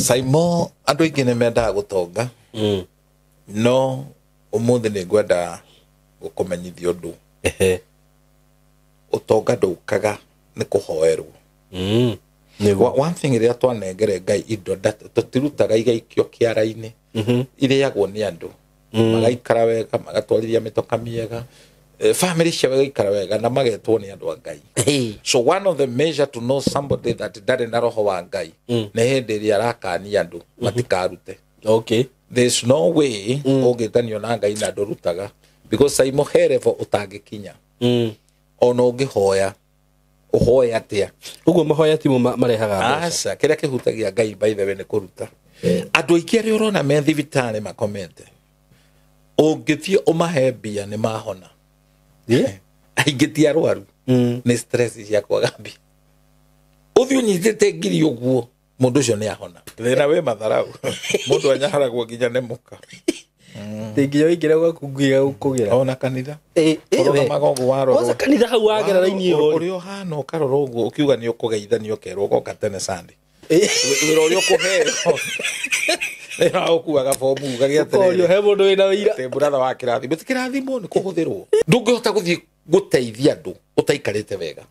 Saimo andũ aingĩ nĩ mendaga gũtonga. No ũmũthĩ nĩ ngwenda gũkũmenyithia ũndũ. Ũtonga ndũkaga nĩ kũhoerwo. One thing ĩrĩa twanengere Ngai indo tũtirutaga igaikio kĩara-inĩ. Irĩagwo nĩ andũ. Magaikara wega, magatwarithia mĩtoka mĩega. Family ciao igaikara wega na magetwo nĩ andũ a Ngai. So one of the measure to know somebody that ndarĩ na roho wa Ngai nĩ hĩndĩ ĩrĩa arakania andũ matikarute. Okay. There's no way ũngĩtanio na Ngai na ndũrutaga because Saimo he level ũtangĩkinya. Ona ũngĩhoya ũhoe atĩa? Ũguo mahoya timo marehaga mbeca. Aca, kĩrĩa kĩhutagia Ngai by the way nĩ kũruta. Andũ aingĩ arĩa ũrona me thibitarĩ makomete, ũngĩthiĩ ũmahe mbia nĩ mahona. Aingĩ ti arwaru, nĩ stress cia kwaga mbia. Ũthiĩ ũnyitĩte ngiri ũguo, mũndũ ũcio nĩ ahona. Thĩna wĩ matharau. Mũndũ anyaharagwo nginya nĩ mũka. Nginya ũingĩre gwaku nginya gũkũgĩra. Ona kanitha. Ũrũgamaga ũguo warorwo. Kwanza kanitha hau wagera raini ĩyo. Ũrĩa ũhana ũkarora ũguo ũkiuga nĩ ũkũgeithanio ũkerwo ũgoka tene Sunday. Wĩra ũrĩa ũkũheo. Wĩra wa gũkuaga bomu ũgagĩa atĩrĩrĩ. He mũndũ wĩna wĩira. Atĩ brother wa kĩrathimo. Ti kĩrathimo nĩ kũhũthĩrwo. Ndũngĩhota gũthiĩ gũteithia andũ ũtaikarĩte wega.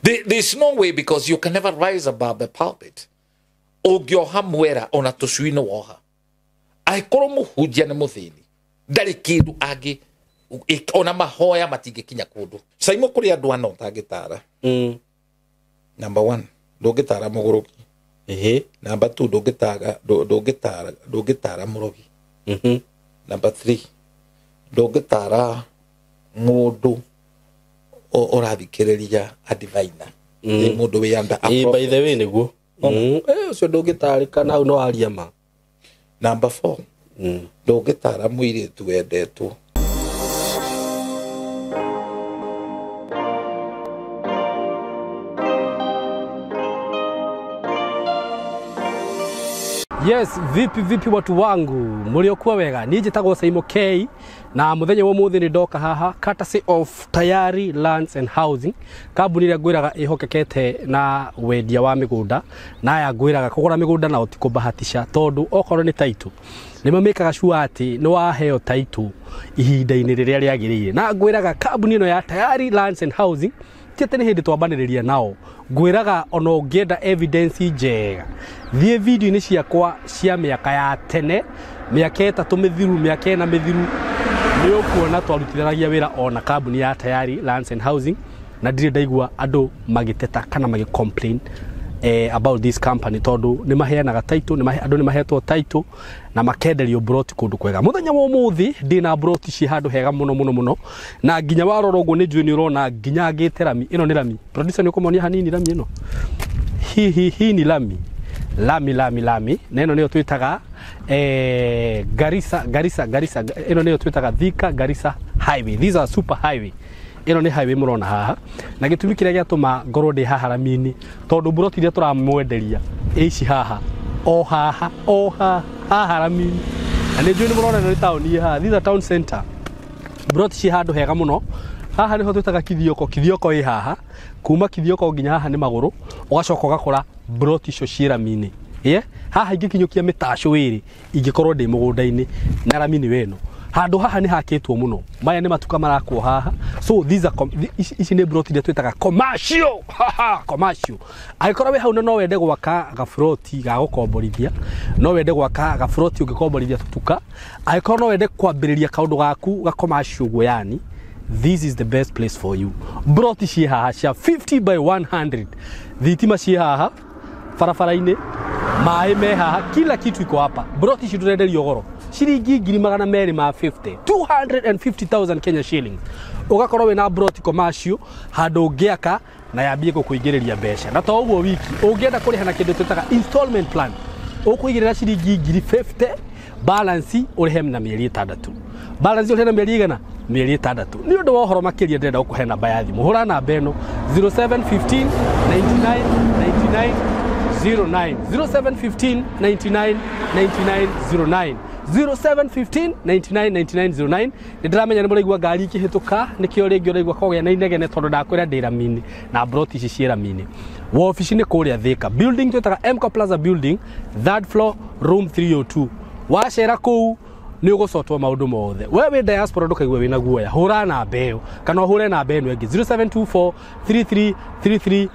There's no way because you can never rise above the pulpit. Ũngĩoha mwera ona tũcui nĩ woha. Angĩkorwo mũhunjia nĩ mũthĩni, ndarĩ kĩndũ angĩ, ona mahoya matingĩkinya kũndũ. Saimo kũrĩ andũ ana ũtangĩtara. Number 1, ndũngĩtara mũgũrũki. Number 2, ndũngĩtara mũrogi. Number 3, ndũngĩtara mũndũ ũrathikĩrĩria a diviner. Nĩ mũndũ wĩ under a prophet. By the way nĩguo. Ũcio ndũngĩtarĩka na hau no aria ma. Number 4, ndũngĩtara mũirĩtu wendetwo. Yes, vipi vipi watu wangu, mliokuwa wega. Niĩ njĩtagwo Saimo K na mũthenya wa ũmũthĩ nĩ ndoka haha courtesy of Tayari Lands and Housing, kambuni ĩrĩa ngwĩraga ĩhokekete na wendia wa mĩgũnda, na aya ngwĩraga kũgũra mĩgũnda nao ti kũbahatisha, tondũ okorwo nĩ title nĩ mamĩkaga sure atĩ nĩ waheo title ihinda-inĩ rĩrĩa rĩagĩrĩire. Na ngwĩraga kambuni ĩno ya Tayari Lands and Housing ti atĩ nĩ hĩndĩ twambanĩrĩria nao, ngwĩraga ona ũngĩenda evidence njega thiĩ video-inĩ ciakwa cia mĩaka ya tene, mĩaka 3 mĩthiru, mĩaka 4 mĩthiru, nĩ ũkuona twarutithanagia wĩra ona kambuni ya Tayari Lands and Housing, na ndirĩ ndaigua andũ magĩteta kana magĩ complain about this company, tondũ nĩ maheanaga title, andũ nĩ mahetwo title na makenderio broti kũndũ kwega. Mũthenya wa ũmũthĩ ndĩna broti ciĩ handũ hega mũno mũno mũno, na nginya warora ũguo nĩ njũĩ nĩ ũrona nginya ngĩte rami. Ĩno nĩ rami. Producer nĩ ũkũmonia hanini rami ĩno. Hi hi hi ni rami. Lami lami lami. Na ĩno nĩyo twĩtaga Garissa, Garissa, Garissa. Ĩno nĩyo twĩtaga Thika Garissa Highway. These are super highway. Ĩno nĩ highway mũrona haha. Na gĩtũmi kĩrĩa gĩatũma ngorwo ndĩ haha rami-inĩ, tondũ broti iria tũramwenderia ici haha, o haha, o haha, haha rami-inĩ. Na nĩ njũĩ nĩ mũrona ĩno nĩ taũni ĩ haha. These are town center. Broti ciĩ handũ hega mũno. Haha nĩho twĩtaga Kithioko. Kithioko ĩ haha. Kuma Kithioko nginya haha nĩ magũrũ, ũgacoka ũgakora broti icio ciĩ rami-inĩ. Haha ingĩkinyũkia mĩtacũ ĩrĩ, ingĩkorwo ndĩ mũgũnda-inĩ na rami nĩ weno. Handũ haha nĩ hakĩtwo mũno. Maya nĩ matuka marakwo haha. So these are ici nĩ broti iria twĩtaga commercial. Haha, commercial. Angĩkorwo wĩ hau na no wende gwaka gabroti ga gũkomborithia, no wende gwaka gabroti ũngĩkomborithia tũtuka, angĩkorwo no wende kwambĩrĩria kaũndũ gaku ga commercial ũguo, yani this is the best place for you. Broti ciĩ haha cia 50 by 100. Thitima ciĩ haha barabara-inĩ, maĩ me haha, kila kitu iko hapa. Broti ici ndũrenderio goro, ciringi ngiri magana merĩ ma 50, 250,000 Kenya shillings. Ũgakorwo wĩna broti commercial handũ ũngĩaka na yambie gũkũingĩrĩria mbeca. Na to ũguo wiki, ũngĩenda kũrĩha na kĩndũ twĩtaga installment plan, ũkũigĩrĩra ciringi ngiri 50, balance ũrĩhe na mĩeri 6. Balance ũrĩhe na mĩeri igana? Mĩeri 6. Nĩ ũndũ wa ũhoro makĩria ndĩrenda gũkũhe namba ya thimũ. Hũra namba ĩno 0715 99 99 09, 0715 99 99 09. 0715 99 99 09. Nĩ ndĩramenya nĩ mũraigua ngari ikĩhĩtũka, nĩkĩo rĩngĩ ũraigua kogĩa na inegene tondũ ndakwĩra ndĩ ramini na broti ici ciĩ ramini. Wabici nĩ kũrĩa Thika, building twĩtaga Mco Plaza building, third floor, room 302. Wacera kũu nĩ ũgũcotwo maũndũ mothe. We wĩ diaspora ndũkaigue wĩna guoya, hũra namba ĩyo kana ũhũre namba ĩno ĩngĩ 0724 333313.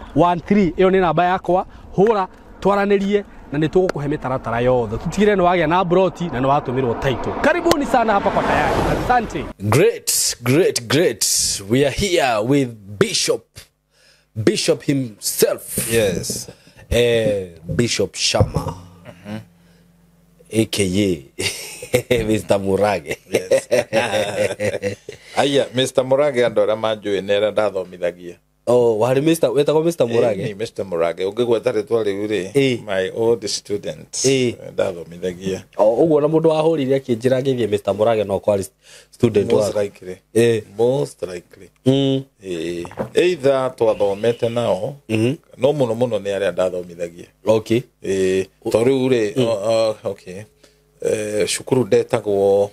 Ĩyo nĩ namba yakwa, hũra twaranĩrie na nĩ tũgũkũhe mĩtaratara yothe, tũtigĩre nĩ wagĩa na broti na nĩ watũmĩrwo title. Karibuni sana hapa kwa Tayari. Asante. Great, great, great. We are here with Bishop himself. Yes. Bishop Shama, aka Mr. Murage. Yes. Aya, Mr. Murage andũ arĩa manjũĩ nĩ arĩa ndathomithagia. Oh, warĩ Mr. wetagwo Mr. Murage? Ni Mr. Murage. Ũngĩgweta rĩtwa rĩu rĩ, my old students ndathomithagia. O ũguo na mũndũ wahũrire akĩnjĩra ngĩthiĩ Mr. Murage no kwarĩ student Most waku. likely. Most likely. Either twathomete nao, no mũno mũno nĩ arĩa ndathomithagia. Okay. To rĩu rĩ, okay. Cukuru ndetagwo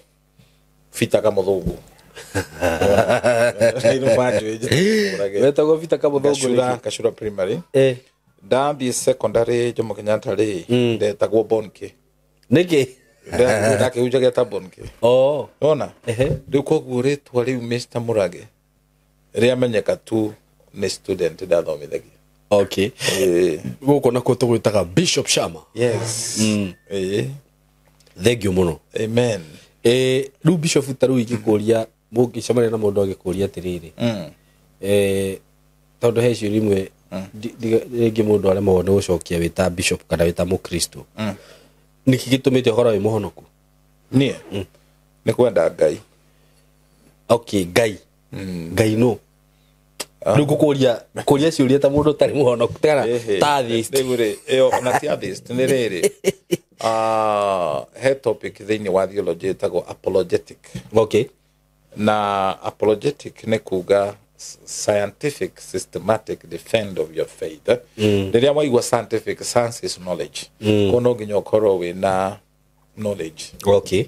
Peter Kamũthũngũ. Wetagwo Peter Kamũthũngũ. Gacura primary. Ndathiĩ secondary Jomo Kenyatta rĩ, ndetagwo Bonke. Nĩkĩ? Ndakĩhunjagia ta Bonke. Oh. Ona? Rĩu koguo rĩtwa rĩu Mr. Murage rĩamenyeka tu nĩ student ndathomithagia. Okay. Gũkũ nakuo tũgwĩtaga Bishop Shama. Yes. Thank you mũno. Amen. Rĩu Bishop ta rĩu ingĩkũria, mũngĩcemania na mũndũ agĩkũria atĩrĩrĩ, tondũ he ciũria imwe rĩngĩ mũndũ aremagwo nĩ gũcokia wĩ ta bishop kana wĩ ta mũkristo, nĩkĩ gĩtũmĩte ũkorwo wĩ mũhonoku? Niĩ nĩ kwenda Ngai. Okay, Ngai. Ngai no. Rĩu ngũkũria kũria ciũria ta mũndũ ũtarĩ mũhonoku kana ta atheist. Rĩu rĩ, ĩyo ona ti atheist nĩ rĩrĩ. He topic thĩinĩ wa theology ĩtagwo apologetic. Okay. Na apologetic nĩ kuga scientific systematic defend of your faith. Rĩrĩa waigua scientific, science is knowledge. Koguo no nginya ũkorwo wĩna knowledge. Okay.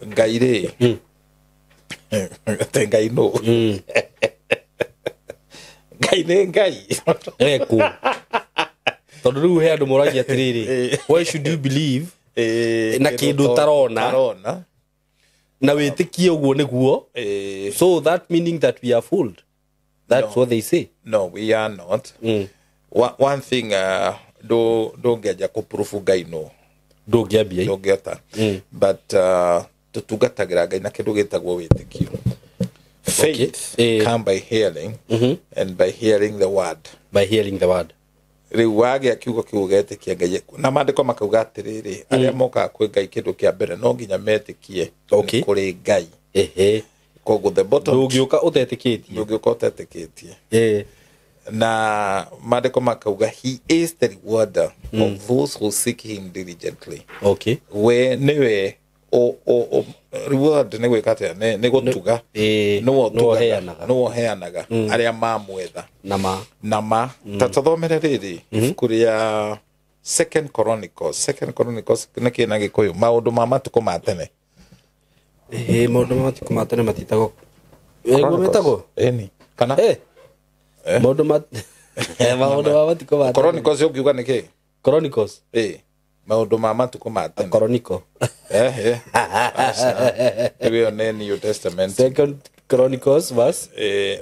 Ngai rĩ, atĩ Ngai nũ? Ngai nĩ Ngai. Eko. Tondũ rĩu he andũ moragia atĩrĩrĩ, why should you believe na kĩndũ ũtarona na wĩtĩkie ũguo nĩguo? So that meaning that we are fooled. That's what they say. No, we are not. One thing ndũngĩanjia kũprove Ngai no. Ndũngĩambia. Ndũngĩhota. But tũtungatagĩra Ngai na kĩndũ gĩtagwo wĩtĩkio. Faith come by hearing, and by hearing the word. By hearing the word. Rĩu wagĩa kiugo kĩu ũgetĩkia Ngai. Na maandĩko makauga atĩrĩrĩ, arĩa mokaga kwĩ Ngai kĩndũ kĩa mbere no nginya metĩkie kũrĩ Ngai. Koguo the bottom ndũngĩũka ũtetĩkĩtie. Ndũngĩũka ũtetĩkĩtie. Na maandĩko makauga he is the rewarder of those who seek him diligently. Okay. We nĩwe reward nĩ gwĩka atĩa? Nĩ gũtuga. Nĩwe ũheanaga arĩa mamwetha. Na ma. Ta tũthomere rĩrĩ ibuku rĩa Second Chronicles. Second Chronicles nĩ kĩ na Gĩkũyũ? Maũndũ ma matukũ ma tene. Maũndũ ma matukũ ma tene matitagwo. Nĩguo metagwo? Ĩni. Kana? Maũndũ ma matukũ ma tene. Chronicles ũngiuga nĩ kĩ? Chronicles. Maũndũ ma matukũ ma tene. Chronicle. Ĩyo nĩ New Testament. Second Chronicles verse.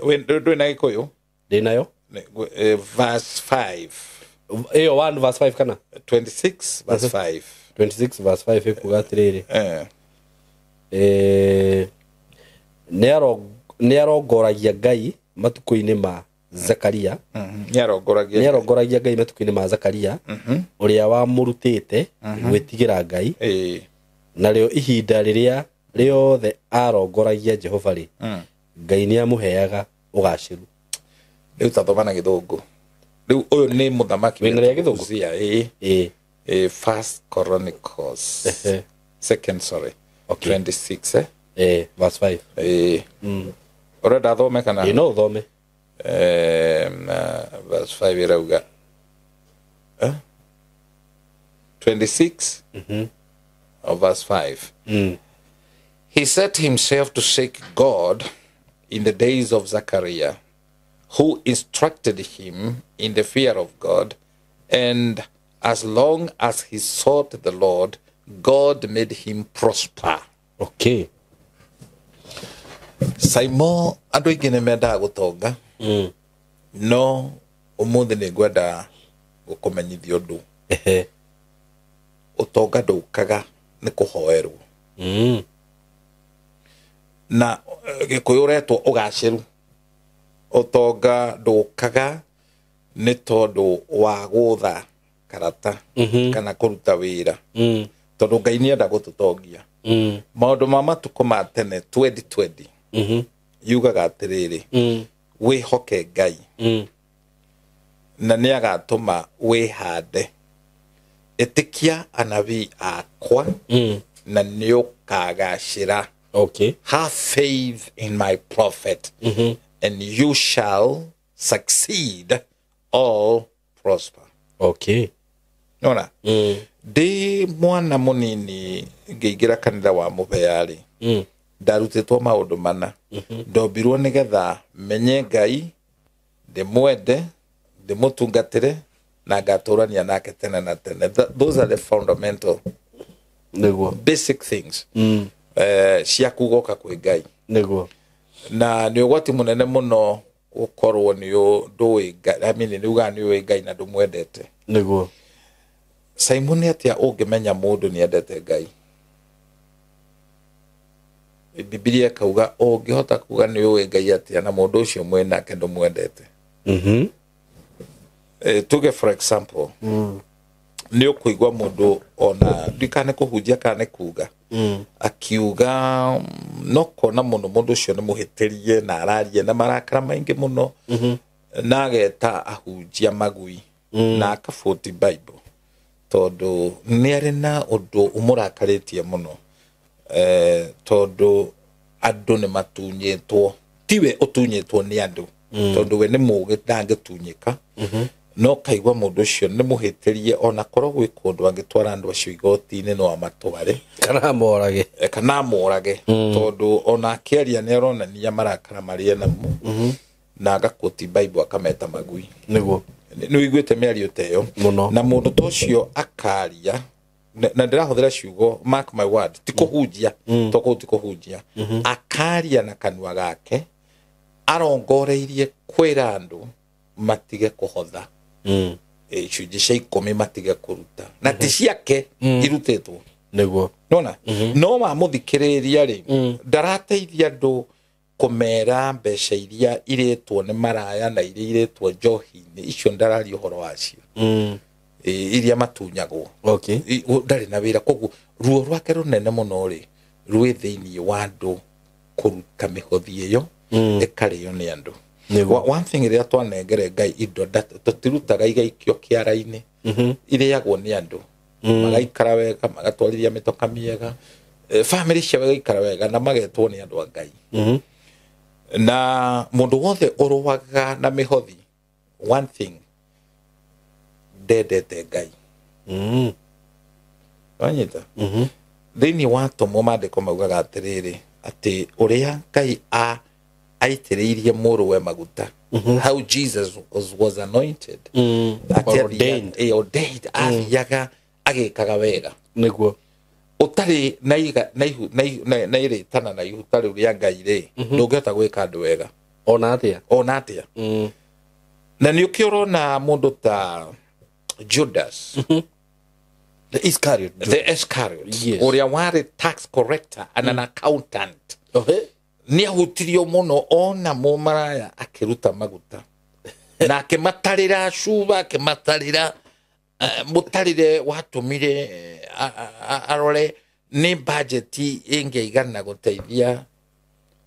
Ndwĩ na Gĩkũyũ? Ndĩ nayo. Verse 5. Ĩyo 1 verse 5 kana? 26 verse 5. 26 verse 5 ĩkuga atĩrĩrĩ. Nĩ arongoragia Ngai matukũ-inĩ ma Zakaria. Nĩ arongoragia Ngai matukũ-inĩ ma Zakaria, ũrĩa wamũrutĩte gwĩtigĩra Ngai. Narĩo ihinda rĩrĩa rĩothe arongoragia Jehova rĩ, Ngai nĩ amũheaga ũgacĩru. Rĩu tathoma na Gĩthũngũ. Rĩu ũyũ nĩ mũthamaki wĩna rĩa Gĩthũngũ. First Chronicles. Second, sorry. Okay. 26 verse 5. Ũrenda thome kana? No thome. Verse 5 ĩrauga 26. Verse 5. He set himself to seek God in the days of Zechariah, who instructed him in the fear of God, and as long as he sought the Lord, God made him prosper. Okay. Simon, andũ aingĩ nĩ mendaga gũtonga. No ũmũthĩ nĩ ngwenda gũkũmenyithia ũndũ. Ũtonga ndũkaga nĩ kũhoerwo. Na Gĩkũyũ ũretwo ũgacĩru. Ũtonga ndũkaga nĩ tondũ wa gũtha karata kana kũruta wĩra. Tondũ Ngai nĩenda gũtũtongia. Maũndũ ma matukũ ma tene 2020 yugaga atĩrĩrĩ, wĩhoke Ngai na nĩagatũma wĩhande. Ĩtĩkia anabii akwa na nĩũkagacĩra. Okay. Have faith in my prophet, and you shall succeed all prosper. Okay. Nona. Ndĩ mwana mũnini ngĩingĩra kanitha wa Mũbea-rĩ, ndarutĩtwo maũndũ mana. Ndombirwo nĩgetha menye Ngai, ndĩmwende, ndĩmũtungatĩre na ngatũrania nake tene na tene. Those are the fundamental Nĩguo. basic things cia kugoka kwĩ Ngai. Nĩguo. Na nĩ ũgwati mũnene mũno gũkorwo nĩ ndũĩ Ngai, I mean, nĩ ugaga nĩ ũĩ Ngai na ndũmwendete. Nĩguo. Simon, nĩ atĩa ũngĩmenya mũndũ nĩ endete Ngai? Bibilia ĩkauga ũngĩhota kuga nĩ ũĩ Ngai atĩa na mũndũ ũcio mwĩ nake ndũmwendete. Tuge for example, nĩ ũkũigua mũndũ ona ndikane kũhunjia kana nĩ kuga, akiuga no kona mũno mũndũ ũcio nĩ mũhĩtĩrie na araria na marakara maingĩ mũno, na ageta ahunjia magui na akabũti Bible tondũ nĩ arĩ na ũndũ ũmũrakarĩtie mũno, tondũ andũ nĩ matunyĩtwo, tiwe ũtunyĩtwo nĩ andũ, tondũ we nĩ mũũgĩ ndangĩtunyĩka. No kaigua mũndũ ũcio nĩ mũhĩtĩrie ona korwo gwĩ kũndũ angĩtwara andũ acio igoti-inĩ no amatware kana amorage, kana amorage, tondũ ona akĩaria nĩ aronania marakara marĩa namo, na agakũti Bible akameta magui. Nĩguo. Nĩ ũiguĩte mĩario ta ĩyo mũno. Na mũndũ ta ũcio akaria, na ndĩrahũthĩra ciugo, mark my word, ti kũhunjia, to kũu ti kũhunjia, akaria na kanua gake arongoreirie kwĩra andũ matige kũhotha, icunjĩ cia 10 matige kũruta, na ti ciake irutĩtwo. Nĩguo. Nona no wamũthikĩrĩria rĩ, ndarateithia andũ kũmera mbeca iria irĩtwo nĩ maraya na iria irĩtwo njohi-inĩ, icio ndararia ũhoro wacio, iria matunyagwo. Okay. Ndarĩ na wĩra, koguo ruo rwake rũnene mũno rĩ rwĩ thĩinĩ wa andũ kũruta mĩhothi ĩyo ĩkarĩo nĩ andũ. One thing ĩrĩa twanengere Ngai indo tũtirutaga igaikio kĩara-inĩ, irĩagwo nĩ andũ, magaikara wega, magatwarithia mĩtoka mĩega, family ciao igaikara wega na magetwo nĩ andũ a Ngai. Na mũndũ wothe ũrũaga na mĩhothi, one thing, ndendete Ngai. Wanyita? Thĩinĩ wa atũmwo maandĩko maugaga atĩrĩrĩ, atĩ ũrĩa Ngai aitĩrĩirie mũrũwe maguta, how Jesus was anointed, ordained, ordained, athiaga agĩkaga wega. Nĩguo. Ũtarĩ na na irĩtana na ihuta rĩu rĩa Ngai rĩ, ndũngĩhota gwĩka andũ wega ona atĩa, ona atĩa. Na nĩ ũkĩ ũrona mũndũ ta Judas, the Iscariot, the Iscariot, yes, ũrĩa warĩ tax collector and an accountant, nĩ ahutirio mũno ona mũmaraya akĩruta maguta na akĩmatarĩra cuba, akĩmatarĩra mũtarĩre watũmire arore nĩ bajeti ĩngĩigana gũteithia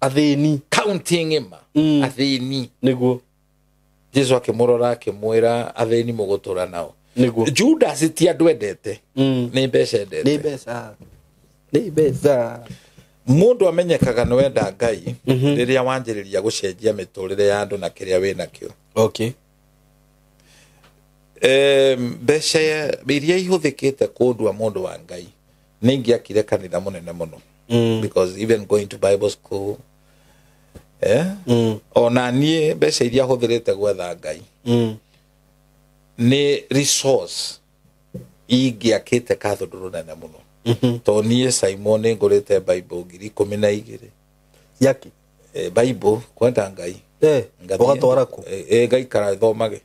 athĩni, county ng'ima, athĩni. Nĩguo. Jesu akĩmũrora akĩmwĩra athĩni mũgũtũra nao. Nĩguo. Judas ti andũ endete, nĩ mbeca endete, nĩ mbeca, nĩ mbeca. Mũndũ amenyekaga nĩ wenda Ngai rĩrĩa wanjĩrĩria gũcenjia mĩtũrĩre ya andũ na kĩrĩa wĩnakĩo. Okay. Mbeca iria ihũthĩkĩte kũndua mũndũ wa Ngai Nĩ ingĩakire kanitha mũnene mũno. Because even going to Bible school, ona niĩ mbeca iria hũthĩrĩte gwetha Ngai, nĩ resource ingĩakĩte kathũndũ rũnene mũno. Tondũ niĩ Simon nĩ ngũrĩte Bible 12,000. Yaki? Bible kwenda Ngai. Ũgatwara kũ? Ngaikara thomage.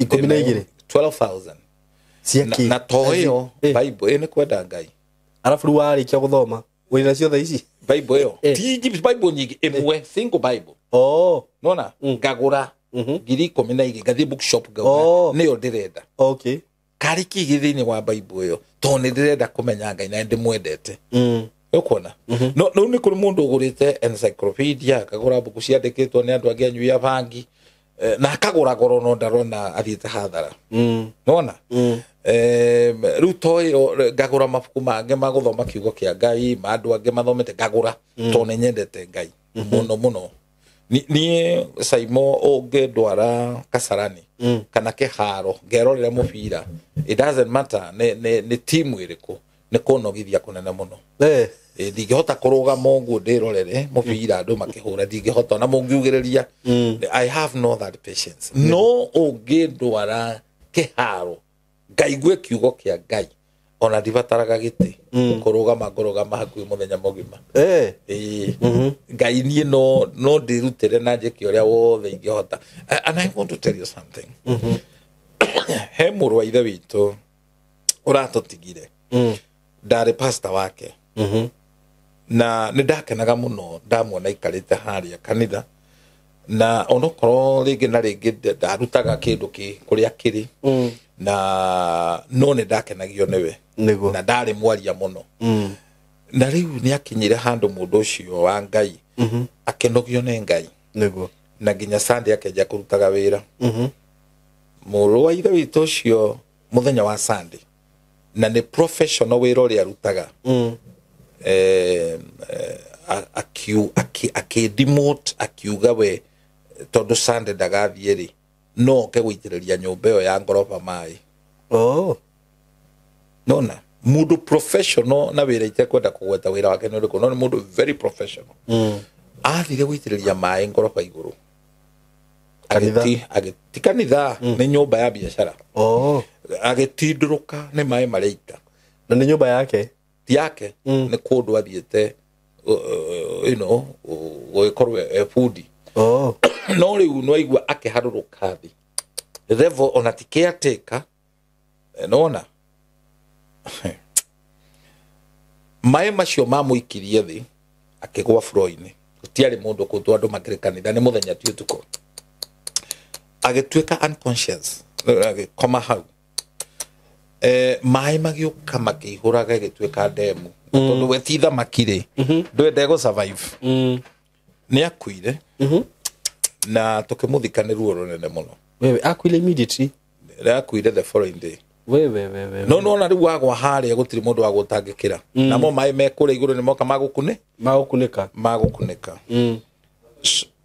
12? 12,000. Ciaki? Na to ĩyo Bible ĩ nĩ kwenda Ngai. Arabu rĩu warĩkia gũthoma wĩna ciothe ici? Bible ĩyo. Ti Bible nyingĩ, ĩmwe single Bible. Oh. Nona ngagũra 12,000 ngathiĩ bookshop ngauga nĩyo ndĩrenda. Okay. Karĩ kĩ gĩ thĩinĩ wa Bible ĩyo tondũ nĩ ndĩrenda kũmenya Ngai na ndĩmwendete. Ũkuona? No rĩu nĩ kũrĩ mũndũ ũgũrĩte encyclopedia, akagũra mbuku ciandĩkĩtwo nĩ andũ angĩ anyui a bangi, na akagũra goro no ndarona athiĩte hathara. Nona? Rĩu to ĩyo ngagũra mabuku mangĩ ma gũthoma kiugo kĩa Ngai, ma andũ angĩ mathomete ngagũra tondũ nĩ nyendete Ngai mũno mũno. Niĩ Saimo ũngĩndwara Kasarani kana kĩharo ngerorere mũbira, it doesn't matter nĩ timu ĩrĩkũ, nĩ kũnogithia kũnene mũno. Ndingĩhota kũrũgama ũguo ndĩrorere mũbira andũ makĩhũra, ndingĩhota ona mũngiugĩrĩria. I have no that patience. No ũngĩndwara kĩharo ngaigue kiugo kĩa Ngai, ona ndibataraga gĩtĩ kũrũgama ngũrũgama hakuhĩ mũthenya mũgima. Ngai niĩ no ndĩrutĩre na njĩke ũrĩa wothe ingĩhota. And I want to tell you something. He mũrũ wa ithe witũ ũratũtigire, ndarĩ pastor wake, na nĩ ndakenaga mũno ndamuona aikarĩte harĩa kanitha, na onokorwo rĩngĩ na rĩngĩ ndarutaga kĩndũ kũrĩa kĩrĩ, na no nĩ ndakenagio nĩwe, na ndarĩ mwaria mũno. Na rĩu nĩ akinyire handũ mũndũ ũcio wa Ngai akenogio nĩ Ngai, na nginya Sunday akĩanjia kũrutaga wĩra. Mũrũ wa ithe witũ ũcio mũthenya wa Sunday, na nĩ professional wĩra ũrĩa arutaga, akĩdemote akiuga we tondũ Sunday ndagathiĩ rĩ, no oke gũitĩrĩria nyũmba ĩyo ya ngoroba maĩ. Nona mũndũ professional na wĩra itekwenda kũgweta wĩra wake nĩ ũrĩkũ, no nĩ mũndũ very professional. Athire gũitĩrĩria maĩ ngoroba igũrũ. Agĩti kanitha, nĩ nyũmba ya biacara. Agĩtindũrũka nĩ maĩ marĩa. Na nĩ nyũmba yake? Ti yake, nĩ kũndũ athiĩte, you know, gũgĩkorwo e bundi. No rĩu nĩwaigua akĩharũrũka thĩ. Level ona ti caretaker, nona maĩ macio mamũikirie thĩ akĩgwa floor-inĩ. Gũtiarĩ mũndũ kũu andũ makĩrĩ kanitha, nĩ mũthenya ti ũtukũ. Agĩtuĩka unconscious, agĩkoma hau. Maĩ magĩũka makĩihũraga ĩgĩtuĩka ndemu. Tondũ we ti thamaki rĩ, ndwende gũ survive. Nĩ akuire, na tũkĩmũthika nĩ ruo rũnene mũno. Wewe akuire immediately? Akuire the following day. Wewe. No nona rĩu wagwa harĩa gũtirĩ mũndũ wa gũtangĩkĩra. Namo maĩ me kũrĩa igũrũ nĩ moka magũkunĩka. Magũkunĩka.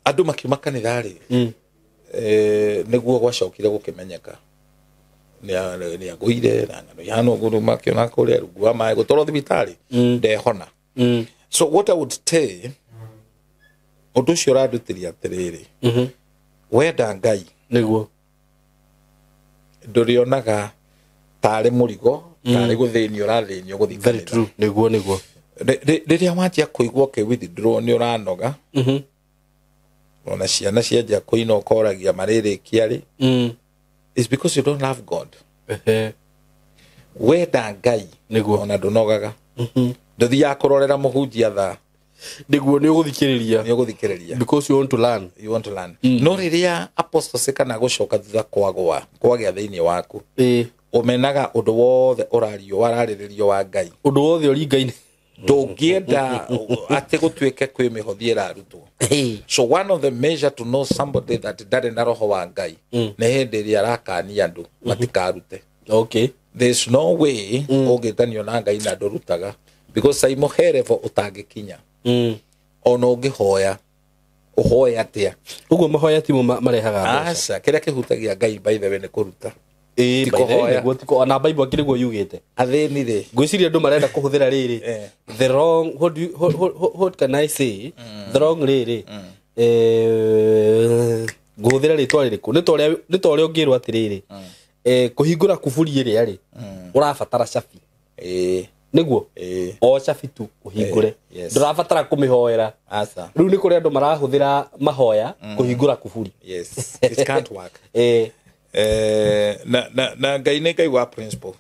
Andũ makiuma kanitha rĩ, nĩguo gwacokire gũkĩmenyeka nĩ agũire na ng'ano ihana ũguo makĩona kũrĩa rungu wa maĩ gũtwarwo thibitarĩ ndehona. So what I would say, ũndũ ũcio ũrandutĩria atĩrĩrĩ, wenda Ngai nĩguo ndũrĩonaga tarĩ mũrigo, tarĩ gũthĩnio ũrathĩnio gũthiĩ Very true. Nĩguo. Rĩrĩa wanjia kũigua ũkĩ withdraw nĩ ũranoga, ona ciana cianjia kũina ũkoragia marĩrĩkia rĩ, it's because you don't love God. Wenda Ngai nĩguo ona ndũnogaga. Ndũthiaga kũrorera mũhunjia thaa. Nĩguo nĩ ũgũthikĩrĩria. Nĩ ũgũthikĩrĩria. Because you want to learn. You want to learn. No rĩrĩa apostasy kana gũcoka thutha kwagwa kwagĩa thĩinĩ waku, ũmenaga ũndũ wothe ũrario wararĩrĩrio wa Ngai. Ũndũ wothe ũringaine. Ndũngĩenda atĩ gũtuĩke kwĩ mĩhothi ĩrarutwo. So one of the measure to know somebody that ndarĩ na roho wa Ngai nĩ hĩndĩ ĩrĩa arakania andũ matikarute. Okay. There's no way ũngĩtanio na Ngai na ndũrutaga, because Saimo he level ũtangĩkinya. Ona ũngĩhoya ũhoe atĩa? Ũguo mahoya timo marehaga mbeca. Aca, kĩrĩa kĩhutagia Ngai by the way nĩ kũruta. Ti kũhoya. Nĩguo ti na Bible akĩrĩ guo yugĩte. Athĩni rĩ, Ngwĩciria andũ marenda kũhũthĩra rĩrĩ the wrong, what do you, what can I say, the wrong rĩrĩ, ngũhũthĩra rĩtwa rĩrĩkũ? Nĩ ta ũrĩa ũngĩrwo atĩrĩrĩ, kũhingũra kuburi ĩrĩa rĩ, ũrabatara cabi. Nĩguo o cabi tu ũhingũre, ndũrabatara kũmĩhoera. Rĩu nĩ kũrĩ andũ marahũthĩra mahoya kũhingũra kuburi. Yes, it can't work. Na Ngai nĩ Ngai wa principle.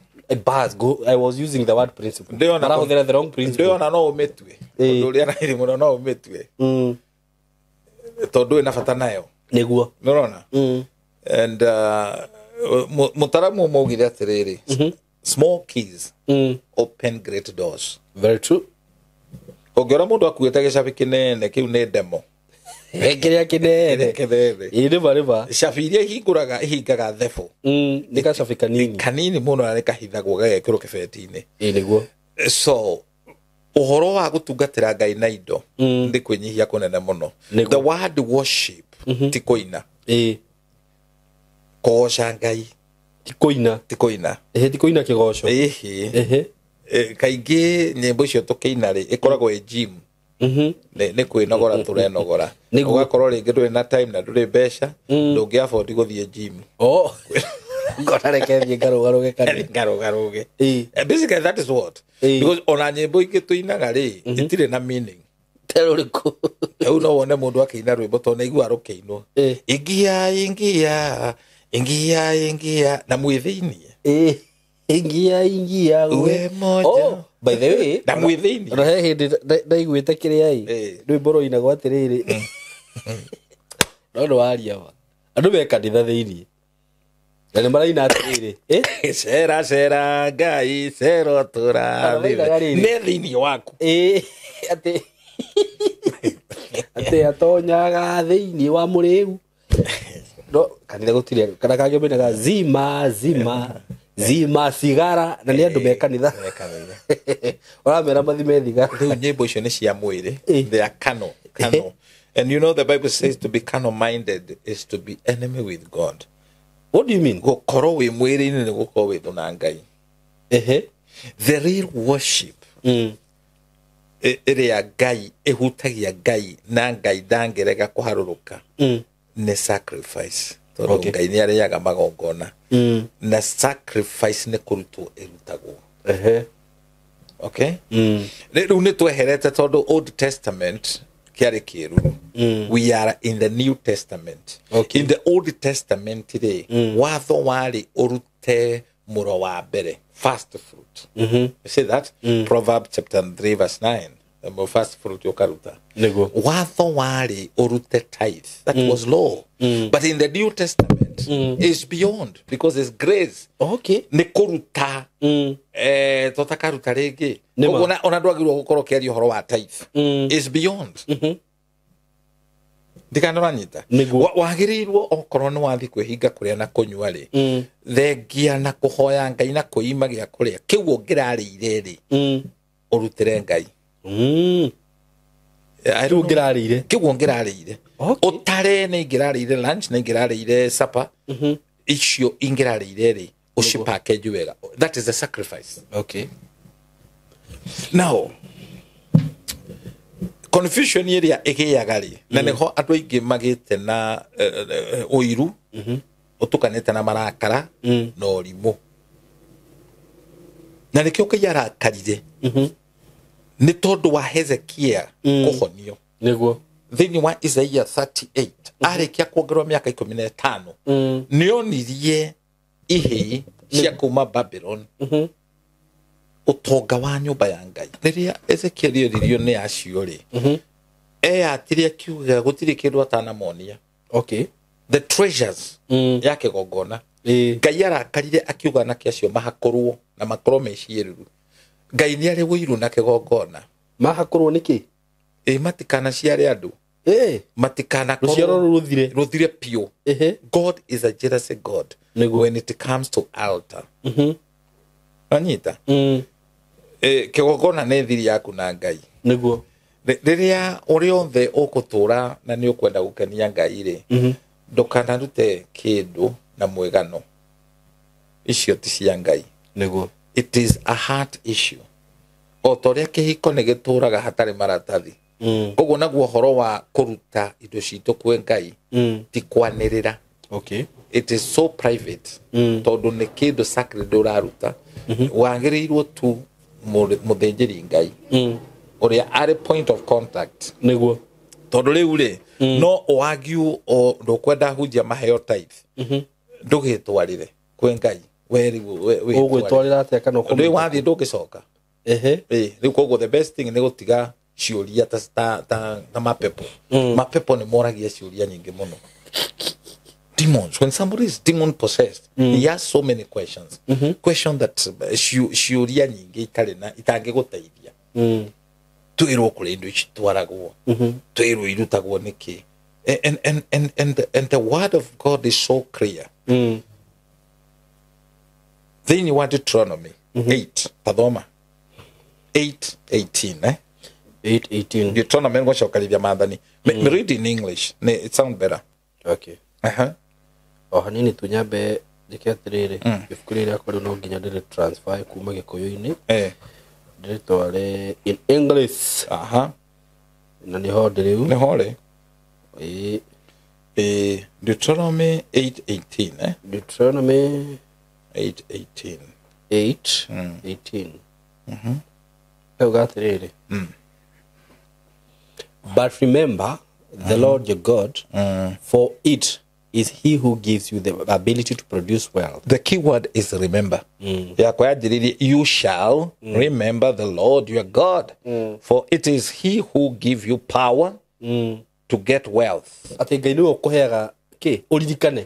Bas, I was using the word principle. Marahũthĩra the wrong principle. Ndĩona no ũmĩtue. Ũndũ ũrĩa raithi mũno no ũmĩtue. Tondũ wĩna bata nayo. Nĩguo. Nĩũrona? And mũtaramu ũmwe augire atĩrĩrĩ, small keys open great doors. Very true. Ũngĩona mũndũ akuĩte gĩcabi kĩnene kĩu nĩ demo. Kĩrĩa kĩnene. Kĩnene. Ĩ rĩma. Cabi iria ihingũraga ihingaga thebũ. Nĩ gacabi kanini. Kanini mũno na nĩ kahithagwo gagekĩrwo kĩbeti-inĩ. Ĩ nĩguo. So ũhoro wa gũtungatĩra Ngai na indo nĩ kwĩnyihia kũnene mũno. The word worship ti kũina. Kũgoca Ngai ti kũina. Ti kũina. Ti kũina kĩgoco. Ĩhĩ. Kaingĩ nyĩmbo icio tũkĩina rĩ ĩkoragwo ĩ gym. Nĩ kwĩnogora tũrenogora. Ũgakorwo rĩngĩ ndũrĩ na time na ndũrĩ mbeca, ndũngĩ afford gũthiĩ gym. Ngona reke thiĩ ngarũgarũge kanini. Ngarũgarũge. Basically that is what. Because ona nyĩmbo ingĩ tũinaga rĩ itirĩ na meaning. Terũrĩkũ. Rĩu no wone mũndũ akĩina rwĩmbo tondũ nĩaigua rũkĩinwo. Ingia ingia ingia ingia na mwĩ thĩiniĩ. Ingia ingia we moja. By the way, na mwĩ thĩiniĩ. Ona he hĩndĩ ndaiguĩte kĩrĩa ĩ rwĩmbo rũinagwo atĩrĩrĩ. No nĩ waria ma. Andũ me kanitha thĩiniĩ. Na nĩ maraina atĩrĩrĩ. Cera cera Ngai cero tũrathime. Nĩ thĩiniĩ waku. Atĩ atĩ atonyaga thĩiniĩ wa mũrĩu. No kanitha gũtirĩ kana kangĩ mainaga zima zima zima sigara na nĩ andũ me kanitha. Ũramera mathime thigara. Rĩu nyĩmbo icio nĩ cia mwĩrĩ. They are carnal. And you know the Bible says to be carnal minded is to be enemy with God. What do you mean? Gũkorwo wĩ mwĩrĩ-inĩ nĩ gũkorwo wĩ thũ na Ngai. The real worship ĩrĩa Ngai ĩhutagia Ngai na Ngai ndangĩrega kũharũrũka nĩ sacrifice. Tondũ Ngai nĩ arĩaga magongona. Na sacrifice nĩ kũrutwo ĩrutagwo. Okay? Rĩu nĩ tweherete tondũ Old Testament kĩarĩ kĩĩruru. We are in the New Testament. Okay. In the Old Testament rĩ, watho warĩ ũrute mũro wa mbere, first fruit. You see that? Proverbs chapter 3 verse 9. The first fruit ũkaruta. Nĩguo. Watho warĩ ũrute tithe. That was law. But in the New Testament, it's beyond because it's grace. Okay. Nĩ kũruta tũtakaruta rĩngĩ. Koguo ona ndwagĩrĩirwo gũkorwo ũkĩaria ũhoro wa tithe. It's beyond. Ndikana ũranyita. Wagĩrĩirwo okorwo nĩ wathiĩ kwĩhinga kũrĩa na kũnyua rĩ, thengia na kũhoya Ngai na kwĩima gĩa kũrĩa kĩu ũngĩrarĩire rĩ, ũrutĩre Ngai. Kĩu ũngĩrarĩire. Kĩu ũngĩrarĩire. Ũtare nĩ ingĩrarĩire lunch, nĩ ingĩrarĩire supper. Icio ingĩrarĩire rĩ, ũcipackage wega. That is a sacrifice. Okay. Now, confusion ĩrĩa ĩgĩaga rĩ, na nĩho andũ aingĩ magĩte na ũiru, ũtukanĩte na marakara na ũrimũ. Na nĩkĩo Ngai arakarire. Nĩ tondũ wa Hezekia kũhonio. Nĩguo. Thĩinĩ wa Isaiah 38 arĩkia kuongererwo mĩaka 15 nĩonirie ihĩĩ cia kuma Babylon ũtonga wa nyũmba ya Ngai. Rĩrĩa Ezekiel eririo nĩ acio rĩ, eyatire akiuga gũtirĩ kĩndũ atanamonia. Okay. The treasures ya kĩgongona. Ngai arakarire akiuga anake acio mahakũrwo na makorwo me ciĩruru. Ngai nĩ arĩ ũiru na kĩgongona. Mahakũrwo nĩkĩ? Matikanaciare andũ. Matikanakorwo Rũciaro rũu rũthire piũ. God is a jealous God when it comes to altar. Anyita? Kĩgongona nĩ thiri yaku na Ngai. Nĩguo. Rĩrĩa ũrĩa othe ũgũtũra na nĩ ũkwenda gũkenia Ngai rĩ, ndũkanarute kĩndũ na mwĩgano. Icio ti cia Ngai. Niguo. It is a heart issue. O ta ũrĩa kĩhiko nĩ gĩtũraga hatarĩ maratathi. Koguo naguo ũhoro wa kũruta indo citũ kwĩ Ngai ti kwanĩrĩra. Okay. It is so private. Tondũ nĩ kĩndũ sacred ũraruta. Wagĩrĩirwo tu mũthĩnjĩri Ngai ũrĩa arĩ point of contact. Niguo. Tondũ rĩu rĩ no ũagiu o ndũkwenda hunjia maheo tithe. Ndũgĩtwarĩre kwĩ Ngai. We rĩu ũgwĩtwarĩra atĩa kana ũkũmũ? Rĩu wathiĩ ndũngĩcoka. Ehe. Rĩu koguo the best thing nĩ gũtiga ciũria ta mapepo. Mapepo nĩ moragia ciũria nyingĩ mũno. Demons, when somebody is demon possessed, he has so many questions. Question that ciũria nyingĩ itarĩ na itangĩgũteithia. Twĩrwo kũrĩ indo ici twaragwo. Twĩrwo irutagwo nĩkĩ. And the word of God is so clear. Thĩinĩ wa Deuteronomy 8, tathoma 8:18, eh? 8:18. Deuteronomy ngũcokarithia maathani. Me read in English. It sound better. Okay. O hanini tu nyambe njĩke atĩrĩrĩ, ibuku rĩrĩ rĩakwa rĩu no nginya ndĩrĩ transfer kuma gĩkũyũ-inĩ. Ndĩrĩtware in English. Na nĩho ndĩ rĩu. Nĩho rĩ. Ĩĩ. Deuteronomy 8:18, eh? Deuteronomy 8:18. 8:18. Kauga atĩrĩrĩ. But remember the Lord your God, for it is he who gives you the ability to produce wealth. The key word is remember. You shall remember the Lord your God, for it is he who gives you power to get wealth. Ati Ngai niwe ũkũheaga kĩ? Ũririkane.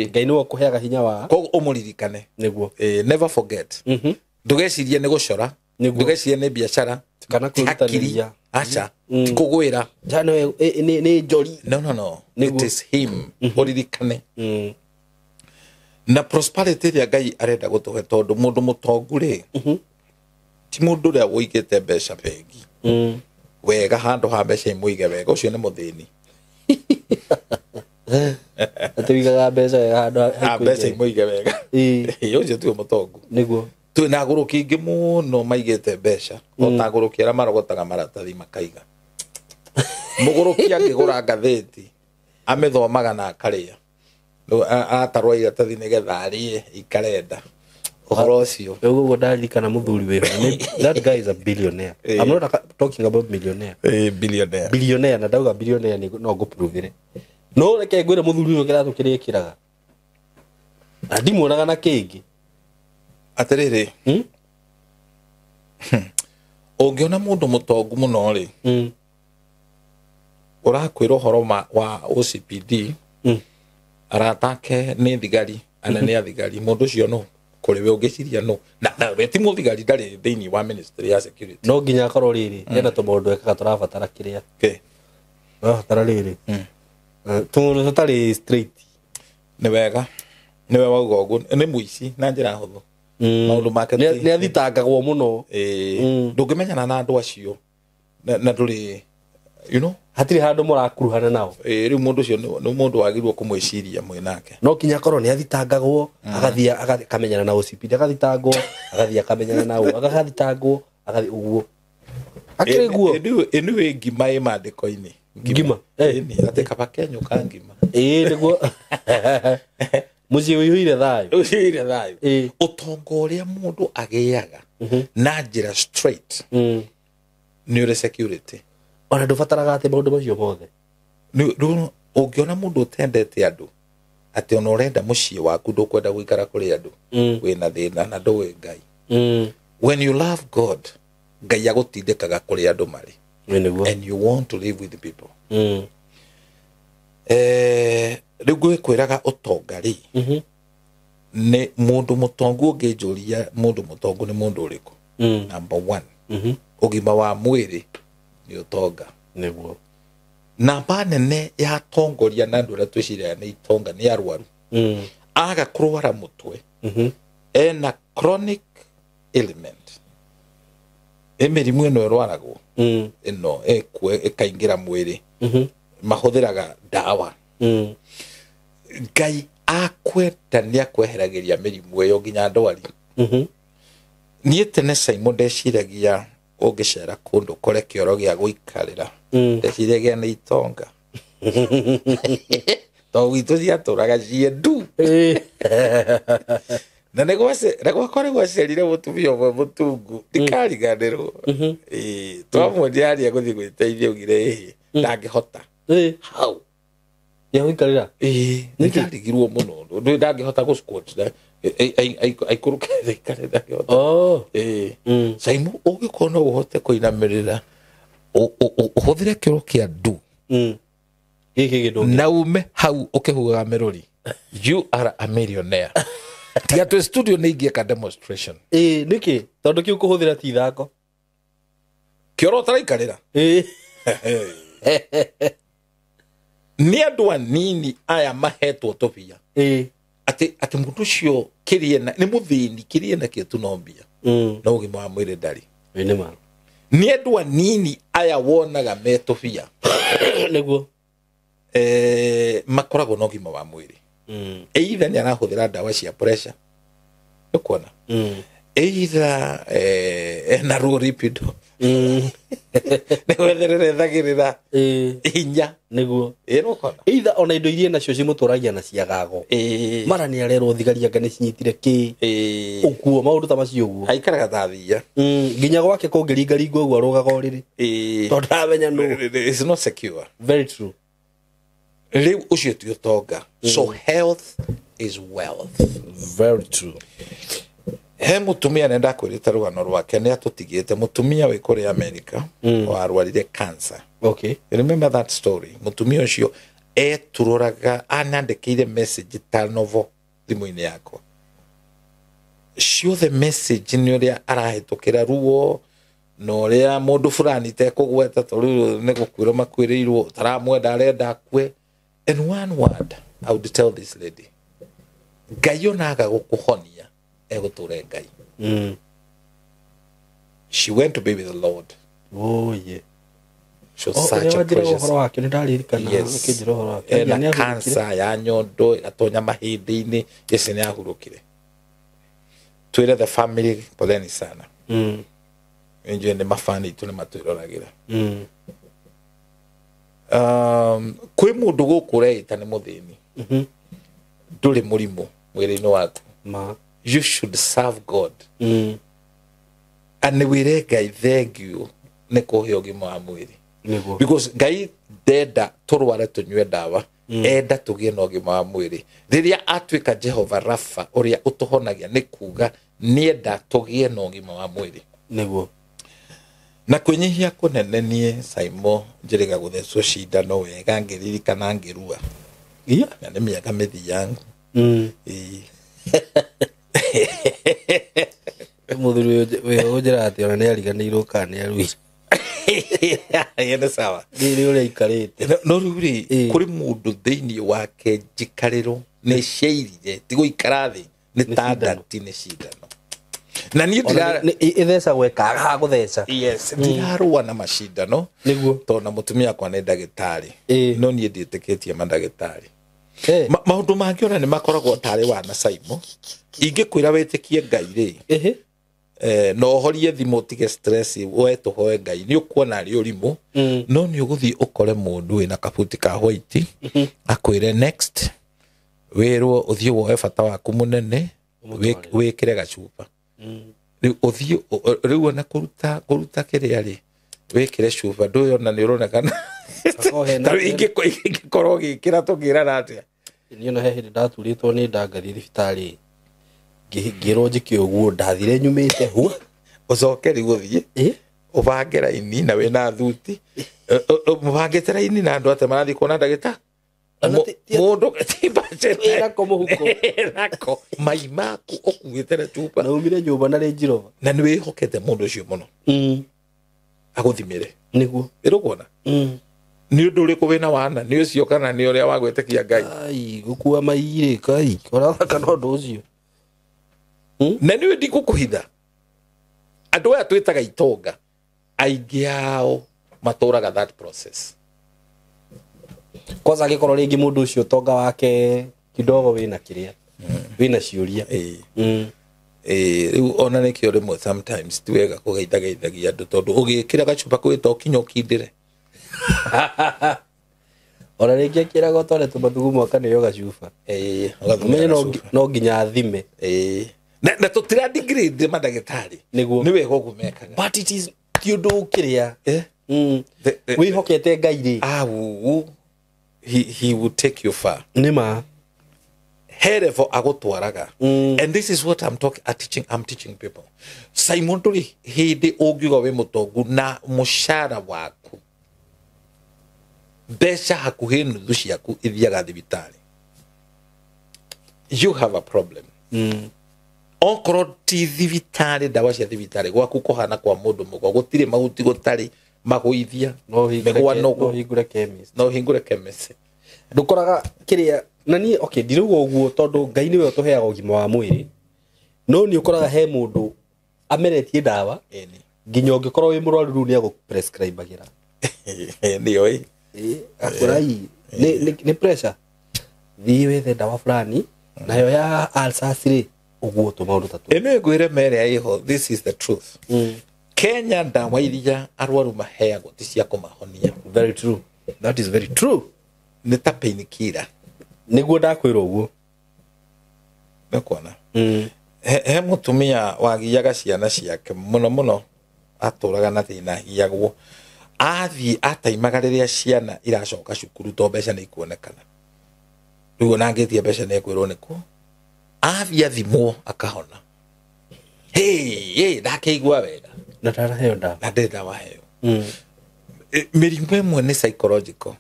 Ngai niwe ũkũheaga hinya wa koguo ũmũririkane. Nĩguo. Never forget. Ndũgecirie nĩ gũcora, ndũgecirie nĩ biacara, kana kwĩrutanĩria. Aca, ti kũgwĩra. Nĩ njori. No. It is him. Ũririkane. Na prosperity ĩrĩa Ngai arenda gũtũhe tondũ mũndũ mũtongu rĩ, ti mũndũ ũrĩa ũigĩte mbeca bengi. Wega handũ ha mbeca imũige wega, ũcio nĩ mũthĩni. Atĩ ũigaga mbeca wega handũ ha mbeca imũige wega. Ũcio tiwe mũtongu. Nĩguo. Twĩna agũrũki aingĩ mũno maigĩte mbeca, o ta agũrũki arĩa marogotaga maratathi makaiga. Mũgũrũki angĩgũra ngathĩti amĩthomaga na akarĩa. Atarwo iratathi nĩgetha arĩe ikarenda. Ũhoro ũcio. Ũguo ndaririkana mũthuri wĩho. That guy is a billionaire. I'm not talking about millionaire. Billionaire. Billionaire na ndauga billionaire nĩ no ngũpruvire. No reke ngwĩre mũthuri ũyũ kĩratũ kĩrĩa ekĩraga. Na ndimuonaga na kĩngĩ. Atĩrĩrĩ, ũngĩona mũndũ mũtongu mũno rĩ, ũrakwĩra ũhoro wa OCPD, arata ake nĩ thigari, anene a thigari, mũndũ ũcio nũ kũrĩ we ũngĩciria nũ, na we ti mũthigari, ndarĩ thĩinĩ wa ministry ya security. No nginya akorwo rĩrĩ, hena tũmaũndũ ekaga tũrabatara kĩrĩa. Tũrabatara rĩrĩ. Tũmaũndũ tũtarĩ straight. Nĩ wega. Nĩwe wauga ũguo, nĩ mũici na njĩra hũthũ. Maũndũ make nĩ athitangagwo mũno. Ndũngĩmenyana na andũ acio na ndũrĩ, you know, hatirĩ handũ mũrakuruhana nao. Rĩu mũndũ ũcio nĩ mũndũ wagĩrĩirwo kũmwĩciria mwĩ nake. No kinya akorwo nĩ athitangagwo, agathiĩ akamenyana na OCPD, agathitangwo, agathiĩ akamenyana na ũ, agathitangwo, agathiĩ ũguo. Akĩrĩ guo. Anyway, ngima ĩ maandĩko-inĩ. Ngima. Atĩ kaba kenyũ ka ngima. Nĩguo. Mũciĩ ũiyũire thayũ. Ũiyũire thayũ. Ũtonga ũrĩa mũndũ agĩaga na njĩra straight nĩ ũrĩ security. Ona ndũbataraga atĩ maũndũ macio mothe. Rĩu ũngĩona mũndũ ũtendete andũ, atĩ ona ũrenda mũciĩ waku ndũkwenda gũikara kũrĩ andũ, wĩna thĩna na ndũĩ Ngai. When you love God, Ngai agũtindĩkaga kũrĩ andũ marĩ. And you want to live with the people. Rĩu ngwĩkwĩraga ũtonga rĩ, nĩ mũndũ mũtongu ũngĩnjũria mũndũ mũtongu nĩ mũndũ ũrĩkũ? Number one, ũgima wa mwĩrĩ nĩ ũtonga. Nĩguo. Namba nene ya atongoria na andũ arĩa twĩciragia nĩ itonga nĩ arwaru. Aga kũrwara mũtwe, ena chronic ailment. Mĩrimũ ĩno ĩrwaragwo ĩno ĩkaingĩra mwĩrĩ, mahũthĩraga ndawa. Ngai Akwenda nĩ akweheragĩria mĩrimũ ĩyo nginya ndwari. Niĩ tene Simon ndeciragia ũngĩcera kũndũ kũrĩ kĩoro gĩa gũikarĩra, ndeciragia nĩ itonga. Tondũ gwitũ ciatũraga ciendu. Na nĩ gwakwa nĩ gwacerire mũtumia ũmwe mũtungu ndikariganĩrwo. Twamwendire aria gũthiĩ gwĩteithia augire ĩhĩ ndangĩhota. Hau ya gũikarĩra. Nĩ ndarigirwo mũno ndũ ndangĩhota gũ squat aikũrũke aikare ndangĩhota. Simon ũngĩkorwo no ũhote kũinamĩrĩra ũhũthĩre kĩoro kĩa ndu Gĩkĩ gĩndũ na ume hau ũkĩhugaga mĩrũri, you are a millionaire. Tiga twĩ studio nĩ ingĩka demonstration. Ĩĩ, nĩkĩ? Tondũ kĩu kũhũthĩra ti ithako. Kĩoro ũtaraikarĩra. Nĩ andũ anini aya mahetwo tũbia atĩ mũndũ ũcio kĩrĩa na nĩ mũthĩni kĩrĩa nakĩo tu no mbia, no ũgima wa mwĩrĩ ndarĩ. Ĩĩ nĩ ma. Nĩ andũ anini aya wonaga me tũbia Nĩguo. Makoragwo na ũgima wa mwĩrĩ. Either nĩ arahũthĩra ndawa cia pressure, nĩkuona, either ena ruo lipido, nĩ gwetherera ethagĩrĩra hinya. Nĩguo. Ĩ nĩũkuona. Either ona indo iria nacio cimũtũragia na ciagago. Mara nĩ arerwo thigari anga nĩ cinyitire kĩ. Ũguo maũndũ ta macio ũguo. Aikaraga ta thia. Nginya gwake kũngĩringaringwo ũguo arũgaga ũrĩrĩ. Tondũ ndaramenya nũ. It's not secure. Very true. Rĩu ũcio ti ũtonga. So health is wealth. Very true. He mũtumia nĩ ndakwĩrĩte rũgano rwake, nĩ atũtigĩte, mũtumia wĩ kũrĩa America warwarire cancer. You remember that story? Mũtumia ũcio eturoraga anandĩkĩire message ta novo thimũ-inĩ yakwa ciothe. Message nĩ ũrĩa arahĩtũkĩra ruo na ũrĩa mũndũ fulani tekũgweta tondũ rĩu nĩ gũkuĩrwo makuĩrĩirwo taramwenda arenda akue. In one word, I would tell this lady, Ngai onaga gũkũhonia egũtũre Ngai. She went to be with the Lord. Oh yeah. She was such a precious Ũhoro wake nĩ ndaririkana. Ũkĩnjĩra ũhoro wake. Ena Nĩ ahurũkire. Cancer ya nyondo ĩgatonya mahĩndĩ-inĩ. Yes, nĩ ahurũkire. Twĩre the family poleni sana. Njũĩ nĩ mabani itũ nĩ matwĩroragĩra. Kwĩ mũndũ gũkũ ũreĩta nĩ mũthĩni, ndũrĩ mũrimũ mwĩrĩ-inĩ waku. Ma. You should serve God and wĩre Ngai thank you nĩ kũhe ũgima wa mwĩrĩ. Nĩguo. Because Ngai ndenda tũrware tũnyue ndawa, enda tũgĩe na ũgima wa mwĩrĩ. Rĩrĩa atuĩka Jehova Rafa ũrĩa ũtũhonagia, nĩ kuga nĩenda tũgĩe na ũgima wa mwĩrĩ. Nĩguo. Na kwĩnyihia kũnene, niĩ Saimo njĩrĩga gũthecwo cindano wega ngĩririkana ngĩrua. Iya. Na nĩ mĩaka mĩthiangu. Ĩĩ. Mũthuri ũyũ ũnjĩra atĩ ona nĩ ariganĩirwo kana nĩ aruire. Ĩĩ, nĩ sawa. Nĩ ũrĩa aikarĩte. No rĩu rĩ, kũrĩ mũndũ thĩinĩ wake njikarĩro nĩ ciairire ti gũikara thĩ nĩ Nĩ ta cindano. ndati nĩ cindano na niĩ Ona ĩthecagwo ĩkaga gũtheca. Yes, ndirarũa na macindano. Nĩguo. Tondũ na mũtumia akwa nĩ ndagĩtarĩ. No niĩ ndiĩtĩkĩtie mandagĩtarĩ. Maũndũ mangĩ ona nĩ makoragwo tarĩ wana Saimo ingĩkwĩra wĩtĩkie Ngai rĩ, no ũhorie thimũ ũtige stress we tũhoe Ngai, nĩ ũkuona arĩ ũrimũ. No nĩ ũgũthiĩ ũkore mũndũ wĩna kabuti ka white akwĩre next wĩrwo ũthiĩ woe bata waku mũnene wĩkĩre gacuba. Rĩu ũthiĩ rĩu ona kũruta kĩrĩa rĩ wĩkĩre cuba ndũĩ ona nĩ ũronekana. Akorwo hena- Ta rĩu ingĩkorwo ũgĩkĩra tũngĩrana atĩa? Niĩ ona he hĩndĩ ndaturĩtwo nĩ nda ngathiĩ thibitarĩ ngĩrwo njĩke ũguo, ndathire nyumĩte hua. Ũcoke rĩu ũthiĩ ũbange raini na wĩna thuti. Mũbangĩte raini na andũ atĩ marathiĩ kuona ndagĩta. Ona Mũndũ ti budget. Wĩnako mũhuko. Wĩnako mai maku ũkuĩte na cuba. Na umire nyũmba na Range Rover. Na nĩ wĩhokete mũndũ ũcio mũno agũthimĩre. Nĩguo. Ĩrũkuona nĩ ũndũ ũrĩkũ wĩna wana, nĩ ũcio kana nĩ ũrĩa wa gwĩtĩkia Ngai? Ai, gũkua mairĩ kai ũrathaka na ũndũ ũcio. Na nĩ ndikũkũhitha, andũ aya twĩtaga itonga aingĩ ao matũraga that process. Kwanza angĩkorwo rĩngĩ mũndũ ũcio ũtonga wake Kidogo wĩna kĩrĩa wĩna ciũria. Rĩu ona nĩkĩo rĩmwe sometimes ti wega kũgeithageithagia andũ tondũ ũgĩkĩra gacuba kwĩ to kinya ũkindĩre. Ona rĩngĩ akĩraga ũtware tũmathugumo akaneo gacuba. Ũmenye no nginya athime. Na tũtira degrade mandagĩtarĩ. Nĩguo. Nĩ wega ũguo mekaga. But it is ti ũndũ ũkĩrĩa. Wĩhokete Ngai rĩ. Au he will take you far. Nĩ ma. He level agũtwaraga. And this is what I'm talking, I'm teaching people. Simon ndũrĩ hĩndĩ ũngiuga wĩ mũtongu na mũcara waku mbeca hakuhĩ nuthu ciaku ithiaga thibitarĩ. You have a problem. Okorwo ti thibitarĩ, ndawa cia thibitarĩ gwaku kũhana kwa mũndũ mũkwa, gũtirĩ mahuti, gũtarĩ magũithia, No mĩgwa hingũre chemist. No hingũre chemist. Ndũkoraga kĩrĩa na niĩ okay ndirauga ũguo tondũ Ngai nĩwe ũtũheaga ũgima wa mwĩrĩ, no nĩ ũkoraga he mũndũ ameretie ndawa nginya ũngĩkorwo wĩ mũrwaru rĩu nĩ agũprescribe-agĩra. Nĩyo ĩ. Akũrai nĩ pressure, thiĩ wethe ndawa fulani nayo ya ulcers rĩ ũguo tũmaũndũ ta tũu. Ĩno ĩngwĩre mere ĩho, this is the truth. Kenya ndawa iria arwaru maheagwo ti cia kũmahonia. Very true. That is very true. Nĩ ta painkiller. Nĩguo ndakwĩra ũguo. Nĩkuona. He mũtumia wagiaga ciana ciake mũno mũno, atũraga na thĩna agiagwo. Athiĩ ataimaga rĩrĩa ciana iracoka cukuru to mbeca nĩ ikuonekana. Rĩu ona angĩtia mbeca nĩ ekwĩrwo nĩkũ. Athiĩ athimwo akahona. Hey, ndakĩigua wega. Na ndaraheo ndawa. Na ndĩ ndawa heo. Mĩrimũ ĩmwe nĩ psychological.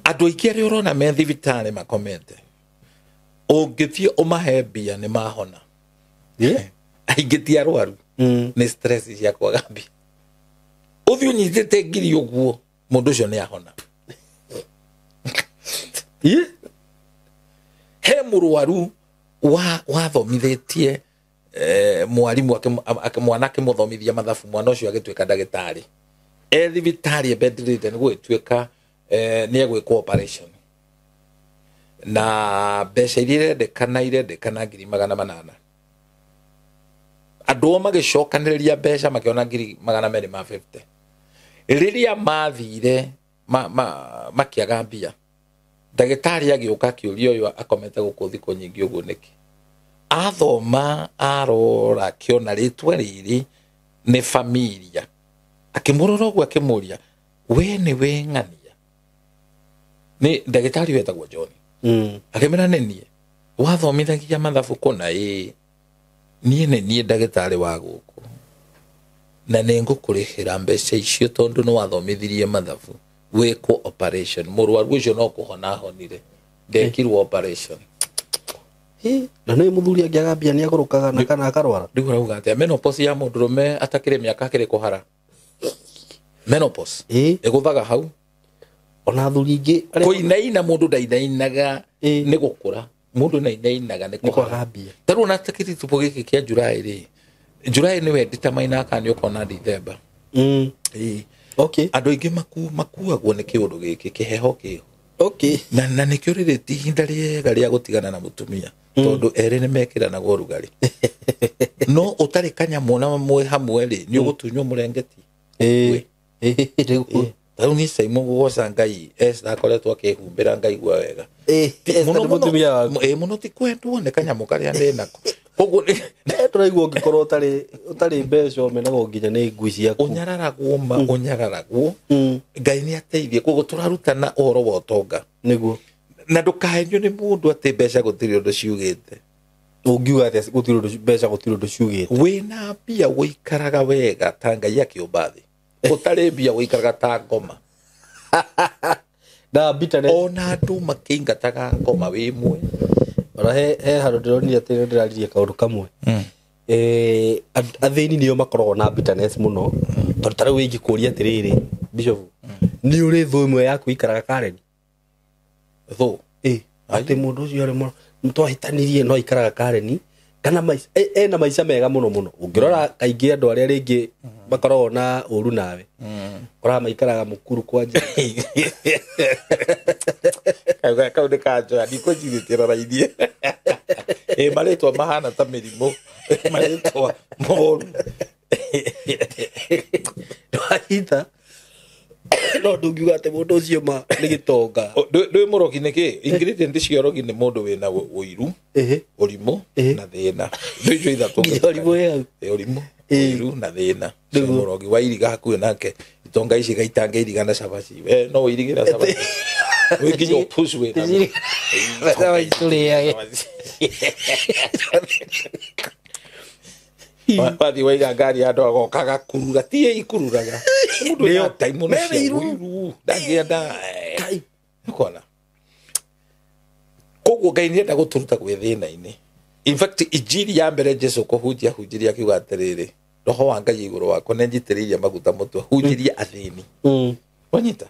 Andũ aingĩ arĩa ũrona me thibitarĩ makomete, ũngĩthiĩ ũmahe mbia nĩ mahona. Aingĩ ti arwaru. Nĩ stress cia kwaga mbia. Ũthiĩ ũnyitĩte ngiri ũguo, mũndũ ũcio nĩ ahona. He mũrwaru wathomithĩtie mwarimu mwana akĩmũthomithia mathabu, mwana ũcio agĩtuĩka ndagĩtarĩ. E thibitarĩ bedridden gũgĩtuĩka nĩ egwĩkwo operation. Na mbeca iria irendekana 800,000. Andũ o magĩcokanĩrĩria mbeca makĩona 250,000. Rĩrĩa mathire makĩaga mbia, ndagĩtarĩ agĩũka akĩũria ũyũ akomete gũkũ thikũ nyingĩ ũguo nĩkĩ. Athoma arora akĩona rĩtwa rĩrĩ nĩ familia. Akĩmũrora ũguo akĩmũria, we nĩ we ng'ania? Nĩ ndagĩtarĩ wetagwo John. Akĩmwĩra nĩ niĩ. Wathomithagia mathabu kũna? Ĩĩ. Niĩ nĩ niĩ ndagĩtarĩ wa gũkũ. Na nĩ ngũkũrĩhĩra mbeca icio tondũ nĩ wathomithirie mathabu. Wĩkwo operation. Mũrwaru ũcio no kũhona ahonire. Ndekirwo operation. Na nĩ mũthuri angĩaga mbia nĩ agũrũkaga na kana akarwara. Rĩu ũrauga atĩa? Menopause ya mũndũrũme atakĩrĩ mĩaka akĩrĩ kũhara. Menopause. Ĩgũthaga hau. Ona athuri aingĩ kũinaina mũndũ ndainainaga nĩ gũkũra. Mũndũ ndainainaga nĩ kũhara mbia. Ta rĩu ona kĩritupo gĩkĩ kĩa July rĩ, July nĩwe determine kana nĩ ũkona December. Okay. Andũ aingĩ makuagwo nĩ kĩũndũ gĩkĩ kĩheho kĩho. Okay. Na nĩkĩo rĩrĩ ti ihinda rĩega rĩa gũtigana na mũtumia tondũ erĩ nĩ mekĩranaga ũrugarĩ. No ũtarĩ kanyamũ na mwĩ hamwe rĩ, nĩ ũgũtunywo mũrengeti. Rĩu niĩ Simon gũgoca Ngai Esther akoretwo akĩhumbĩra ngaigua wega. Mũno ti kwendwo nĩ kanyamũ karĩa ndĩ nako. Koguo tũraigua ũngĩkorwo ũtarĩ mbeca ũmenagwo nginya nĩ ngui ciaku. Ũnyararagwo ma ũnyararagwo. Ngai nĩ ateithie. Koguo tũrarutana ũhoro wa ũtonga. Nĩguo. Na ndũkahenio nĩ mũndũ atĩ mbeca gũtirĩ ũndũ ciugĩte. Ũngiuga atĩa gũtirĩ ũndũ mbeca gũtirĩ ũndũ ciugĩte? Wĩna mbia ũikaraga wega ta Ngai akĩũmba thĩ. Ũtarĩ mbia ũikaraga ta ngoma. Na bitterness. Ona andũ makĩingataga ngoma wĩ mwe. Ona he handũ ndĩronire atĩ ndĩraririe kaũndũ kamwe. Athĩni nĩo makoragwo na bitterness mũno. Tondũ ta rĩu ingĩkũria atĩrĩrĩ, Bishop, nĩ ũrĩ thũ ĩmwe yaku ikaraga Karen? Thũ? Atĩ mũndũ ũcio arĩ mũno, twahĩtanirie no aikaraga Karen, Kana maica ena maica mega muno muno. Ũngĩrora kaingĩ andũ arĩa rĩngĩ makoragwo na ũru nawe. Ũraga maikaraga mũkuru kwanja. Kau nĩ kanjoya ndikwĩcirĩtie rarairie. Marĩtwa mahana ta mĩrimũ, marĩtwa moru. Ndwanyita. No ndũngiuga atĩ mũndũ ũcio ma nĩ gĩtonga. Ndũĩ mũrogi nĩ kĩ? Ingredient cia ũrogi nĩ mũndũ wĩna ũiru, ũrimũ na thĩna. Ndũ icio ithatũ. Nginya ũrimũ wĩ hau. Ũrimũ, ũiru na thĩna. Mũrogi wa iriga hakuhĩ nake itonga ici igaitanga iriga na cabaci. No ũirigĩra cabaci. Wĩ nginya ũpush wĩna. Cabaci tũrĩage. Wathiĩ waiga ngari andũ agoka agakurura ti ye ikururaga. Mũndũ wĩna ndaimono cia ũiru ndangĩenda. Nĩkuona. Koguo Ngai nĩenda gũtũruta gwĩ thĩna-inĩ. In fact injiri ya mbere Jesu kũhunjia hunjirie akiuga atĩrĩrĩ, roho wa Ngai igũrũ wakwa nĩanjitĩrĩirie maguta mũtwe hunjirie athĩni. Wanyita?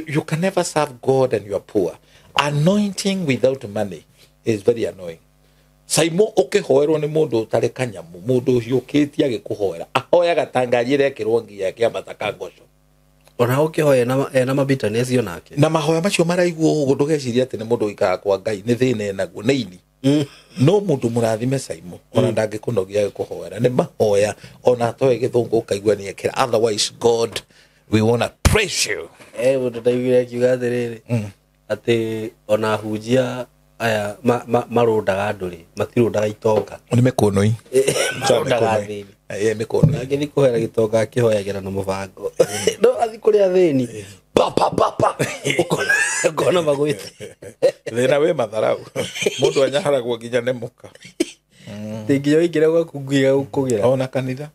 You can never serve God and you are poor. Anointing without money is very annoying. Saimo ũkĩhoerwo nĩ mũndũ ũtarĩ kanyamu, mũndũ ũhiũkĩtie agĩkũhoera, ahoyaga ta ngari ĩrekĩrwo ngia ĩkĩambata kangoco. Ona ũkĩhoya ena mabitterness yo nake. Na mahoya macio maraiguo ũguo ndũgeciria atĩ nĩ mũndũ ũikaraga kwa Ngai, nĩ thĩna enaguo, nĩ ini. No mũndũ mũrathime Saimo, ona ndangĩkũnogia agĩkũhoera, nĩ mahoya ona atoĩ gĩthũngũ ũkaigua nĩ ekĩra. Otherwise God, we wanna praise you. Mũndũ ndaiguire akiuga atĩrĩrĩ, atĩ ona hunjia aya marũndaga andũ rĩ, matirũndaga itonga. Nĩ mĩkũnũi. Marũndaga athĩni. Mĩkũnũi. Angĩthiĩ kũhoera gĩtonga akĩhoyagĩra na mũbango. No athiĩ kũrĩ athĩni. Pa pa pa pa. Ũkona magwĩte. Thĩna wĩ matharau. Mũndũ anyaharagwo nginya nĩ mũka. Nginya ũingĩre gwaku nginya gũkũgĩra. Ona kanitha.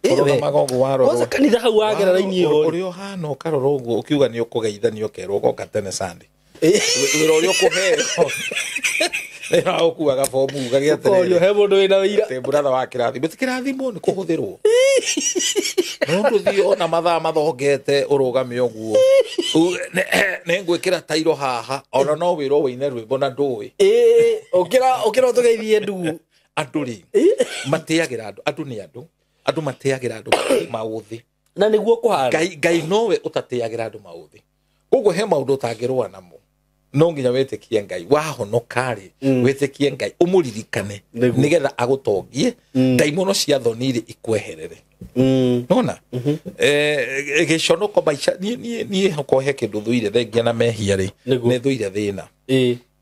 Ũrũgamaga ũguo warorwo. Kwanza kanitha hau wagera raini ĩyo. Ũrĩa ũhana ũkarora ũguo ũkiuga nĩ ũkũgeithanio ũkerwo ũgoka tene Sunday. Wĩra ũrĩa ũkũheo. Nĩ ũkuaga bomu ũgagĩa atĩrĩrĩ. Ũkorio he mũndũ wĩna wĩira. Atĩ brother wa kĩrathimo. Ti kĩrathimo nĩ kũhũthĩrwo. No ndũthiĩ ona mathaa mathongete ũrũgame ũguo. Nĩ ngwĩkĩra tairo haha ona no wĩrwo wĩine rwĩmbo na ndũĩ. Ũkĩra ũtũgeithie ndugu. Andũ rĩ matĩagĩra andũ, andũ nĩ andũ. Andũ matĩagĩra andũ maũthĩ. Na nĩguo kũhana. Ngai nowe ũtatĩagĩra andũ maũthĩ. Koguo he maũndũ ũtangĩrũa namo. No nginya wĩtĩkie Ngai wahonoka rĩ, wĩtĩkie Ngai ũmũririkane nĩgetha agũtongie ndaimono cia thoni rĩ ikweherere. Nona gĩconoko maica niĩ okorwo he kĩndũ thũire thengia na mehia rĩ, nĩ thũire thĩna.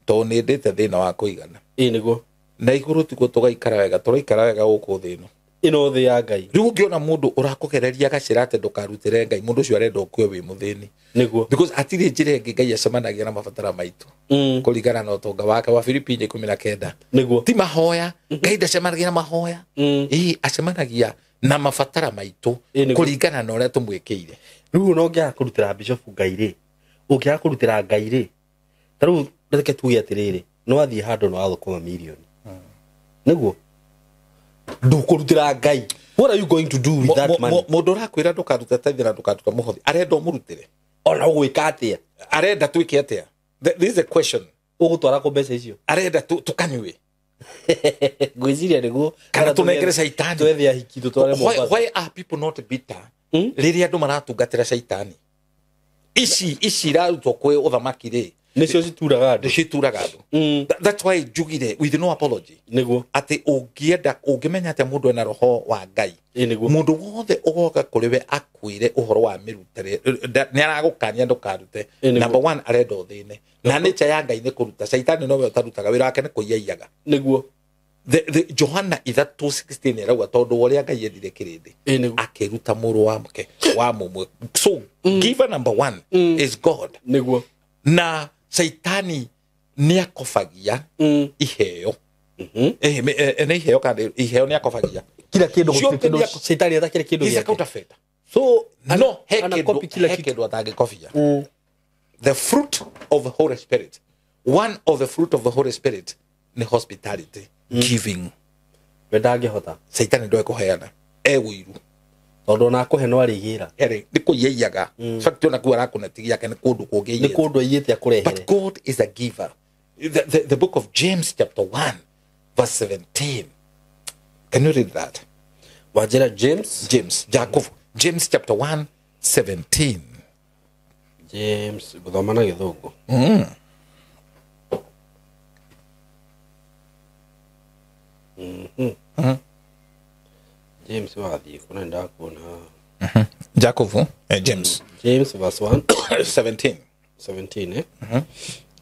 Tondũ nĩ ndĩte thĩna wa kũigana. Nĩguo. Na igũrũ tiguo tũgaikara wega, tũraikara wega gũkũ thĩ ĩno. Ĩno thĩ ya Ngai. Rĩu ũngĩona mũndũ ũrakũgereria gacĩra atĩ ndũkarutĩre Ngai, mũndũ ũcio arenda ũkue wĩ mũthĩni. Nĩguo. Because hatirĩ njĩra ĩngĩ Ngai acemanagia na mabatara maitũ. Kũringana na ũtonga wake wa Filipi 4:19. Nĩguo. Ti mahoya, Ngai ndacemanagia na mahoya. Acemanagia na mabatara maitũ kũringana na ũrĩa tũmwĩkĩire. Rĩu ona ũngĩaga kũrutĩra Bishop Ngai rĩ, ũngĩaga kũrutĩra Ngai rĩ, ta rĩu reke tuge atĩrĩrĩ, no athiĩ handũ no athũkũma mirioni. Nĩguo. Ndũkũrutĩra Ngai. What are you going to do with that money? Mũndũ ũrakwĩra ndũkarute tithe na ndũkaruta mũhothi, arenda ũmũrutĩre. Ona ũgwĩka atĩa? Arenda twĩke atĩa? This is a question. Ũgũtwara kũ mbeca icio? Arenda tũkanyue. Ngwĩciria nĩguo. Kana tũnengere caitani. Twethe ahiki tũtware Mombasa. Why are people not bitter? Rĩrĩa andũ maratungatĩra caitani. Ici irarutwo kwĩ ũthamaki rĩ. Nĩcio cituraga andũ. Nĩcio cituraga andũ. That's why njugire with no apology. Nĩguo. Atĩ ũngĩenda ũngĩmenya atĩ mũndũ ena roho wa Ngai. Nĩguo. Mũndũ wothe ũgoka kũrĩ we akwĩre ũhoro wa mĩrutĩre, nĩ aragũkania ndũkarute. Number one, arenda ũthĩne. Na nature ya Ngai nĩ kũruta. Caitani nowe ũtarutaga, wĩra wake nĩ kũiyaiyaga. Nĩguo. The Johana 3:16 ĩrauga tondũ ũrĩa Ngai endire kĩrĩndĩ akĩruta mũrũ wake wa mũmwe. So giver number one is God. Nĩguo. Na Saitani nĩ akobagia iheo. Nĩ iheo kana iheo nĩ akobagia. Kila kĩndũ gũtirĩ kĩndũ Saitani atakĩrĩ kĩndũ He's a gĩake. counterfeiter. So no he kĩndũ atangĩkobia. The fruit of the Holy Spirit. One of the fruit of the Holy Spirit ni hospitality, giving. We ndangĩhota. Saitani ndoe kũheana. Ũiru. Tondũ ona akũhe no arĩgĩra. Nĩ kũiyaiyaga. In fact ona kuo arakũnetigia yake nĩ kũndũ kũngĩ. Nĩ kũndũ aiyĩte akũrehere. But God is a giver. The book of James chapter 1 verse 17. Can you read that? Wajira James? James. Jacob. James chapter 1, 17. James. Guthoma na Githungu. James wathi kuna ndakuona. Jacob, James. James verse 1 17. 17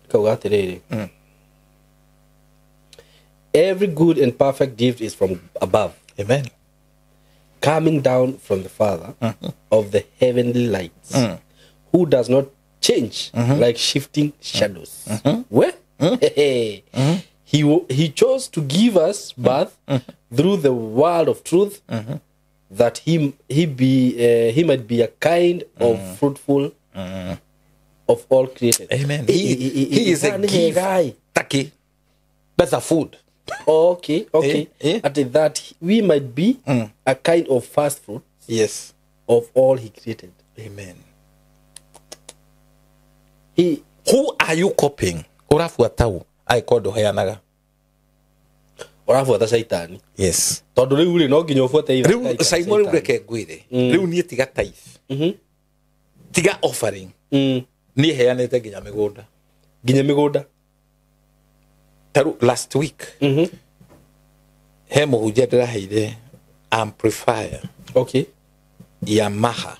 Kauga atiriri. Every good and perfect gift is from above. Amen. Coming down from the Father of the heavenly lights, who does not change like shifting shadows. Where? He chose to give us birth through the word of truth, that he might be a kind of fruitful of all created. Amen. He is a giver. Taki. That's a food. Oh, okay, okay. At that we might be a kind of first fruit. Yes. Of all he created. Amen. Who are you copying? Urafuata u aikondo heanaga. Urafuata Shaitani. Yes. Tondu riu ri no nginya ufuate ithe. Riu Simon riu reke ngwire. Riu nie tiga tithe. Tiga offering. Ni heanete nginya migunda. Nginya migunda. Taru last week. He muhunjia ndiraheire amplifier. Okay. Yamaha.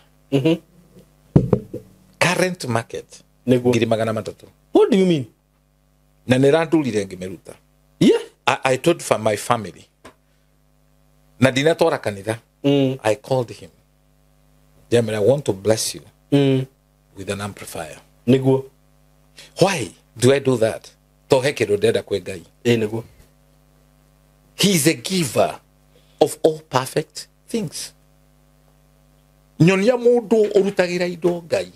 Current market. Ngiri magana matatu. What do you mean? Na nirandurire ngimeruta. Yeah. I told for my family. Na ndinatwara kanitha. I called him. Jamie, I want to bless you with an amplifier. Niguo. Why do I do that? To he kindu ndenda kwi Ngai. Niguo. He is a giver of all perfect things. Nyonia mundu urutagira indo Ngai.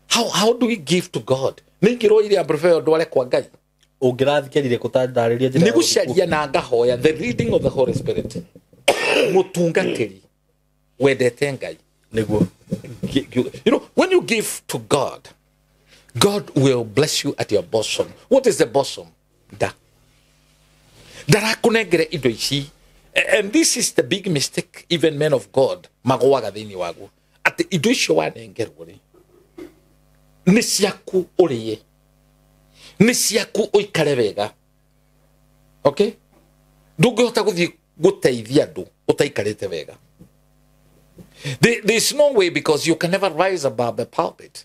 How do we give to God? Ningirwo ile amplifier ndware kwa Ngai. Ungirathikirire kutandariria njira. Ni gucaria na ngahoya the reading of the Holy Spirit. Mutungatiri wendete Ngai. Niguo. You know, when you give to God, God will bless you at your bosom. What is the bosom? Da. Ndarakunengere indo ici. And this is the big mistake even men of God magwaga thiini waguo. Ati indo icio wanengerwo ri ni ciaku urie, ni ciaku uikare wega. Okay? Ndungihota guthii guteithia andu utaikarite wega. There is no way, because you can never rise above the pulpit.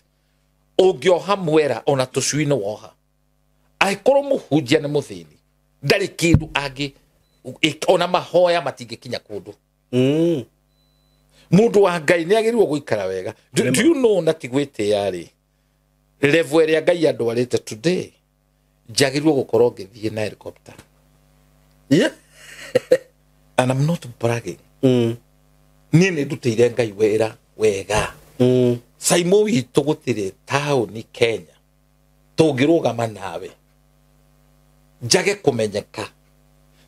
Ũngĩoha mwera ona tũcui nĩ woha. Angĩkorwo mũhunjia nĩ mũthĩni, ndarĩ kĩndũ angĩ ona mahoya matingĩkinya kũndũ. Mũndũ wa Ngai nĩ agĩrĩirwo gũikara wega. Do you know na ti gwĩtĩa rĩ, level ĩrĩa Ngai andwarĩte today, njagĩrĩirwo gũkorwo ngĩthiĩ na helicopter. Yeah. And I'm not bragging. Niĩ nĩ ndutĩire Ngai wĩra wega. Saimo witũ gũtirĩ taũni Kenya tũngĩrũgama nawe njage kũmenyeka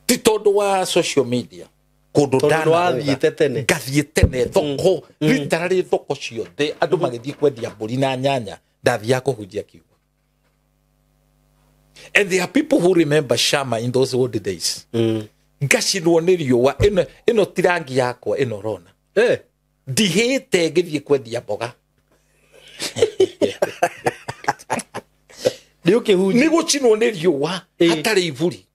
ti tondũ wa social media kũndũ ndanathiĩte tene ngathiĩ tene thoko literally thoko ciothe andũ magĩthiĩ kwendia mbũri na nyanya ndathiaga kũhunjia kiugo. And there are people who remember Shama in those old days. Ngacinwo nĩ riũa ĩno ti rangi yakwa ĩno rona. Ndihĩte ngĩthiĩ kwendia mboga. Nĩ gũcinwo nĩ riũa hatarĩ iburi.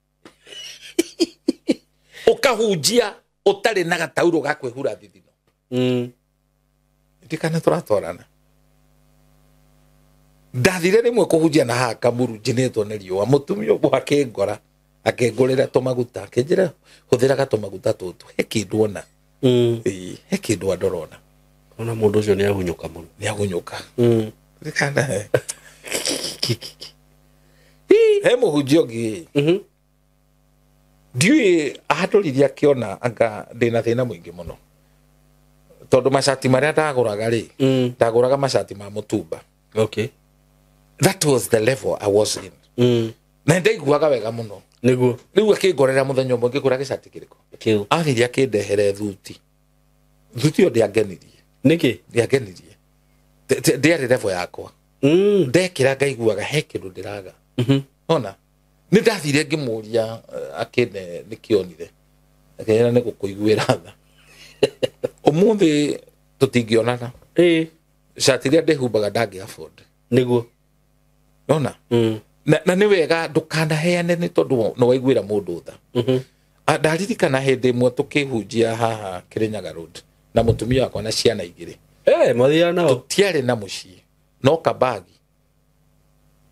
Ũkahunjia ũtarĩ na gataurũ ga kwĩhura thithino. Ndikana tũratwarana. Ndathire rĩmwe kũhunjia na haha Kamuru njinĩtwo nĩ riũa. Mũtumia ũmwe akĩngora akĩngũrĩra tũmaguta akĩnjĩra hũthĩraga tũmaguta tũtũ he kĩndũ ona. He kĩndũ andorona. Ona mũndũ ũcio nĩ ahunyũka mũno. Nĩ ahunyũka. Ndikana he mũhunjia ũngĩ. Ndiũĩ ahatũririe akĩona anga ndĩna thĩna mũingĩ mũno. Tondũ macati marĩa ndagũraga rĩ, ndagũraga macati ma mũtumba. Okay. That was the level I was in. Na ndaiguaga wega mũno. Niguo. Rĩu akĩngorera mũthenya ũmwe ngĩgũra gĩcati kĩrĩkũ? Kĩu. Athire akĩndehere thuti. Thuti ĩyo ndĩangenirie. Nĩkĩ? Ndĩangenirie. Ndĩarĩ level yakwa. Ndekĩra ngaiguaga he kĩndũ ndĩraga. Ona Nĩ ndathire ngĩmũria akĩne nĩkĩonire. Akĩnjĩra nĩ gũkũiguĩra tha. Ũmũthĩ tũtingĩonana. Cati iria ndĩhumbaga ndangĩ afford. Nĩguo. Nona? Na nĩ wega ndũkanaheane nĩ tondũ nĩ waiguĩra mũndũ tha. Ndaririkana hĩndĩ ĩmwe tũkĩhunjia haha Kirinyaga Road na mũtumia wakwa na ciana igĩrĩ. Mathiaga nao. Tũtiarĩ na mũciĩ no kabagi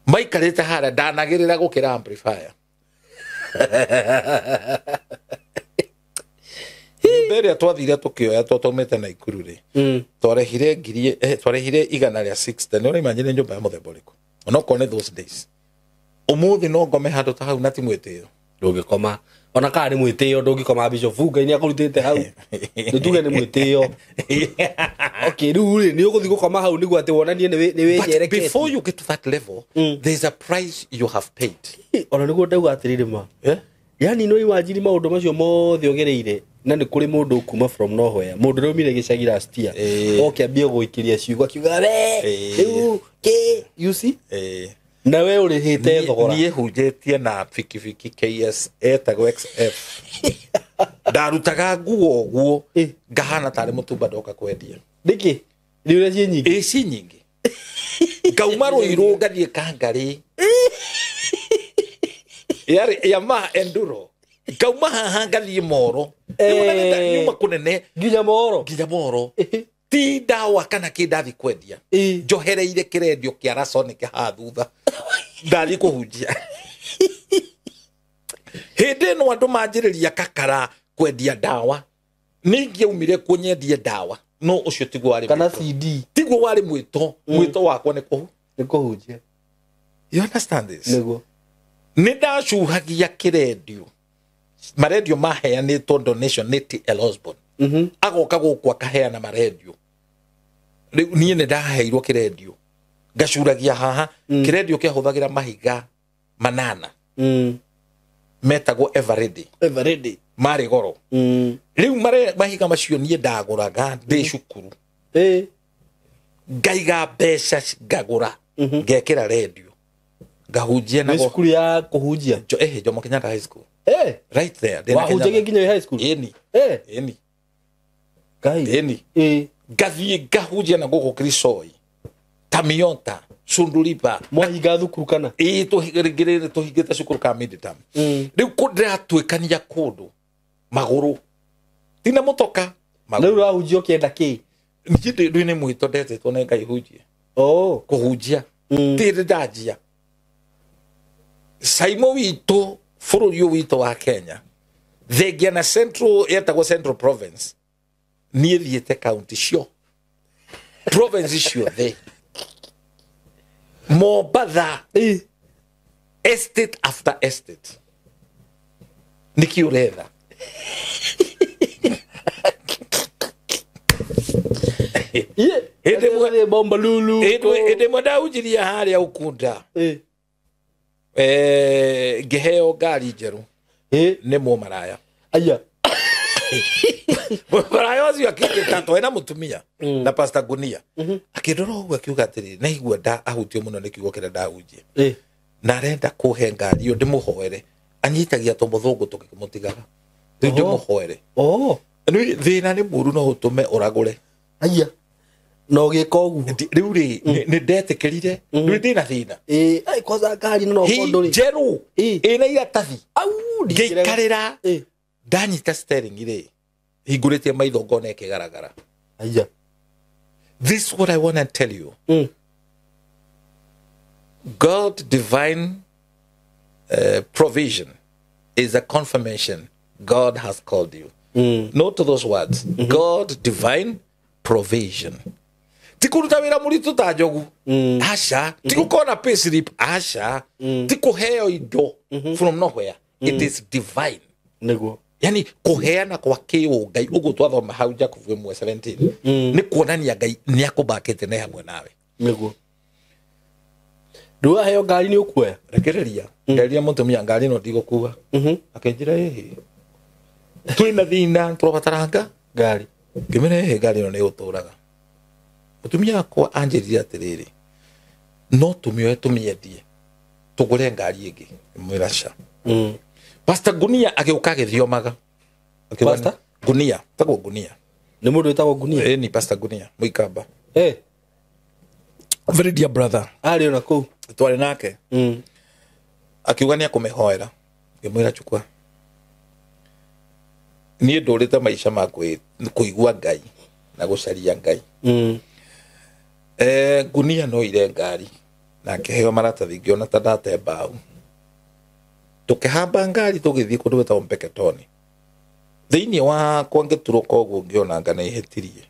maikarĩte harĩa ndanagĩrĩra gũkĩra amplifier. Nyũmba ĩrĩa twathire tũkĩoya twaumĩte Naikuru rĩ, twarehire ngiri twarehire 160. Nĩ ũraimagine nyũmba ya mũthemba ũrĩkũ onokorwo nĩ those days. Ũmũthĩ no ngome handũ ta hau na ti mwĩtĩo. Ndũngĩkoma ona kana nĩ mwĩtĩo ndũngĩkoma Bishop Ngai nĩ akũrutĩte hau. Nĩ tuge nĩ mwĩtĩo. Okay, rĩu rĩ nĩ ũgũthiĩ gũkoma hau nĩguo atĩ wonanie nĩ wĩnyerekete. Before you get to that level, there's a price you have paid. Ona nĩguo ndauga atĩrĩrĩ ma. Yani no imagine maũndũ macio mothe ũgereire na nĩ kũrĩ mũndũ kuma from nowhere, mũndũ ũrĩa umire gĩcagi last year oke ambie gũikĩria ciugo akiuga we rĩu kĩ you see na we ũrĩhĩte thogora. Niĩ hunjĩtie na bikibiki KS etagwo XF. Ndarutaga nguo ũguo ngahana tarĩ mũtumba ndoka kwendia. Nĩkĩ? Nĩ ũrĩa ciĩ nyingĩ? Ĩ ciĩ nyingĩ. Ngauma Rũirũ ngathiĩ Kangarĩ. Yarĩ Yamaha Enduro. Ngauma haha ngathiĩ Moro. Nyuma kũnene. Nginya Moro. Nginya Moro. Ti ndawa kana kĩ ndathi kwendia. Njohereire kĩrendio kĩa Rasonic haha thutha. Ndathiĩ kũhunjia. Hĩndĩ ĩno andũ manjĩrĩria kakara kwendia ndawa. Ningĩaumire kuo nyendie ndawa. No ũcio tiguo warĩ kana CD. Tiguo warĩ mwĩto. Mwĩto wakwa nĩ kũhunjia. You understand this? Nĩguo. Nĩ ndacuhagia kĩrendio. Marendio maheanĩtwo donation nĩ T.L. Osborne. Agoka gũkũ akaheana marendio. Rĩu niĩ nĩ ndaheirwo kĩrendio. Ngacuragia haha. Kĩrendio kĩahũthagĩra mahiga manana. Metagwo Everready. Everready. Marĩ goro. Rĩu mahiga macio niĩ ndagũraga ndĩ cukuru. Ngaiga mbeca ngagũra. Ngekĩra rendio. Ngahunjia na cukuru ya kũhunjia. Jomo Kenyatta High School. Right there. Wahunjagia nginya high school? Ĩni. Ĩni. Ngai. Ĩni. Ngathiĩ ngahunjia na gũkũ Krisoi. Tamiota, Sundulipa. Mwahinga thukuru kana? Ĩĩ tũhingĩte cukuru ka midterm. Rĩu ndĩratuĩkania kũndũ magũrũ. Tina mũtoka. Rĩu ũrahunjia ũkĩenda kĩ? Niĩ ndĩ nĩ mwĩto ndetĩtwo nĩ Ngai hunjie. Kũhunjia. Ti ndanjia. Saimo witũ bũrũri ũyũ witũ wa Kenya. Thengia na Central yetagwo Central Province. Niĩ thiĩte county cio. Province ciothe. Mombatha. Estate after estate. Nĩkĩ ũretha? Hĩndĩ Bombalulu. Hĩndĩ ĩmwe ndahunjirie harĩa Ukunda. Ngĩheo ngari njerũ. Nĩ mũmaraya. Aya. Mũmaraya ũcio akĩnjĩta twarĩ na mũtumia na Pastor Gunia. Akĩndora ũguo akiuga atĩrĩrĩ, nĩaigua ahutio mũno nĩ kiugo kĩrĩa ndahunjia. Na arenda kũhe ngari ĩyo ndĩmũhoere. Anyitagia tũmũthũngũ tũkĩmũtigaga. Rĩu ndĩmũhoere. Thĩna nĩ mũũru no ũtũme ũragũre. Aya. Na ũgĩka ũguo. Rĩu rĩ nĩ ndetĩkĩrire. Rĩu ndĩna thĩna. Ai kwanza ngari no okorwo ndũrĩ. Njerũ. Ĩna iratathi. Au ngĩikarĩra. Ndanyita steering rĩ. Hingũrĩtie maitho ngona ĩkĩgaragara. Aya. This is what I want to tell you. God divine provision is a confirmation God has called you. Note those words. God divine provision. Ti kũruta wĩra mũritũ ta njogu. Aca. Ti gũkorwo na payslip. Aca. Ti kũheo indo from nowhere. It is divine. Nĩguo. Yani kũheana kwa kĩũngai ũguo twathoma hau Jakubu 1:17. Nĩ kuonania Ngai nĩ akũbakĩte ne hamwe nawe. Nĩguo. Rĩu waheo ngari nĩ ũkuoya? Rekereria. Nderia mũtumia ngari no ndigũkua. Akĩnjĩra ĩhĩ. Twĩna thĩna tũrabataranga ngari. Ngĩmwĩra ĩhĩ ngari ĩno nĩ ĩgũtũraga. Mũtumia wakwa anjĩrire atĩrĩrĩ, no tũmĩoe tũmĩendie. Tũgũre ngari ĩngĩ. Ngĩmwĩra ca. Pastor Gunia agĩũka agĩthiomaga. Pastor? Gunia, tagwo Gunia. Nĩ mũndũ wĩtagwo Gunia? Ĩni Pastor Gunia, Mũikamba. Eh. Very dear brother. Arĩ ona kũu. Twarĩ nake. Akiuga nĩ akũmĩhoera. Ngĩmwĩra chukua. Niĩ ndũrĩte maica ma kũigua Ngai na gũcaria Ngai. Gunia no ire ngari na akĩheo maratathi ngĩona ta ndate mbaũ. Tũkĩhamba ngari tũgĩthiĩ kũndũ gwĩtagwo Mpeketoni. Thĩinĩ wakwa ngĩturũka ũguo ngĩona nga nĩ ihĩtirie.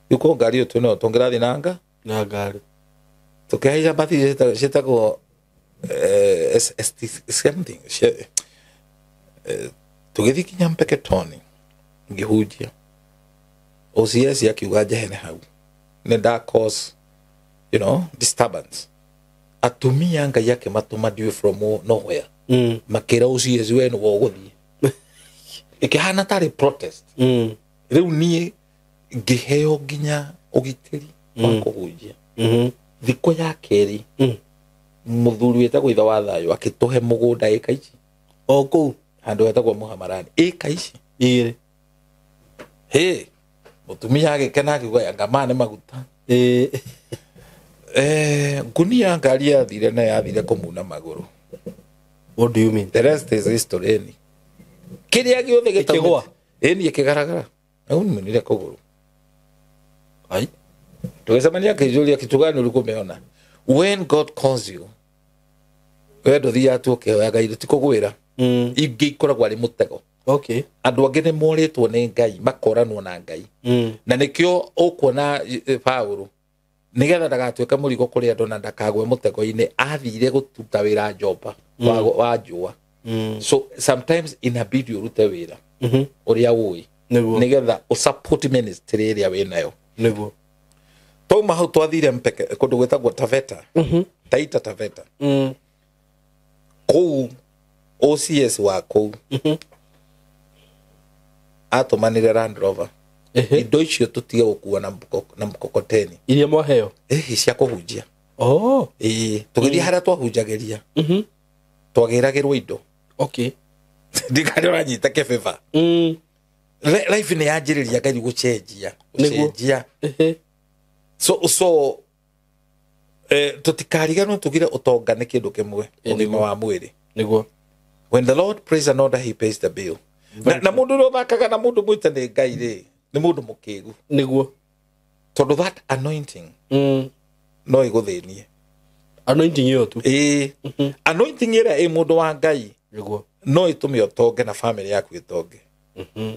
Rĩu ko ngari ĩyo twĩnayo tũngĩrathiĩ na nga? Na ngari. Tũkĩhaica mbathi ciĩtagwo ST something. Tũgĩthiĩ kinya Mpeketoni ngĩhunjia. OCS akiuga njehene hau. Nĩ nda cause, you know, disturbance. Atumia Ngai akĩmatũma ndiũĩ from nowhere. Makĩra OCS we nĩwe ũgũthiĩ. Ĩkĩhana tarĩ protest. Rĩu niĩ ngĩheo nginya ũgitĩri wa kũhunjia. Thikũ ya kerĩ mũthuri wĩtagwo Ithe wa Thayũ akĩtũhe mũgũnda ĩka ici. O kũu? Handũ hetagwo Mũhamarani. Ĩka ici. Igĩrĩ. Hĩ, mũtumia agĩkena akiuga anga maya nĩ maguta. Ngunia ngari yathire na yathire kũmuna magũrũ. What do you mean? The rest is history. Ĩni. Kĩrĩa gĩothe gĩtaumĩte. Ĩkĩgũa? Ĩni ĩkĩgaragara. Aumunire kũgũrũ. Ai. Tũgĩcemania akĩnjũria kitu gani ũrĩ kũmĩona. When God calls you, we ndũthiaga tu ũkĩhoyaga indo ti kũgwĩra. Ingĩ ikoragwo arĩ mũtego. Okay. Andũ angĩ nĩ morĩtwo nĩ Ngai, makoranwo na Ngai. Na nĩkĩo ũkuona Paũlũ nĩgetha ndagatuĩke mũrigo kũrĩ andũ na ndakagwe mũtego-inĩ, athire gũtuta wĩra Jopa wa njũa. So sometimes inabidi ũrute wĩra ũrĩa ũĩ nĩgetha ũsupport ministry ĩrĩa wĩnayo. Nĩguo. Twauma hau twathire Mpeke kũndũ gwĩtagwo Taveta. Taita Taveta. Kũu OCS wa kũu atũmanire Land Rover. Indo icio tũtige gũkua na mkokoteni. Iria mwaheo? Cia kũhunjia. Oh. Tũgĩthiĩ harĩa twahunjagĩria. Twagĩragĩrwo indo. Okay. Ndikari ũranyita kĩbĩba. Life nĩ yanjĩrĩria Ngai gũcenjia. Gũcenjia. So tũtikariganwo tugire ũtonga nĩ kĩndũ kĩmwe, ũgima wa mwĩrĩ. Nĩguo. When the Lord prays an order, he pays the bill. Na mũndũ ũrĩa ũthakaga na mũndũ mwĩte nĩ Ngai rĩ, nĩ mũndũ mũkĩgu. Nĩguo. Tondũ that anointing no ĩgũthĩnie. Anointing ĩyo tu. Anointing ĩrĩa ĩ mũndũ wa Ngai. Nĩguo. No ĩtũme ũtonge na family yaku ĩtonge.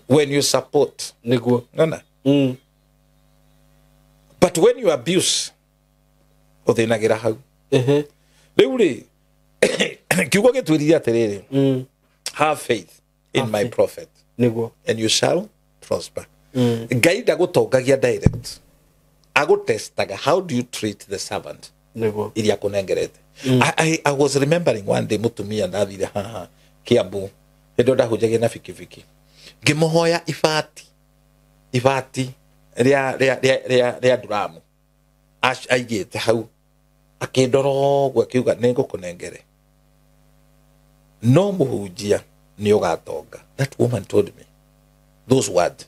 When you support. Nĩguo. Nona? But when you abuse, ũthĩnagĩra hau. Rĩu rĩ, kiugo gĩtwĩrire atĩrĩrĩ, have faith in my prophet. Nĩguo. And you shall prosper. Ngai ndagũtongagia direct. Agũtestaga how do you treat the servant. Nĩguo. Iria kũnengerete. I was remembering one day mũtumia ndathire haha Kiambu. Hĩndĩ ĩyo ndahunjagia na bikibiki. Ngĩmũhoya ibati rĩa nduramu. Aigĩte hau. Akĩndora ũguo akiuga nĩ ngũkũnengere. No mũhunjia nĩ ũgatonga. That woman told me those words.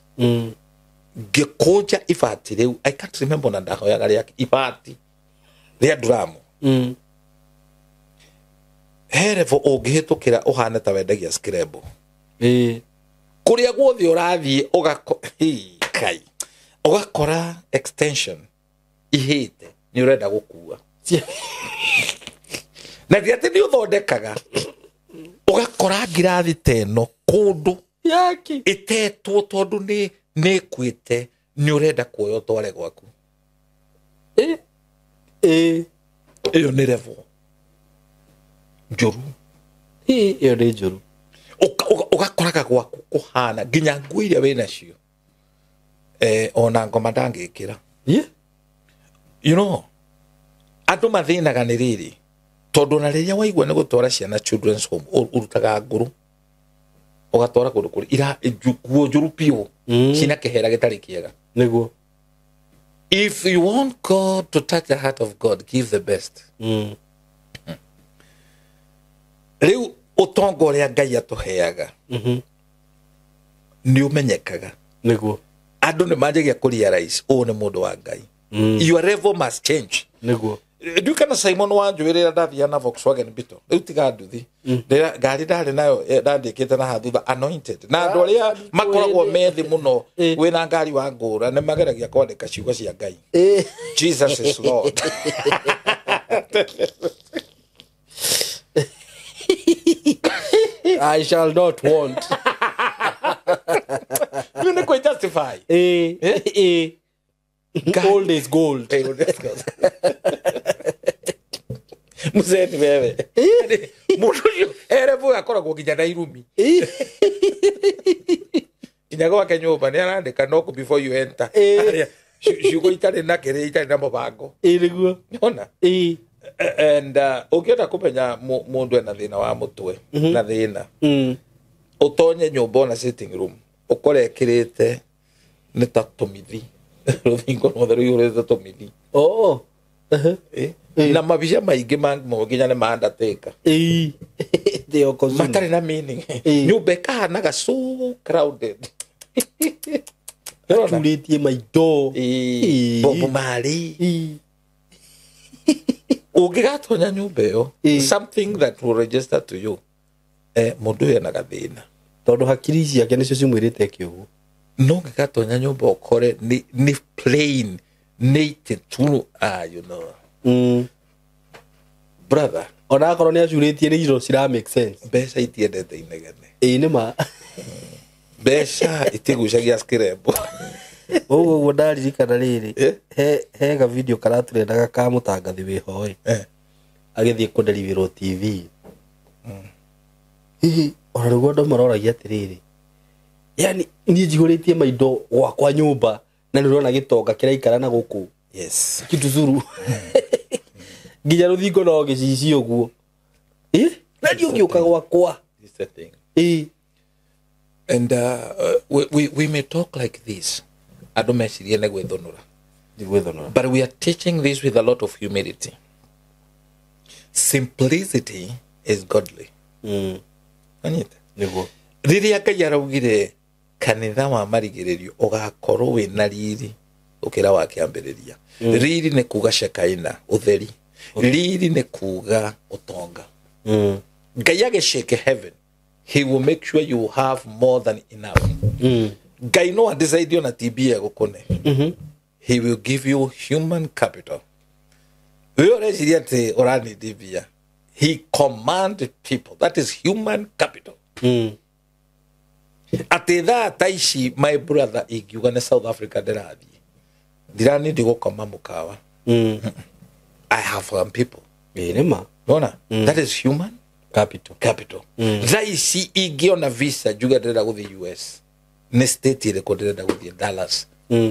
Ngĩkũnja ibati rĩu. I can't remember na ndahoyaga rĩa ibati rĩa nduramu. He level ũngĩhĩtũkĩra ũhane ta wendagia scrabble. Kũrĩa guothe ũrathiĩ ũgakora extension ihĩte nĩ ũrenda gũkua. Na ti atĩ nĩ ũthondekaga. Ũgakora ngirathi ta ĩno kũndũ ĩtetwo tondũ nĩ ĩkuĩte nĩ ũrenda kuoya ũtware gwaku. Ĩyo nĩ level njũru. Ĩyo nĩ njũru. Ũgakoraga gwaku kũhana nginya nguo iria wĩnacio. Ona ngoma ndangĩkĩra. You know, andũ mathĩnaga nĩ rĩrĩ tondũ na rĩrĩa waigua nĩ gũtwara ciana children's home ũrutaga ngũrũ ũgatwara kũndũ kũrĩ ira nguo njũru biũ cina kĩhera gĩtarĩ kĩega. Nĩguo. If you want God to touch the heart of God, give the best. Rĩu ũtonga ũrĩa Ngai atũheaga nĩ ũmenyekaga. Nĩguo. Andũ nĩ manjagia kũ realize ũyũ nĩ mũndũ wa Ngai. Your level must change. Nĩguo. Nduika na Simon Wanjui rĩrĩa ndathiaga na Volkswagen Beetle. Rĩu tiga nduthi. Ngari ndarĩ nayo ndandĩkĩte na haha thutha anointed. Na andũ arĩa makoragwo methi mũno wĩna ngari wa ngũra nĩ mageragia kwandĩka ciugo cia Ngai. Jesus is Lord. I shall not want. You need to justify. Gold is gold. Gold is gold. Mzee ni wewe. Mũndũ ũcio erebu akoragwo nginya na irumi. Nginya gwake nyũmba nĩ arandĩka knock before you enter. Ciugo itarĩ na kĩrĩa itarĩ na mũbango. Nĩguo. Ona? And ũngĩenda kũmenya mũndũ ena thĩna wa mũtwe na thĩna. Ũtonye nyũmba ona sitting room ũkore ekĩrĩte nĩ ta tũmithi. Rũthingo ruothe rũiyũrĩte tũmithi. Oh. Na mabica maingĩ nginya nĩ ma Undertaker. Matarĩ na meaning. Nyũmba ĩkahanaga so crowded. Acurĩtie maitho. Bob Marley. Ũngĩgatonya nyũmba ĩyo, something that will register to you. Mũndũ ũyũ ena gathĩna. Tondũ hakiri ciake nĩcio cimwĩrĩte eke ũguo. No ũngĩgatonya nyũmba ũkore nĩ plain native tu, you know. Brother, ona akorwo nĩ acurĩtie nĩ indo cira make sense. Mbeca itiendete inegene. Ĩĩ nĩ ma. Mbeca itigucagia skirembo. Ũguo ũguo ndaririkana rĩrĩ, he ga video karaturendaga ka mũtangathi wĩho ĩ. Agĩthiĩ kũnderiwĩrwo TV. Hihi ona rĩu andũ maroragia atĩrĩrĩ, yani niĩ njihũrĩtie maindo gwakwa nyũmba na nĩ ũrona gĩtonga kĩraikara na gũkũ. Yes. Kituzuru. Nginya rũthingo no gĩcicio ũguo. Na ndiũ ngĩũka gwakwa. It's the thing. And we may talk like this. Andũ mecirie nĩ gwĩthũnũra. But we are teaching this with a lot of humility. Simplicity is godly. Anyita? Nĩguo. Rĩrĩa Ngai araugire kanitha wa marigĩrĩrio ũgakorwo wĩna riri ũkĩra wa kĩambĩrĩria. Riri nĩ kuga shekaina, ũtheri. Riri nĩ kuga ũtonga. Ngai agĩceke heaven, he will make sure you have more than enough. Ngai no adecide ona TB egũkũne. He will give you human capital. We ũreciria atĩ ũranindi mbia. He commanded people. That is human capital. Atĩ thaa ta ici my brother ingiuga nĩ South Africa ndĩrathiĩ. Ndiranindi gũkoma mũkawa. I have some people. Ĩĩ nĩ ma. Ona? That is human capital. Capital. Thaa ici ingĩona visa njuge ndĩrenda gũthiĩ US. Nĩ state ĩrĩkũ ndĩrenda gũthiĩ Dallas.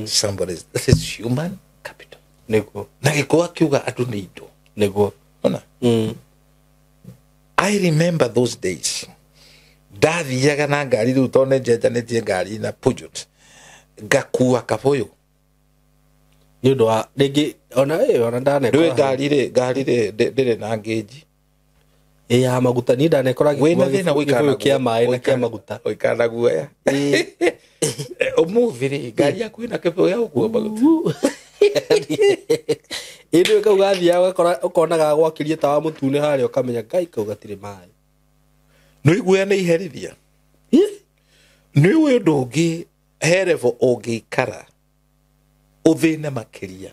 Somebody is, that is human capital. Nĩguo. Na gĩkũa akiuga andũ nĩ indo. Nĩguo. Ona? I remember those days. Ndathiaga na ngari rĩu tondũ nĩ njenjanĩtie ngari na Peugeot. Ngakua kabũyũ. Nĩ ũndũ wa rĩngĩ ona ona ndanekora. Ndũĩ ngari rĩ ndĩrĩ na ngĩnji. Ya maguta niĩ ndanekora gĩkua gĩbũyũ kĩa maĩ na kĩa maguta. Ũikara na guoya. Ũmũthĩ rĩ ngari yaku ĩna kĩbũyũ gĩa gũkua maguta. Ĩĩ nĩwe kau gathiaga ũgakora ũkonaga gwakĩrie tawa mũtune harĩa ũkamenya Ngai kau gatirĩ maĩ. Nĩ guoya nĩ iherithia. Nĩ ũĩ ũndũ ũngĩ he level ũngĩikara ũthĩne makĩria.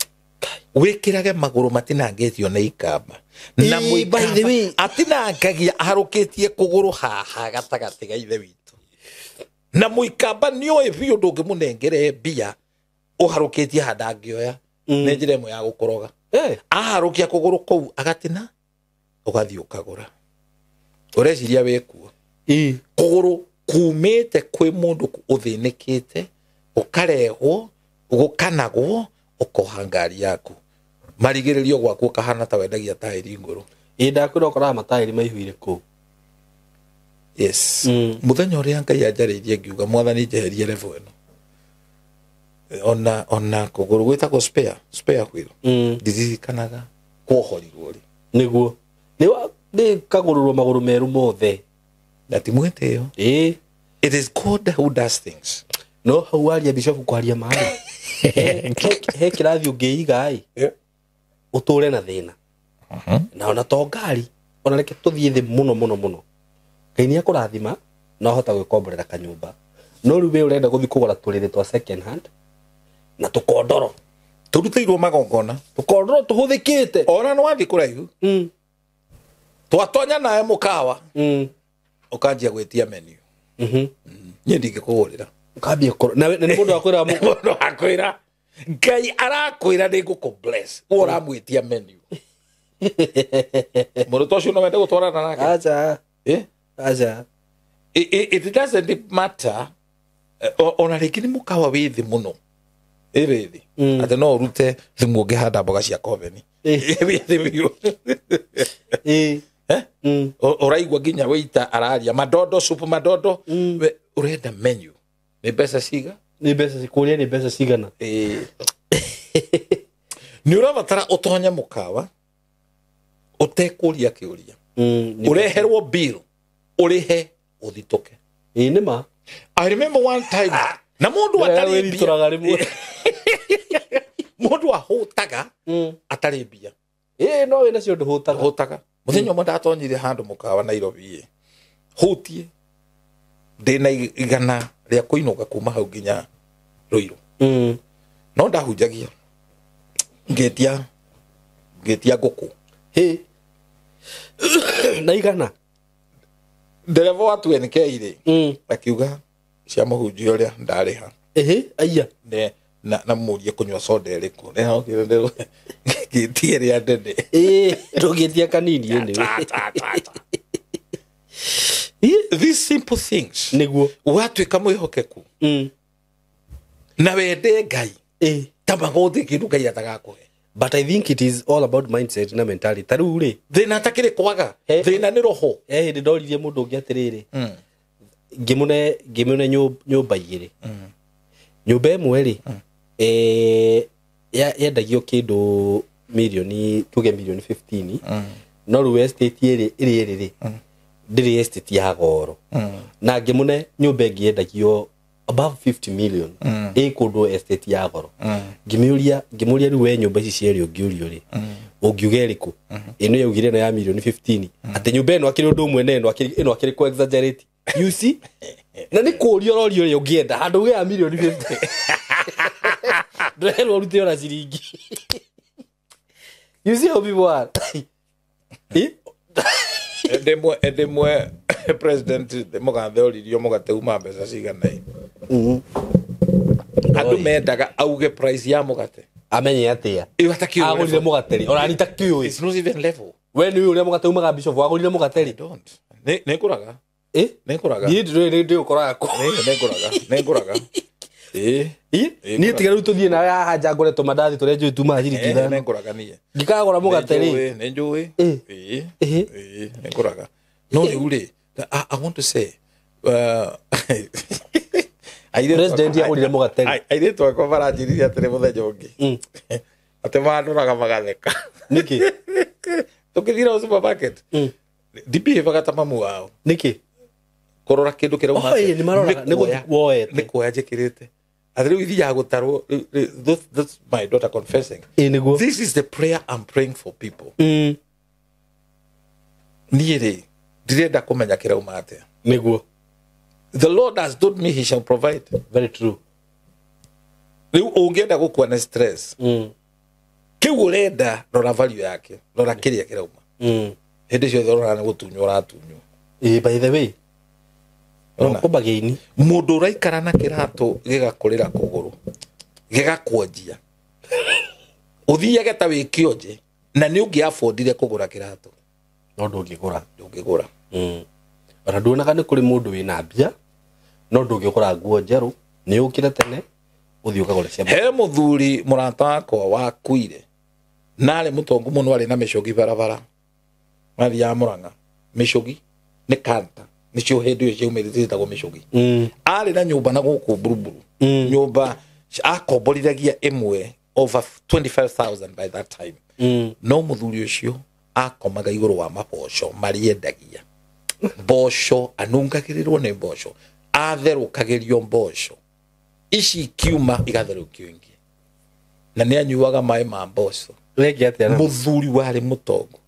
Wĩkĩrage magũrũ matinangĩtio nĩ ikamba. Na mũikamba atinangagia aharũkĩtie kũgũrũ haha gatagatĩ ga ithe witũ. Na mũikamba nĩoĩ biũ ndũngĩmũnengere mbia ũharũkĩtie ha ndangĩoya. Nĩ njĩra ĩmwe ya gũkũroga. Aharũkia kũgũrũ kũu agatina ũgathiĩ ũkagũra. Ũreciria wĩkuo. Kũgũrũ kumĩte kwĩ mũndũ ũthĩnĩkĩte ũkarehwo gũkanagwo ũkoha ngari yaku. Marigĩrĩrio gwaku ũkahana ta wendagia taĩri ngũrũ. Ĩĩ ndakwĩra ũkoraga mataĩri maihũire kũu. Yes. Mũthenya ũrĩa Ngai anjarĩirie ngiuga mwathani njeherie level ĩno. Ona kũgũrũ gwĩtagwo spare wheel. Ndiririkanaga kuohorirwo rĩ. Nĩguo. Nĩ kagũrũrwo magũrũ meru mothe. Na ti mwĩtĩo. Ĩĩ. It is God who does things. No hau waria bishop kwaria maĩ. He kĩrathi ũngĩiga ĩ. Ũtũre na thĩna. Na ona to ngari, ona reke tũthiĩ thĩ mũno mũno mũno. Ngai nĩ akũrathima na ũhota gwĩkomborera kanyũmba. No rĩu we ũrenda gũthiĩ kũgũra tũrĩrĩ twa second hand na tũkondoro. Tũrutĩirwo magongona. Tũkondoro tũhũthĩkĩte. Ona nĩ wathiĩ kũraihu. Twatonya nawe mũkawa. Ũkanjia gwĩtia menu. Niĩ ndingĩkũgũrĩra. Ũkambia kũrora. Na nĩ mũndũ akwĩra mũndũ akwĩra Ngai arakwĩra nĩ ngũkũ bless. We ũramwĩtia menu. Mũndũ ta ũcio no wende gũtwarana nake? Acha. Acha. It doesn't matter. Ona rĩngĩ nĩ mũkawa wĩ thĩ mũno. Ĩrĩ thĩ. Atĩ no ũrute thumu ũngĩhanda mboga cia koveni. Wĩ thĩ biũ. Ũraigua nginya wĩita araria madodo, supu madodo. Ũrenda menu. Nĩ mbeca ciga? Nĩ mbeca kũrĩa nĩ mbeca cigana? Nĩ ũrabatara ũtonye mũkawa ũtekũria kĩũria. Ũreherwo bill, ũrĩhe ũthitũke. Ĩĩ nĩ ma. I remember one time na mũndũ atarĩ mbia. Mũndũ ahũtaga atarĩ mbia. Ĩĩ no wĩna cio ndũhũtaga. Hũtaga. Mũthenya ũmwe ndatonyire handũ mũkawa Nairobi ĩ. Hũtie. Ndĩna igana rĩa kũinũka kuma hau nginya Ruiru. No ndahunjagia. Ngĩtia ngũkũ. Hĩ. Na igana. Ndereba wa 2NK rĩ. Akiuga cia mũhunjia ũrĩa ndarĩha. Ĩhĩ, aya. Na mũrie kũnyua soda ĩrĩkũ. Ngĩtia ĩrĩa nene. Ĩĩ, ndũngĩtia kanini anyway. These simple things. Nĩguo. Watuĩka mwĩhokeku. Na wende Ngai. Ta magũthĩ kĩndũ Ngai atagakũhe. But I think it is all about mindset na mentality. Ta rĩu rĩ. Thĩna atakĩrĩ kwaga. Thĩna nĩ roho. Hĩndĩ ndoririe mũndũ ũngĩ atĩrĩrĩ. Ngĩmũne nyũmba igĩrĩ. Nyũmba ĩmwe rĩ, yendagio kĩndũ milioni, tuge milioni 15. No rĩu estate ĩrĩ rĩ, ndĩrĩ estate ya goro. Na ngĩmũne nyũmba ĩngĩ yendagio above 50 million. Ĩ kũndũ estate ya goro. Ngĩmũria rĩu we nyũmba ici cierĩ ũngĩũrio rĩ, ũngiuga ĩrĩkũ? Ĩno yaugire ĩno ya milioni 15. Atĩ nyũmba ĩno akĩrĩ ũndũ ũmwe na ĩno akĩrĩ kũ exaggerate. You see? Na nĩ kũũria ũrorio ũrĩa ũngĩenda handũ uge ya milioni 50. Ndũrerwo ũrute ona ciringi. You see how people are? Ndĩmwe president mũgathe oririo mũgate uma mbeca cigana ĩ. Andũ mendaga auge price ya mũgate. Amenye atĩa? Agũrire mũgate rĩ? Ona ni ta kĩũĩ. It's not even level. We nĩ ũrĩa mũgate umaga bishop wagũrire mũgate rĩ? Don't. Nĩ ngũraga. Nĩ ngũraga. Niĩ ndĩrĩ ndĩũkoraga kũ. Nĩ ngũraga. Ĩĩ. Niĩ tiga rĩu tũthiĩ nawe haha nja ngũre tũmandathi tũrĩa njũĩ tumaga ciringi ithano. Nĩ ngũraga niĩ. Ngĩkagũra mũgate rĩ? Nĩ njũĩ. Ĩĩ. Ĩĩ, nĩ ngũraga. No rĩu rĩ, I want to say President agũrire mũgate rĩ? Airĩtu akwa maranjĩrire atĩrĩ mũthenya ũngĩ. Atĩ mandoraga magatheka. Nĩkĩ? Tũkĩthiĩ supermarket. Ndibĩhĩbaga ta mamu wao. Nĩkĩ? Kũrora kĩndũ kĩrauma. Ĩĩ, nĩ maroraga. Nĩ gũthiĩ woete. Nĩ kuoya njĩkĩrĩte. Atĩ rĩu ithiaga gũtarwo. That's my daughter confessing. Ĩĩ, nĩguo. This is the prayer I'm praying for people. Niĩ rĩ, ndirenda kũmenya kĩrauma atĩa. Nĩguo. The Lord has told me he shall provide. Very true. Rĩu ũngĩenda gũkua nĩ stress. Kĩu ũrenda, rora value yake. Rora kĩrĩa kĩrauma. Hĩndĩ ciothe ũrora nĩ gũtunywo ũratunywo. Ĩĩ, by the way. Ũkũmagĩini. Mũndũ ũraikara na kĩratũ gĩgakũrĩra kũgũrũ. Gĩgakuonjia. Ũthiage ta wĩ kĩonje na nĩ ũngĩ affordire kũgũra kĩratũ. No ndũngĩgũra. Ndũngĩgũra. Ona nduonaga nĩ kũrĩ mũndũ wĩna mbia no ndũngĩgũra nguo njerũ, nĩ ũkĩre tene ũthiĩ ũkagũre cia. He mũthuri mũrata wakwa wakuire na arĩ mũtongu mũno, arĩ na mĩcũgi barabara. Mathiaga Mũrang'a. Mĩcũgi nĩ kanta. Nĩcio hĩndĩ ĩyo ciaumĩrĩte ciĩtagwo mĩcũgi. Arĩ na nyũmba na gũkũ Buruburu. Nyũmba akomborithagia ĩmwe over 25,000 by that time. No mũthuri ũcio Akomaga igũrũ wa maboco mariendagia. Mboco anungagĩrĩrwo nĩ mboco. Atherũkagĩrio mboco. Ici ikiuma igatherũkio ingĩ. Na nĩ anyuaga maĩ ma mboco. Mũthuri warĩ mũtongu.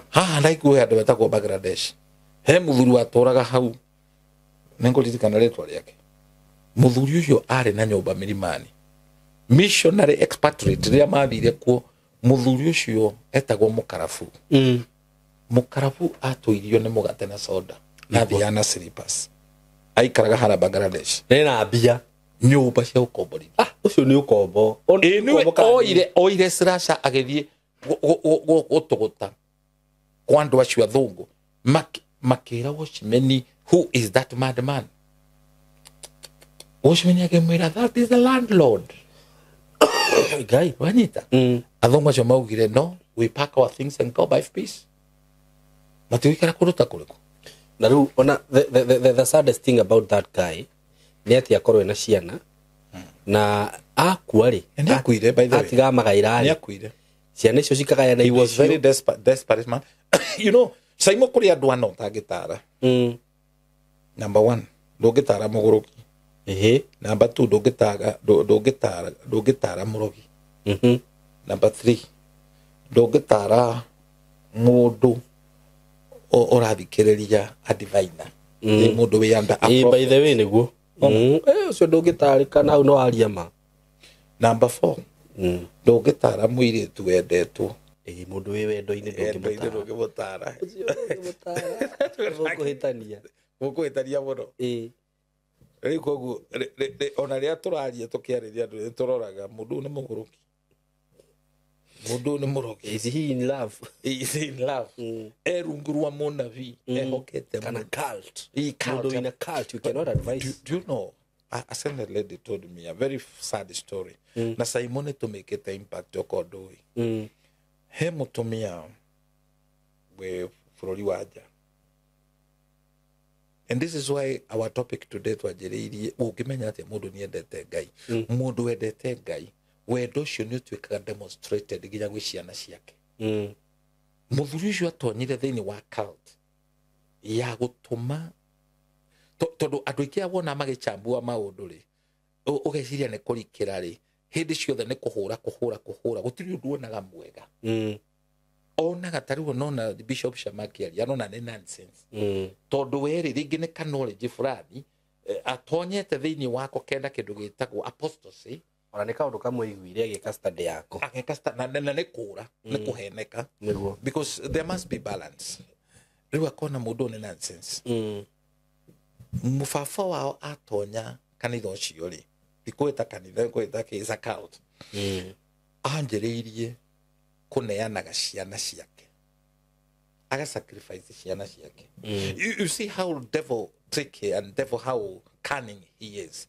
Haha ndaikuhe andũ metagwo Bangladesh. He mũthuri watũraga hau. Nĩngũririkana rĩtwa rĩake. Mũthuri ũcio arĩ na nyũmba Milimani. Missionary expatriate rĩrĩa mathire kuo, mũthuri ũcio etagwo Mũkarabu. Mũkarabu atũirio nĩ mũgate na soda. Na athiaga na slippers. Aikaraga hara Bangladesh. Nena mbia. Nyũmba cia ũkomborithia. Ah, ũcio nĩ ũkombo. Nĩwe oire slasher agĩthiĩ gũtũgũta kwa andũ acio athũngũ. Makĩra watchman, who is that madman? Watchman akĩmwĩra, that is the landlord. Ngai. Wanyita? Athũngũ acio maugire, no, we pack our things and go by peace. Matigũikara kũndũ ta kũrĩkũ. Na rĩu ona the saddest thing about that guy nĩ atĩ akorwo ena ciana na akua rĩ, Nĩ akuire, by the way. atiga magaira Nĩ rĩ, akuire. ciana icio cikagayana He indo was very icio. desperate man. You know, Saimo kũrĩ andũ ana ũtangĩtara. Number 1, ndũngĩtara mũgũrũki. Number 2, ndũngĩtara mũrogi. Number 3, ndũngĩtara mũndũ ũrathikĩrĩria a diviner. Nĩ mũndũ wĩ under a By prophet. the way nĩguo. Ũcio ndũngĩtarĩka na hau no aria ma. Number 4, ndũngĩtara mũirĩtu wendetwo. Mũndũ wĩ wendo-inĩ Wendo-inĩ ndũngĩmũtara. ndũngĩmũtara. Ũcio ndũngĩmũtara. Ũkũhĩtania. Ũkũhĩtania mũno. Rĩu koguo ona rĩrĩa tũraria tũkĩarĩria andũ nĩ tũroraga mũndũ ũyũ nĩ mũgũrũki. Mũndũ ũyũ nĩ mũrogi. Is he in love? Is he in love? E rungu rwa mũnabii, ehokete Kana mũno. cult. Ĩ, cult. Mũndũ in a cult, you cannot advise. Do you know, a certain lady told me a very sad story. Na Simon nĩtũmĩkĩte impact okorwo ndũĩ. He mũtumia wĩ bũrũri wa nja. And this is why our topic today twanjĩrĩirie ũngĩmenya atĩa mũndũ nĩendete Ngai. Mũndũ wendete Ngai, wendo ũcio nĩ ũtuĩkaga demonstrated nginya gwĩ ciana ciake. Mũthuri ũcio atonyire thĩinĩ wa cult ya gũtũma tondũ andũ aingĩ wona magĩchambua maũndũ rĩ, ũgeciria nĩ kũrikĩra rĩ, hĩndĩ ciothe nĩ kũhũra kũhũra kũhũra, gũtirĩ ũndũ wonaga mwega. Onaga ta rĩu onona Bishop Shamaki aria, arona nĩ nonsense. Tondũ we rĩ, rĩngĩ nĩ ka knowledge fulani, atonyete thĩinĩ wako kena kĩndũ gĩtagwo apostasy. Ona nĩ kaũndũ kamwe aiguire agĩka study yako. Agĩka na nĩ kũra, nĩ kũheneka. Nĩguo. Because there must be balance. Rĩu akona mũndũ nĩ nonsense. Mũbaba wao atonya kanitha ũcio rĩ, ndikwĩta kanitha, ngwĩta kĩ, is a cult. Anjĩrĩirie kũneanaga ciana ciake. Aga sacrifice ciana ciake. You see how devil tricky and devil how cunning he is.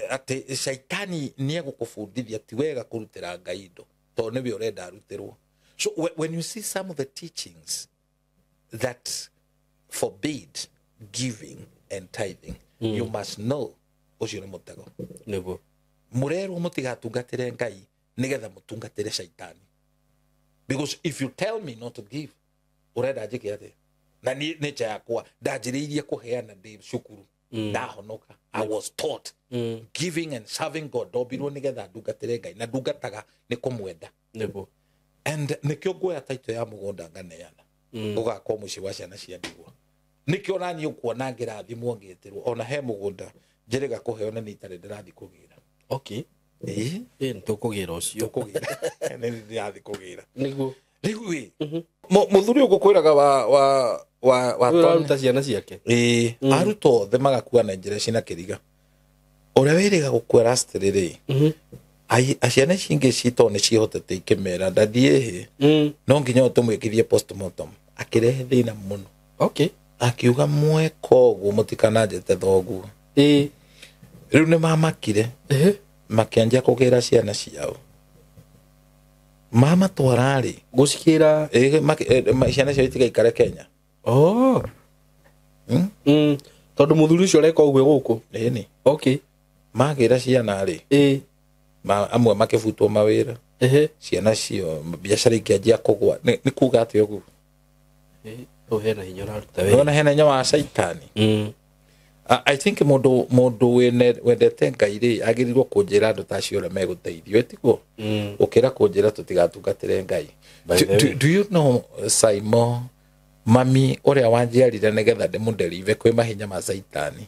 Atĩ shaitani nĩegũkũbundithia ti wega kũrutĩra Ngai indo tondũ nĩwe ũrenda arutĩrwo. So when you see some of the teachings that forbid giving and tithing, you must know ũcio nĩ mũtego. Nĩguo. Mũrerwo mũtigatungatĩre Ngai nĩgetha mũtungatĩre shaitani. Because if you tell me not to give, ũrenda njĩke atĩa? Na niĩ nature yakwa ndanjĩrĩirie kũheana ndĩ cukuru. Ndahonoka. I was taught giving and serving God. Ndombirwo nĩgetha ndungatĩre Ngai na ndungataga nĩ kũmwenda. Nĩguo. And nĩkĩo nguoya title ya mũgũnda nganeana. Ũgakwo mũciĩ wa ciana cia ndigwa. Nĩkĩo naniĩ ũkuona ngĩrathimwo ngĩtĩrwo ona he mũgũnda njĩrĩga kũheo na nĩ itarĩ ndĩrathiĩ kũgĩra. Okay. Ĩĩ. Ĩ, nĩtũkũgĩra ũcio. Tũkũgĩra. Nĩ ndĩrathiĩ kũgĩra. Nĩguo. Rĩu ĩ, mũthuri ũyũ ngũkwĩraga wa Ũyũ Tony. ũraruta ciana ciake. Ĩĩ, arutwo othe magakua na njĩra cina kĩriga. Ũrĩa wĩrĩga gũkua last rĩ, ciana ici ingĩ citoo nĩ ciĩhotete ikĩmera ndathiĩ ĩ, no nginya ũtũmwĩkithie postmortem. Akĩrehe thĩna mũno. Okay. Akiuga mweka ũguo mũtikananjĩte thoguo. Rĩu nĩ mamakire. Makĩanjia kũgĩra ciana ciao. Mamatwara rĩ, Gũcikĩra. Ciana ciao itigaikare Kenya. Oh. Tondũ mũthuri ũcio ũreka ũguo gũkũ. Ĩni. Okay. Magĩra ciana rĩ, amwe makĩbutwo mawĩra. Ciana cio biacara ikĩanjia kũgwa. Nĩ kuga atĩa ũguo? Hena hinya ũraruta wĩra. Nĩwona hena hinya wa caitani. I think mundu wendete Ngai rĩ agĩrĩirwo kũnjĩra andũ ta acio ũrĩa megũteithio, tiguo? Ũkĩra kũnjĩra tũtigatungatĩre Ngai. Do you know, Simon, mami ũrĩa wanjiarire nĩgetha ndĩmũdelive kwĩ mahinya ma caitani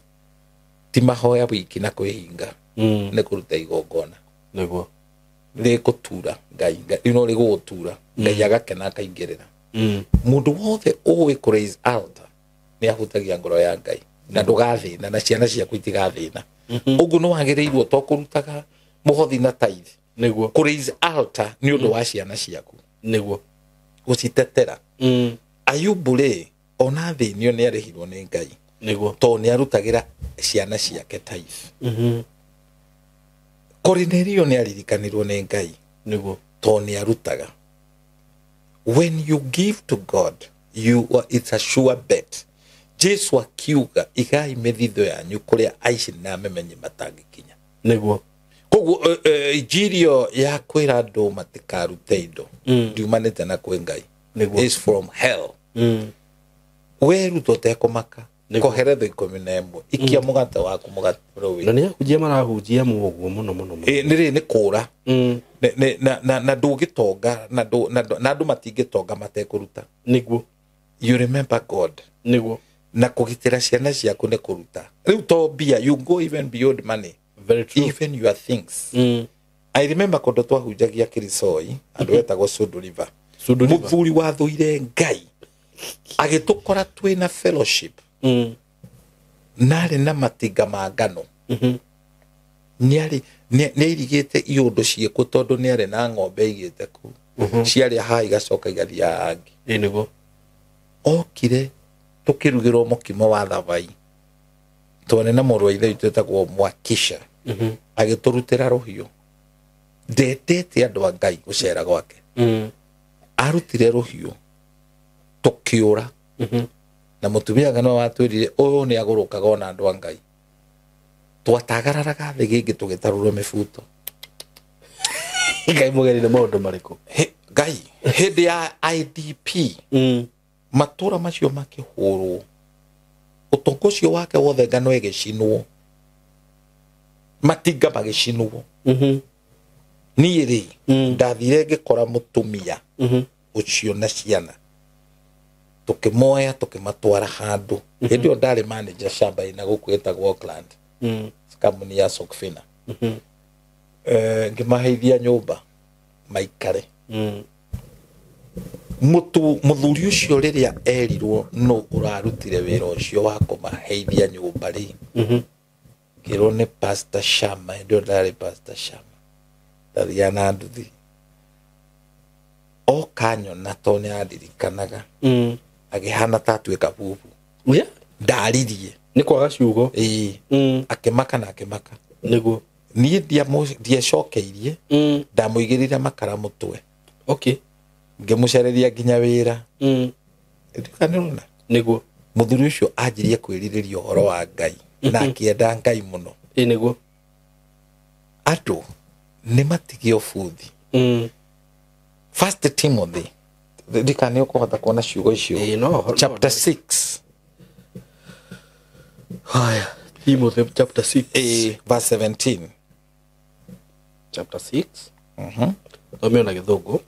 ti mahoya wiki na kwĩhinga, nĩ kũruta igongona. Nĩguo. Rĩgũtura Ngai, no rĩgũgũtura Ngai agakena akaingĩrĩra. Mũndũ wothe ũĩ kũ raise altar nĩ ahutagia ngoro ya Ngai na ndũgathĩna na ciana ciaku itigathĩna. Ũguo nĩ wagĩrĩirwo to kũrutaga mũhothi na tithe. Nĩguo. Kũ raise altar nĩ ũndũ wa ciana ciaku. Nĩguo. Gũcitetera. Ayubu rĩ ona thĩnio nĩ arĩhirwo nĩ Ngai. Nĩguo. To nĩ arutagĩra ciana ciake tithe. Korinelio nĩ aririkanirwo nĩ Ngai. Nĩguo. To nĩ arutaga. When you give to God, it's a sure bet. Jesu akiuga igai mĩthithũ yanyu kũrĩa aici na memenyi matangĩkinya. Nĩguo. Koguo injiri ya kwĩra andũ matikarute indo ndiumanĩte na kwĩ Ngai. Nĩguo. It's from hell. Weruta ũtekũmaka. Koheretho 11 ikia mũgate waku mũgate rũĩ. Na nĩ ahunjia marahunjia mũguo mũno mũno mũno. Nĩ rĩ nĩ kũra. Na ndũgĩtonga na andũ matingĩtonga matekũruta. Nĩguo. You remember God. Nĩguo. Na kũgitĩra ciana ciaku nĩ kũruta. Rĩu to mbia, you go even beyond money. Very true. Even your things. I remember kũndũ twahunjagia Kirisoi, andũ etagwo Sudu River. Mũthuri wathũire Ngai agĩtũkora twĩna fellowship. Narĩ na matinga ma ngano. Nĩarĩ nĩairigĩte iũndũ ciĩkũ tondũ nĩarĩ na ng'ombe igĩte kũu. Ciarĩa haha igacoka igathiĩ haha hangĩ. Nĩguo. Okire tukirugirwo mukimo wa thavai twarĩ na mũrũ wa ithe witũ wĩtagwo Mwakisha. Agĩtũrutĩra rũhiũ. Ndendete andũ a Ngai gũcera gwake. Arutire rũhiũ tũkĩũra. Na mũtumia ngano watwĩrire ũyũ nĩ agũrũkaga ona andũ a Ngai. Twatagararaga thĩ gĩngĩ tũgĩtarũrwo mĩbuto. Ngai mũgeni nĩ maũndũ marĩkũ? Ngai hĩndĩ ya IDP matũra macio makĩhũrwo, ũtonga ũcio wake wothe ngano ĩgĩcinwo, matinga magĩcinwo. Niĩ rĩ ndathire ngĩkora mũtumia ũcio na ciana, tũkĩmoya tũkĩmatwara handũ. Hĩndĩ ĩyo ndarĩ manager shamba-inĩ gũkũ ĩtagwo Auckland, kambuni ya Sokfina. Ngĩmaheithia nyũmba maikare. Mũthuri ũcio rĩrĩa erirwo nũ ũrarutire wĩra ũcio wa kũmaheithia nyũmba rĩ, ngĩrwo nĩ Pastor Shama. Hĩndĩ ĩyo ndarĩ Pastor Shama, ndathiaga na nduthi. Oka nyona tondũ nĩ andirikanaga, agĩhana ta atuĩka bubu. Ndaririe. Nĩ kwaga ciugo. Akĩmaka na akĩmaka. Nĩguo. Niĩ ndiecokeirie, ndamũigĩrĩire makara mũtwe. Okay. Ngĩmũcereria nginya wĩra. Ndikanĩrona. Nĩguo. Mũthuri ũcio anjirie kwĩrirĩria ũhoro wa Ngai na akĩenda Ngai mũno. Nĩguo. Andũ nĩ matige ũbuthi. First Timothy, ndikane ũkũhota kuona ciugo icio. Chapter 6. Haya, Timothy chapter 6. Verse 17. Chapter 6. Thomeo na Gĩthũngũ.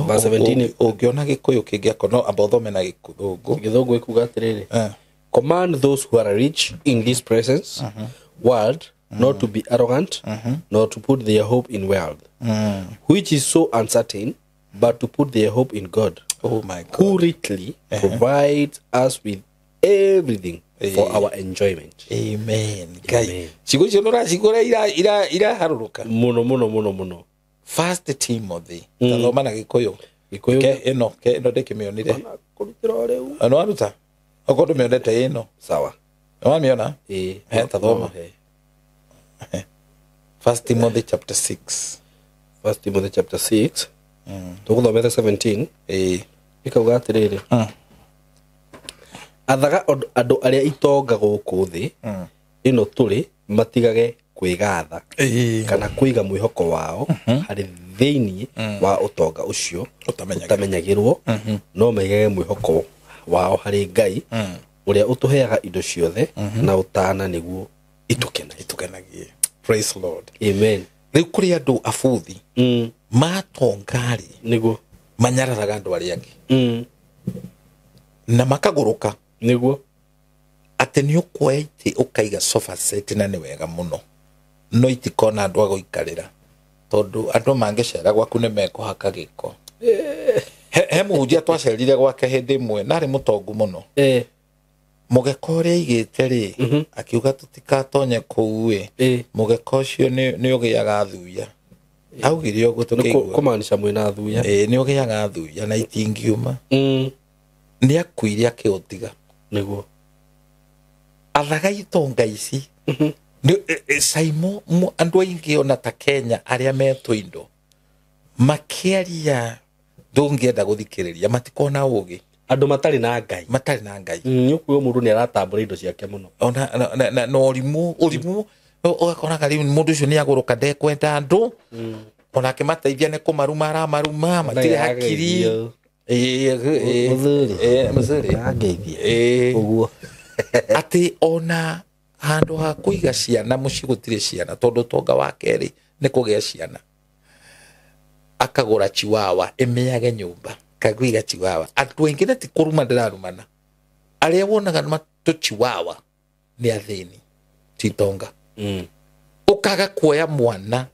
Verse 17. Ũngĩona Gĩkũyũ kĩngĩ no amba ũthome na Gĩthũngũ. Gĩthũngũ ĩkuga atĩrĩrĩ, command those who are rich in this presence world not to be arrogant, nor to put their hope in wealth, which is so uncertain, but to put their hope in God. Oh my God. Who richly provides us with everything for our enjoyment. Amen. Ngai. Ciugo icio nĩũracigũra iraharũrũka. Mũno mũno mũno mũno. First Timothy. Tathoma na Gĩkũyũ. Gĩkũyũ. Ke ĩno, ke ĩno ndĩkĩmĩonire. Kũrutĩra o rĩu. No waruta? Okorwo ndũmĩonete ĩno. Sawa. Nĩwamĩona? Ĩĩ. Tathoma. First Timothy chapter 6. First Timothy chapter 6. Tũgũthomete 17. Ĩkauga atĩrĩrĩ. Athaga andũ arĩa itonga gũkũ thĩ ĩno tũrĩ matigage Kwĩgatha kana kũiga mwĩhoko wao harĩ thĩinĩ wa ũtonga ũcio ũtamenyagĩrwo, no maigage mwĩhoko wao harĩ Ngai ũrĩa ũtũheaga indo ciothe na ũtana nĩguo itũkenagie. Praise Lord. Amen. Rĩu kũrĩ andũ abuthi matongarĩ nĩguo manyararaga andũ arĩa angĩ na makagũrũka nĩguo atĩ nĩ ũkuoya itĩ ũkaiga sofa set na nĩ wega mũno no itikona andũ a gũikarĩra tondũ andũ mangĩcera gwaku nĩ mekũhaka gĩko. He mũhunjia twacerire gwake hĩndĩ ĩmwe na arĩ mũtongu mũno. Mũgeka ũrĩa aigĩte rĩ akiuga tũtikatonye kũu ĩ mũgeka ũcio nĩ ũgĩaga thuya. Augire ũguo tũkĩigua. Kũmaanisha mwĩna thuya. Nĩ ũgĩaga thuya na itingiuma. Nĩ akuire akĩũtiga. Nĩguo. Athaga itonga ici. Saimo andũ aingĩ ona ta Kenya arĩa metwo indo makĩaria ndũngĩenda gũthikĩrĩria matikona ũgĩ. Andũ matarĩ na Ngai. Matarĩ na Ngai. Nĩ ũkuo mũndũ nĩ aratambũra indo ciake mũno. Ona na ũrimũ ũgakoraga rĩu mũndũ ũcio nĩ agũrũka ndekwenda andũ. Ona akĩmateithia nĩ kũmaruma aramaruma matirĩ hakiri. Mũthuri. Angeithia. Ũguo. Atĩ ona handũ ha kũiga ciana mũciĩ gũtirĩ ciana tondũ ũtonga wake rĩ nĩ kũgĩa ciana. Akagũra chiwawa ĩmĩage nyũmba kaguiga chiwawa. Andũ aingĩ na ti kũruma ndĩrarumana arĩa wonaga tũchiwawa nĩ athĩni ti itonga. Ũkaga kuoya mwana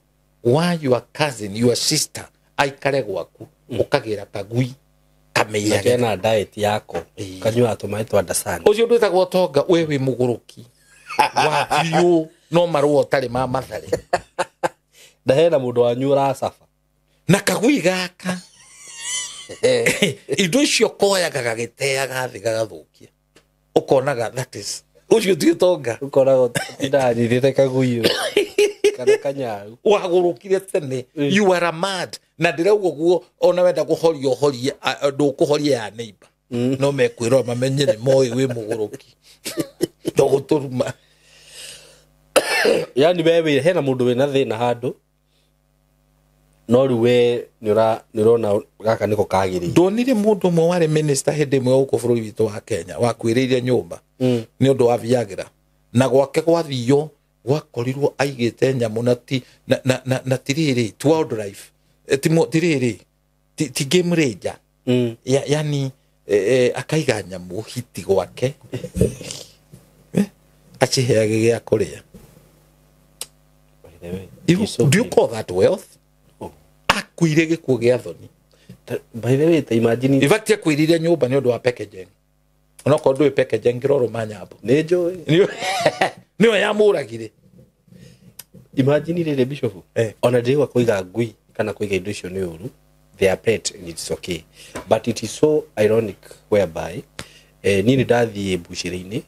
wa your cousin, your sister aikare gwaku ũkagĩra kagui kamĩage kena diet yako kanyua tũmaĩ twa Dasani. Ũcio ndwĩtagwo ũtonga we wĩ mũgũrũki wa biũ no marũa ũtarĩ ma Mathare. Na hena mũndũ wanyu ũracaba na kagui gaka indo icio koyaga gagĩteaga thĩ gagathũkia ũkonaga that is ũcio ti ũtonga. Ũkonaga ndanyitĩte kagui kana kanyaru wagũrũkire tene. You are a mad na ndĩrauga ũguo ona wenda kũhoria ũhorie ndũkũhoria ya neighbor no mekwĩrora mamenye nĩ moĩ wĩ mũgũrũki tũgũtũruma. Yani wewe hena mũndũ wĩna thĩna handũ no rĩu we nĩ ũrona gaka nĩko kagĩrĩire. Ndonire mũndũ ũmwe warĩ minister hĩndĩ ĩmwe gũkũ bũrũri witũ wa Kenya wakuĩrĩire nyũmba nĩ ũndũ wa Viagra na gwake gwathio gwakorirwo aigĩte nyamũ na ti na tirĩrĩ ti wildlife tirĩrĩ ti game ranger. Yani akaiga nyamũ hiti gwake aciheage gĩa kũrĩa. Do you call that wealth? Akuire gĩkuũ gĩa thoni. By the way, ta imagine in fact akuirire nyũmba nĩ ũndũ wa packaging. Onokorwo ndũĩ packaging kĩrorũma nyambo. Nĩ njũĩ. Nĩwe yamũragire. Imagine rĩrĩ Bishop. Ona ndĩrĩgua kũiga ngui kana kũiga indo icio nĩ ũru. They are pet and it's okay. But it is so ironic whereby niĩ nĩ ndathiĩ mbucĩrĩ-inĩ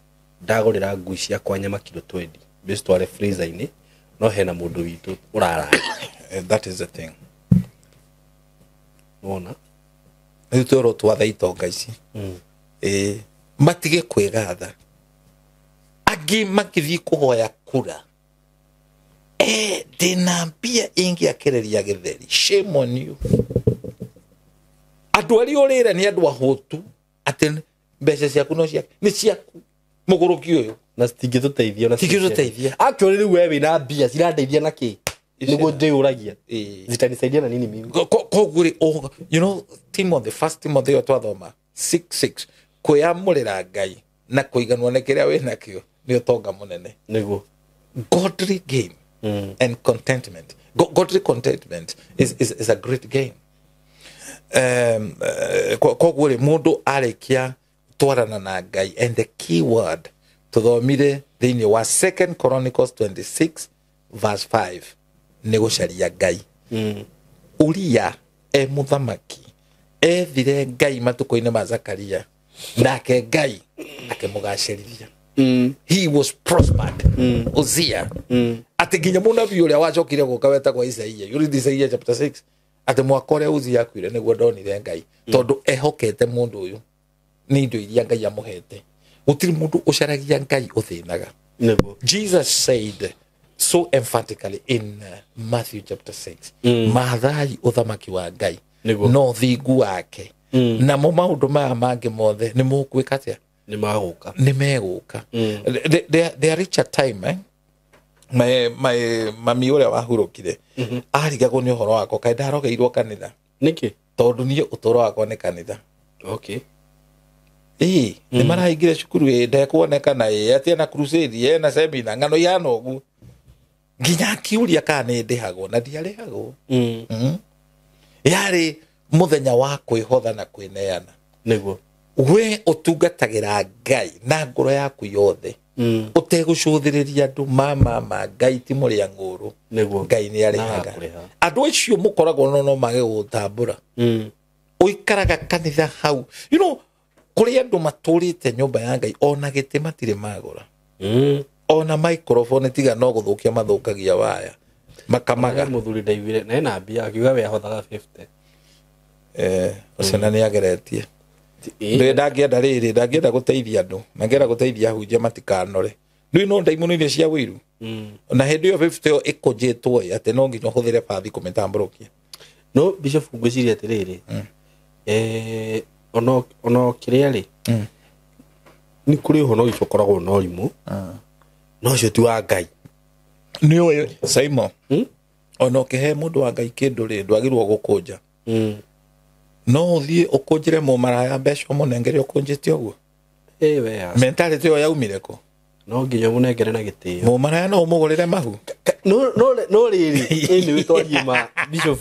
ndagũrĩra ngui ciakwa nyama kilo 20 ndĩcitware freezer-inĩ no hena mũndũ witũ ũrarara. That is the thing. Wona rĩu twĩrwo twathe itonga ici matige kwĩgatha angĩ makĩthiĩ kũhoya kura ndĩna mbia ingĩakĩrĩria gĩtheri. Shame on you. Andũ arĩa ũrĩra nĩ andũ ahũtu atĩ mbeca ciaku no ciaku nĩ ciaku mũgũrũki ũyũ na citingĩtũteithia na citingĩtũteithia. Actually rĩu we wĩna mbia cirandeithia na kĩ nĩguo ndĩyũragia zitanisaidia na nini mimi. Koguo rĩ you know Timothy, first Timothy ĩyo twathoma 6:6 kwĩyamũrĩra Ngai na kũiganwo nĩ kĩrĩa wĩnakĩo nĩ ũtonga mũnene. Nĩguo godly game and contentment. Godly contentment is a great game. Koguo rĩ mũndũ arĩkia twarana na Ngai and the key word tũthomire thĩinĩ wa 2 Chronicles 26 verse 5 nĩ gũcaria Ngai. Uria e mũthamaki ethire Ngai matukũ-inĩ ma Zakaria nake Ngai akĩmũgacĩrithia. He was prospered. Uzia atĩ nginya mũnabii ũrĩa wacokire gũka wetagwo Isaia, you read Isaiah chapter 6 atĩ mwaka ũrĩa Uzia akuire nĩguo ndonire Ngai tondũ ehokete mũndũ ũyũ nĩ indo iria Ngai amũhete. Gũtirĩ mũndũ ũcaragia Ngai ũthĩnaga. Jesus said so emphatically in Matthew chapter 6. Maathai uthamaki wa Ngai no thingu wake. Namo maũndũ maya mangĩ mothe nĩ mũgwĩka atĩa? Nĩ magũka. Nĩ megũka. There reach a time my mami ũrĩa wahurũkire arigagwo nĩ ũhoro wakwa kaĩ ndarogeirwo kanitha. Nĩkĩ? Tondũ niĩ ũtũũro wakwa nĩ kanitha. Okay. Ĩĩ, nĩ maraingire cukuru ĩ ndekuonekana ĩ atĩ ena crusade ena seminar ng'ano ihana ũguo. Nginya akiũria kana nĩ ndĩhagwo na ndiarĩhagwo. Yarĩ muthenya wa kwĩhotha na kwĩneana. Nĩguo. We ũtungatagĩra Ngai na ngoro yaku yothe. Ũtegũcũthĩrĩria andũ ma Ngai ti mũrĩa ng'ũrũ. Nĩguo. Ngai nĩ arĩhaga. Andũ acio mũkoragwo no mage gũgũtambũra. Ũikaraga kanitha hau. You know, kũrĩ andũ matũrĩte nyũmba ya Ngai ona gĩtĩ matirĩ magũra. Ona microphone tiga no gũthũkia mathũkagia waya. Makamaga. Mũthuri ndaiguire na ena mbia akiuga we ahothaga 50. Ũcio na nĩ ageretie. Ndangĩenda rĩrĩ, ndangĩenda gũteithia andũ, ndangĩenda gũteithia ahunjia matikanore. Rĩu no ndaimono iria cia wĩiru. Na hĩndĩ ĩyo 50 ĩyo ĩkũnjĩtwo atĩ no nginya ũhũthĩre bathi kũmĩtambũrũkia. No Bishop ngwĩciria atĩrĩrĩ, ono kĩrĩa rĩ, nĩ kũrĩ ũhonokio ũkoragwo na ũrimũ, no ũcio ti wa Ngai. Nĩ ũĩ Simon, ona ũkĩhe mũndũ wa Ngai kĩndũ rĩ, ndwagĩrĩirwo gũkũnja. No ũthiĩ ũkũnjĩre mũmaraya mbeca ũmũnengere ũkũnjĩte ũguo. Mentality ĩyo yaumire kũ? No nginya ũmũnengere na gĩtĩo. Mũmaraya no ũmũgũrĩre mahu. No rĩrĩ, ĩnĩ wĩtwarie ma Bishop.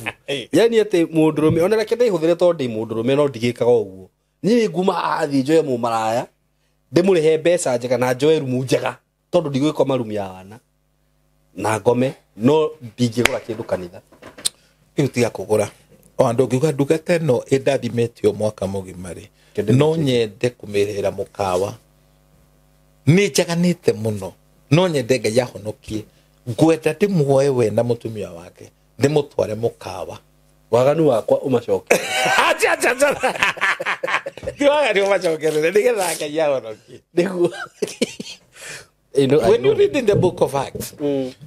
Yani atĩ mũndũrũme, ona reke ndĩhũthĩre tondũ ndĩ mũndũrũme no ndigĩkaga ũguo. Niĩ nguma athiĩ njoe mũmaraya, ndĩmũrĩhe mbeca njega na njoe rumu njega tondũ ndigwĩkoma rumu ya wana na ngome, no ndingĩgũra kĩndũ kanitha. Rĩu tiga kũgũra. O andũ ngiuga ndungata ĩno ĩndathimĩte mwaka mũgima rĩ, no nyende kũmĩrĩhĩra mũkawa. Nĩ njaganĩte mũno, no nyende Ngai ahonokie. Ngwenda ndĩmuoe we na mũtumia wake, ndĩmũtware mũkawa. Waganu wakwa ũmacoke. Acha acha acha. Ti waganu ũmacokerere nĩgetha Ngai ahonokie. Nĩguo. When you read in the book of Acts,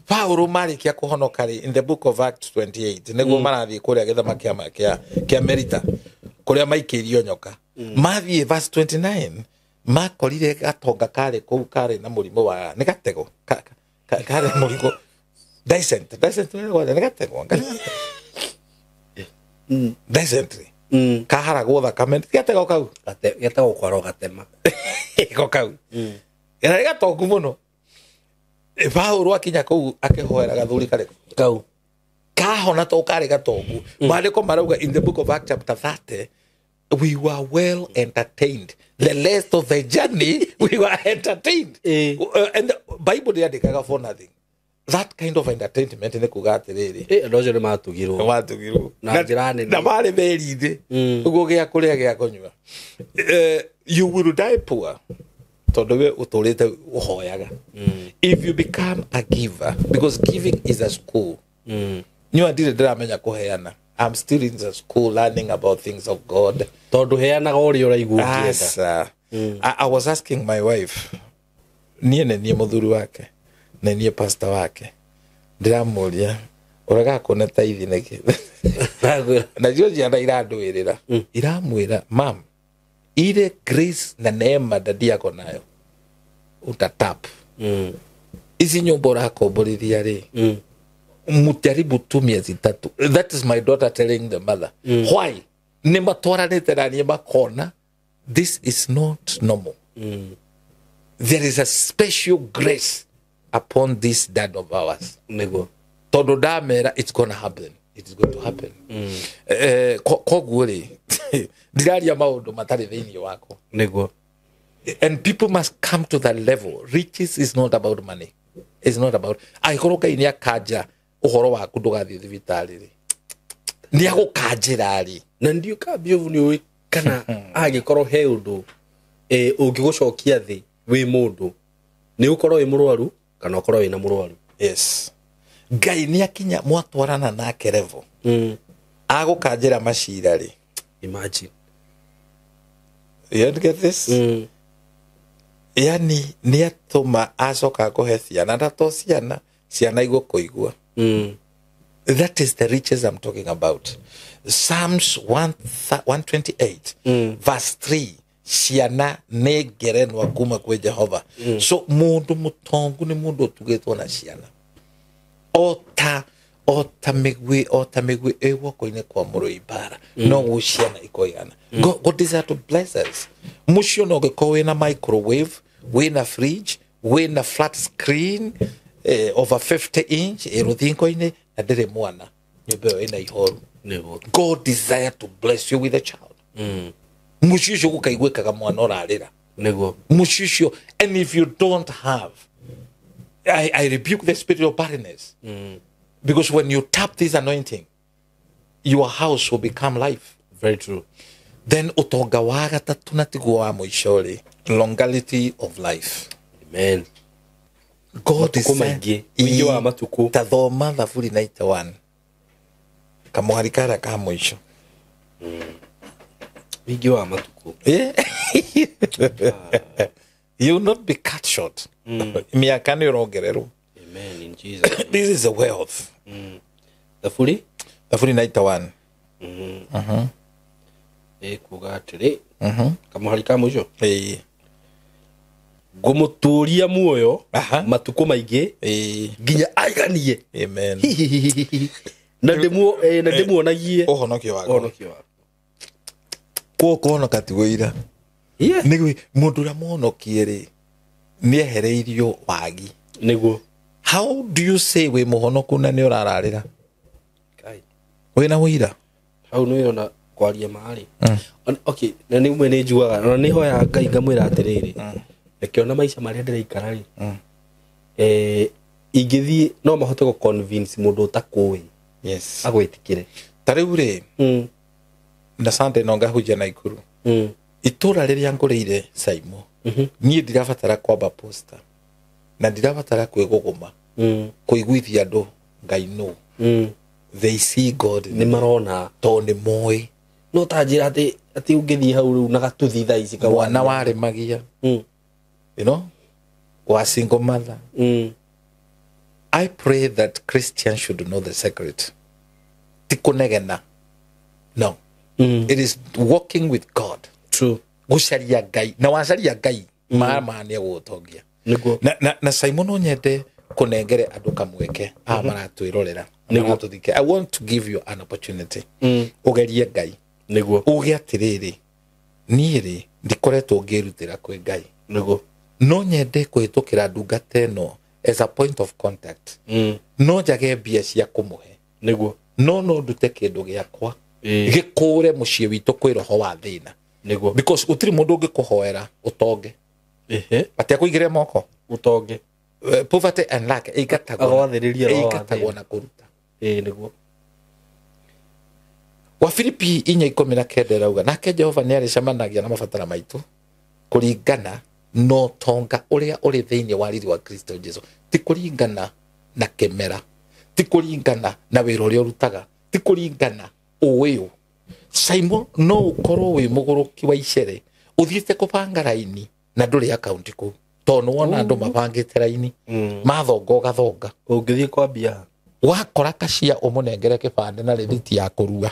Paulo marĩkia kũhonoka rĩ, in the book of Acts 28, nĩguo marathiĩ kũrĩa gĩthama kĩa Merita, kũrĩa maikĩirio nyoka. Mathiĩ verse 29, makorire gatonga karĩ kũu karĩ na mũrimũ wa, nĩ gatego, karĩ mũrimũ, dysentery, nĩ gatego, dysentery, kaharagwo thakame, ti gatego kau? Gatego kwaro gatema. Ko kau. Nĩ gatongu mũno. Paulo akinya kũu akĩhoera gathuri karĩkũ? Kau. Kahona to karĩ gatongu. Maandĩko marauga in the book of Acts chapter 30, we were well entertained. The rest of the journey we were entertained. And the Bible ndĩandĩkaga for nothing. That kind of entertainment nĩ kuga atĩrĩrĩ. Andũ acio nĩ matugirwo. Nĩ matugirwo. Na njĩra nene. Na marĩ meri-inĩ. Ũguo gĩa kũrĩa gĩa kũnyua. You will die poor. Tondũ we ũtũrĩte ũhoyaga. If you become a giver, because giving is a school. Niĩ ndirĩ ndĩramenya kũheana. I'm still in the school learning about things of God. Tondũ heanaga ũrĩa ũraigua ũkĩenda. I was asking my wife, niĩ nĩ niĩ mũthuri wake, nĩ niĩ pastor wake. Ndĩramũria, ũregaga kuona taithi nĩkĩ? Nacio ciana irandũĩrĩra. Iramwĩra, mam, ile grace na neema dadi yako nayo utatap. Ici nyũmba ũrakomborithia rĩ, mujaribu tu miezi 3. That is my daughter telling the mother. Why? Nĩ matwaranĩte na niĩ makona this is not normal. There is a special grace upon this dad of ours. Nĩguo. Tondũ ndamera it's gonna happen. It is going to happen. Koguo rĩ, ndiraria maũndũ matarĩ thĩinĩ wakwa. Nĩguo. And people must come to that level. Riches is not about money. It's not about angĩkorwo Ngai nĩ akanja ũhoro waku ndũgathiĩ thibitarĩ rĩ, nĩ agũkanjĩra rĩ. Na ndiũ ka Bishop nĩ ũĩ kana angĩkorwo he ũndũ ũngĩgũcokia thĩ wĩ mũndũ, nĩ ũkorwo wĩ mũrwaru kana ũkorwo wĩna mũrwaru. Yes. Ngai nĩ akinya mwatwarana nake level. Agũkanjĩra macira rĩ. Imagine. You don't get this? Yani nĩ atũma acoka kũhe ciana, na to ciana, Ciana igũkũigua. That is the riches I'm talking about. Psalms 128 verse 3, ciana nĩ ngerenwa kuma kwĩ Jehova. So mũndũ mũtongu nĩ mũndũ ũtugĩtwo na ciana. O ta mĩguĩ ĩ guoko-inĩ kwa mũrũi mbara, no guo ciana ikoigana. God desire to bless us. Mũciĩ no ũngĩkorwo wĩna microwave, wĩna fridge, wĩna flat screen over 50 inch ĩ rũthingo-inĩ na ndĩrĩ mwana, nyũmba ĩyo ĩna ihoru. God desire to bless you with a child. Mũciĩ ũcio gũkaiguĩkaga mwana ũrarĩra. Mũciĩ ũcio, and if you don't have, I rebuke the spirit of barrenness. Because when you tap this anointing, your house will become life. Very true. Then utonga wa gatatu na tiguo wa mũico rĩ, longevity of life. Amen. God is ũingĩ wa matukũ. Ta thoma Thaburi 91 kamũhari karĩa ka mũico. Ũingĩ wa matukũ. You will not be cut short. Mĩaka nĩ ũrongererwo. Amen in Jesus. This is a wealth. Thaburi 91. Ĩkuga atĩrĩ, kamũhari ka mũico. Ngũmũtũũria muoyo matukũ maingĩ nginya aiganie. Amen. Na ndĩmuonagie ũhonokio wakwa. Kũo kũhonoka ti wĩira. Nĩ mũndũ ũrĩa mũhonokie rĩ, nĩehereirio wagi. Nĩguo. How do you say wĩ mũhonoku na nĩ ũrararĩra? Wĩna wĩira? Hau nĩ ũrona kwaria marĩ. Okay, na nĩ umwe nĩ njugaga, ona nĩ hoyaga Ngai ngamwĩra atĩrĩrĩ, reke maica marĩa ndĩraikara rĩ, ingĩthiĩ no mahote gũ convince mũndũ ũtakũĩ. Yes. Agwĩtĩkĩre. Ta rĩu rĩ, na Sunday no ngahunjia Naikuru. Itũra rĩrĩa ngũrĩire Saimo, niĩ ndirabatara kwamba poster na ndirabatara kwĩgũgũma kũiguithia andũ Ngai nũ. They see God. Nĩ marona. Tondũ nĩ moĩ. No ta njĩra atĩ ũngĩthiĩ hau rĩu na gatuthi thaa ici mwana warĩmagia, you know, wa single mother. I pray that Christians should know the secret. Ti kũnegena. No. It is walking with God. True. Gũcaria Ngai. Na wacaria Ngai, ma nĩ egũgũtongia. Na Simon no nyende kũnengere andũ kamweke aya maratwĩrorera. I want to give you an opportunity. Ũgerie Ngai. Nĩguo. Uge atĩrĩrĩ, niĩ rĩ ndikoretwo ngĩrutĩra kwĩ Ngai. Nĩguo. No nyende kũhĩtũkĩra ndungata ĩno as a point of contact. No njage mbia cia kũmũhe. Nĩguo. No ndute kĩndũ gĩakwa gĩkũre mũciĩ witũ kwĩ roho wa thĩna. Nĩguo. Because gũtirĩ mũndũ ũngĩkũhoera ũtonge. Atĩ akũigĩre moko. Ũtonge. Poverty and lack ĩingatagwo na kũruta. Nĩguo. Wa Filipi 4:19 rauga nake Jehova nĩ arĩcemanagia na mabatara maitũ kũringana na ũtonga ũrĩa ũrĩ thĩinĩ wa riri wa Kristo Jesu. Ti kũringana na kĩmera, ti kũringana na wĩra ũrĩa ũrutaga, ti kũringana ũĩ. Simon no ũkorwo wĩ mũgũrũki wa icere ũthiĩte kũbanga raini na ndũrĩ akaunti kũu, tondũ nĩwona andũ mabangĩte raini mathonga ũgathonga. Ũngĩthiĩ kwambia wakora kacia ũmũnengere kĩbandĩ na rĩthiti ya kũrua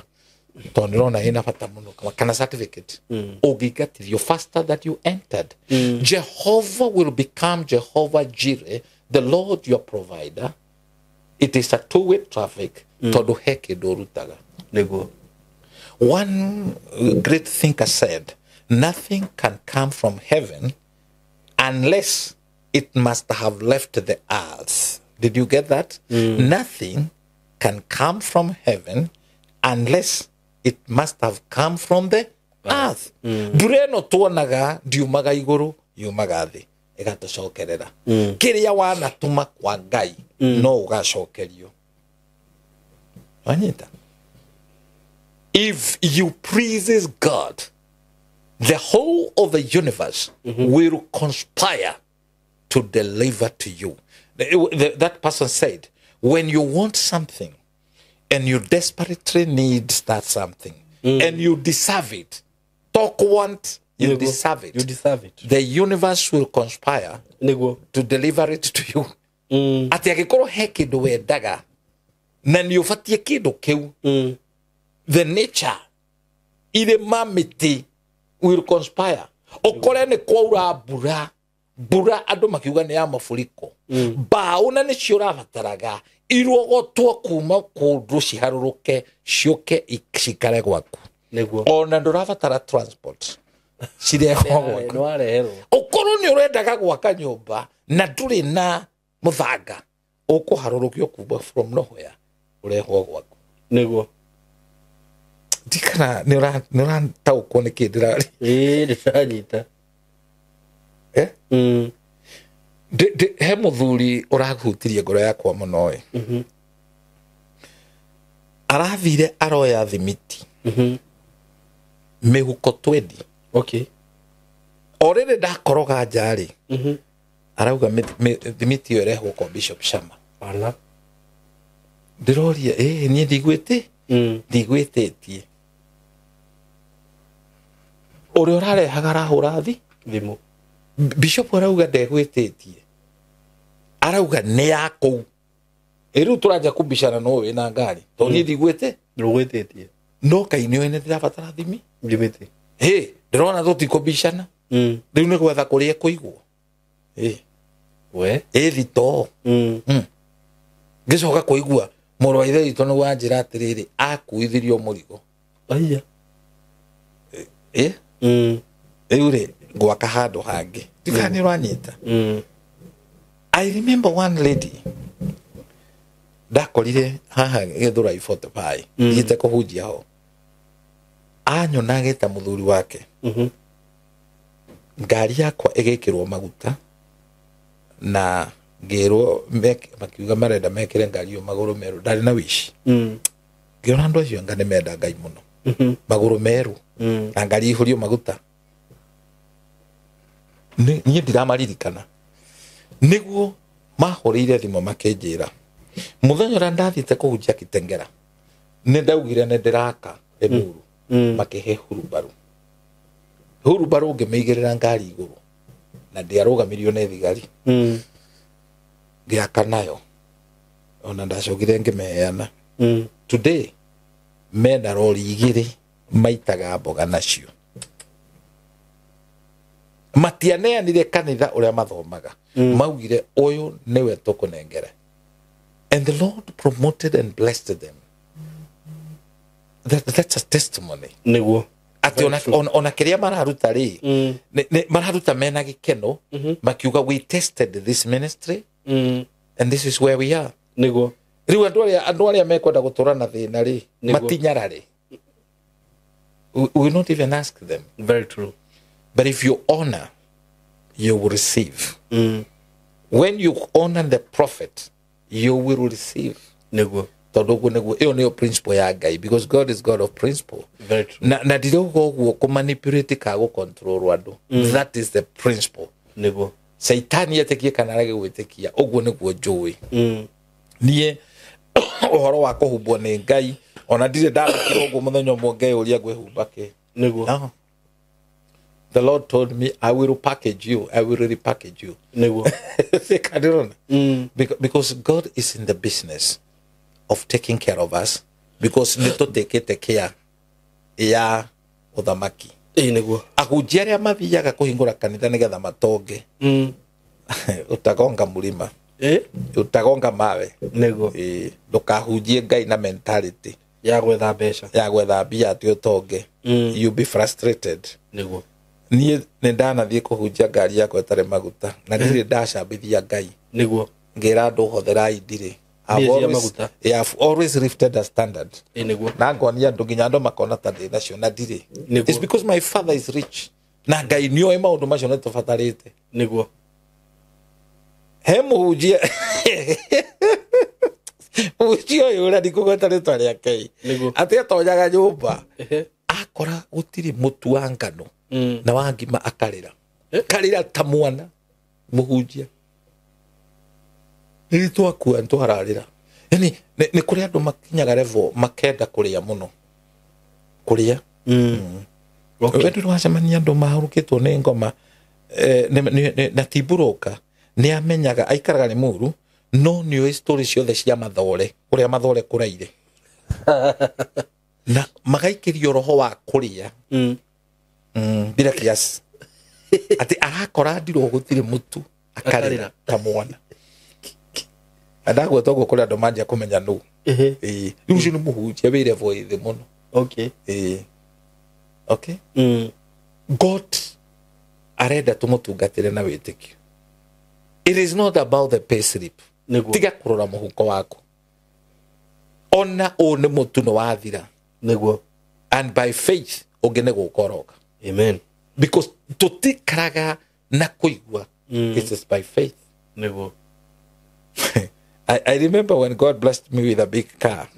tondũ nĩrona ĩna bata mũno, kana certificate. Ũngĩingatithio faster that you entered. Jehovah will become Jehovah Jireh, the Lord your provider. It is a two-way traffic tondũ he kĩndũ ũrutaga. Nĩguo. One great thinker said, nothing can come from heaven unless it must have left the earth. Did you get that? Nothing can come from heaven unless it must have come from the earth. Mbura ĩno tuonaga ndiumaga igũrũ, yumaga thĩ, ĩgatũcokerera. Kĩrĩa wanatũma kwa Ngai no ũgacokerio. Wanyita? If you pleases God, the whole of the universe will conspire to deliver to you. That person said, when you want something and you desperately need that something and you deserve it, talk want, you deserve it. You deserve it. The universe will conspire to deliver it to you. Atĩ angĩkorwo he kĩndũ wendaga na nĩ ũbatiĩ kĩndũ kĩu, the nature irĩma mĩtĩ will conspire. Ũkore nĩ kwaura mbura mbura andũ makiuga nĩ ya mafuriko, mbaũ na nĩcio ũrabataraga irogotwo kuma kũndũ ciharũrũke ciũke cikare gwaku. Nĩguo. Ona ndũrabatara transport, cirehwo gwaku. Nĩwareherwo. Ũkorwo nĩ ũrendaga gwaka nyũmba na ndũrĩ na mũthanga, ũkũharũrũkio kuma from nowhere ũrehwo gwaku. Nĩguo. Ndikana nĩ ũrataũkwo nĩ kĩ ndĩraria. Ĩĩ ndĩranyita. He mũthuri ũrahutirie ngoro yakwa mũno ĩ. Arathire aroya thimiti mĩhuko 20. Okay. O rĩrĩ ndakoroga nja rĩ, arauga thimiti ĩyo ĩrehwo kwa Bishop Shama. Ala. Ndĩroria ĩ niĩ ndigwĩtĩ ndigwĩtĩtie. Ũrĩa ũrarehaga arahũra thimũ. Bishop arauga ndegwĩtĩtie, arauga nĩ ya kũu. Ĩ rĩu tũranja kũbicana no wĩna ngari tondũ niĩ ndigwĩte. Ndũgwĩtĩtie. No Ngai nĩoĩ nĩ ndĩrabatara thimiti. Hĩ ndĩrona tũtikũbicana. Rĩu nĩ gwetha kũrĩa kũigwo. Ĩ We. ĩ thitoo. Ngĩcoka kũigua mũrũ wa ithe witũ nĩ wanjĩra atĩrĩrĩ, akuithirio mũrigo. Aya. Ĩ rĩu rĩ ngwaka handũ hangĩ. Ndikana nĩ ũranyita. I remember one lady ndakorire haha Gĩthũrai 45 thiĩte kũhunjia ho, anyona agĩta mũthuri wake. Ngari yakwa ĩgĩkĩrwo maguta na ngĩrwo makiuga marenda mekĩre ngari ĩyo magũrũ merũ. Ndarĩ na wici. Ngĩona andũ acio anga nĩ menda Ngai mũno. Magũrũ merũ na ngari ihũrio maguta. Niĩ ndiramaririkana. Nĩguo mahũrĩire thimũ makĩnjĩra mũthenya ũrĩa ndathiĩte kũhunjia Kitengera nĩ ndaugire nĩ ndĩraka Limuru. Makĩhe hurubarũ. Hurubarũ ngĩmĩigĩrĩra ngari igũrũ na ndiarũgamirio nĩ thigari. Ngĩaka nayo ona ndacokire ngĩmeana. Today mena rori igĩrĩ maitaga mboga nacio. Matianeanire kanitha ũrĩa mathomaga. Maugire ũyũ nĩwe tũkũnengera. And the Lord promoted and blessed them. That's a testimony. Nĩguo. Atĩ ona kĩrĩa mararuta rĩ, mararuta mena gĩkeno, makiuga we tested this ministry and this is where we are. Nĩguo. Rĩu andũ arĩa mekwenda gũtũra na thĩna rĩ, matinyarare. We will not even ask them. Very true. But if you honor, you will receive. When you honor the prophet, you will receive. Nĩguo. Tondũ ũguo nĩguo ĩyo nĩyo principle ya Ngai, because God is God of principle. Very true. Na ndirauga ũguo kũmanipulate ka gũcontrol andũ. That is the principle. Nĩguo. Caitani etĩkie kana arege gwĩtĩkia, ũguo nĩguo njũĩ. Niĩ ũhoro wa kũhumbwo nĩ Ngai, ona ndirĩ ndamũkĩra ũguo mũthenya ũmwe ngeyũria ngwĩhumba kĩ. Nĩguo. No. The Lord told me, I will package you. I will repackage you. Nĩguo. Because God is in the business of taking care of us, because nĩ tũtĩkĩte care ya ũthamaki. Ĩĩ nĩguo. Ahunjia arĩa mathiaga kũhingũra kanitha nĩgetha matonge. Utagonga mũrima. Utagonga mawe. Nĩguo. Ndũkahunjie Ngai na mentality ya gwetha mbeca. Ya gwetha mbia atĩ ũtonge. You be frustrated. Nĩguo. Niĩ nĩ ndanathiĩ kũhunjia ngari yakwa ĩtarĩ maguta na ndirĩ ndacambithia Ngai. Nĩguo. Ngĩra andũ hotherai ndirĩ. I've always lifted a standard. Nĩguo. Na ngonia andũ nginya andũ makona ta ndĩ nacio na ndirĩ. It's because my father is rich. Na Ngai nĩoĩ maũndũ macio nĩ tũbatarĩte. Nĩguo. He mũhunjia mũhunjia ũyũ ũrĩa ndikũgweta rĩtwa rĩake. Nĩguo. Atĩ atonyaga nyũmba akora gũtirĩ mũtu wa ngano na wa ngima akarĩra. Karĩra ta mwana mũhunjia. Nĩ twakua nĩ twararĩra. Yaani nĩ kũrĩ andũ makinyaga level makenda kũrĩa mũno. Kũrĩa. Okay. We ndũrĩ wacemania andũ mahurũkĩtwo nĩ ngoma na ti mburũka. Nĩ amenyaga aikaraga nĩ mũru No nĩ ũĩ story ciothe cia mathore, ũrĩa mathore kũraire. Na magaikĩrio roho wa kũrĩa. Bila kiasi. Atĩ arakora ndirwo gũtirĩ mũtu akarĩra ta mwana. Andagwetwo ũguo kũrĩ andũ manjia kũmenya nũ. Rĩu ũcio nĩ mũhunjia wĩ level ĩ thĩ mũno. Okay. Okay. God arenda tũmũtungatĩre na wĩtĩkio. It is not about the pay slip. Tiga kũrora mũhuko waku. Ona ũũ nĩ mũtu nĩ wathira. Nĩguo. And by faith ũngĩ nĩ gũka ũroka. Amen. Because tũtikaraga na kũigua. It is by faith. Nĩguo. I remember when God blessed me with a big car.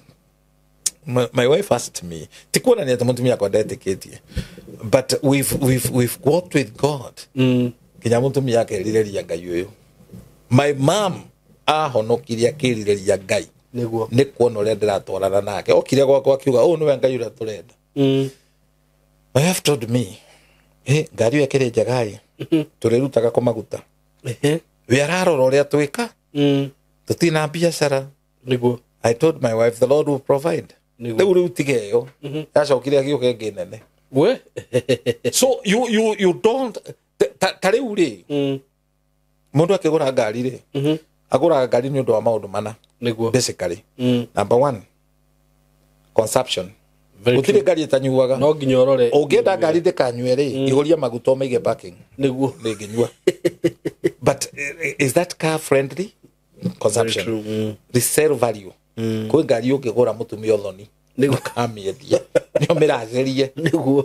My wife asked me, ti kuonania atĩ mũtumia akwa ndetĩkĩtie. But we've walked with God. Nginya mũtumia akerirĩria Ngai ũyũ. My mom ahonokirie akĩrirĩria Ngai. Nĩguo. Nĩ kuona ũrĩa ndĩratwarana nake. Okire gwakwa akiuga, ũyũ nĩwe Ngai ũrĩa tũrenda. My wife told me, hey, ngari ĩyo ĩkĩrĩ njega ĩ, tũrĩrutaga kũ maguta. We ararora ũrĩa twĩka. Tũtirĩ na biacara. Nĩguo. I told my wife the Lord will provide. Rĩu tiga ĩyo. Yacokire agĩũka ĩngĩ nene. We? So you don't ta rĩu rĩ, mũndũ akĩgũra ngari rĩ, agũraga ngari nĩ ũndũ wa maũndũ mana. Nĩguo. Basically. Number one, consumption. Gũtirĩ ngari ĩtanyuaga. No nginya ũrore. Ũngĩenda ngari ndĩkanyue rĩ, ihũria maguta ũmĩige parking. Nĩguo. Ndĩngĩnyua. But is that car friendly? Consumption. Resale value. Kwĩ ngari ũngĩgũra mũtumia ũthoni. Nĩguo. Ũkamĩendia. Nĩyo mĩracerie. Nĩguo.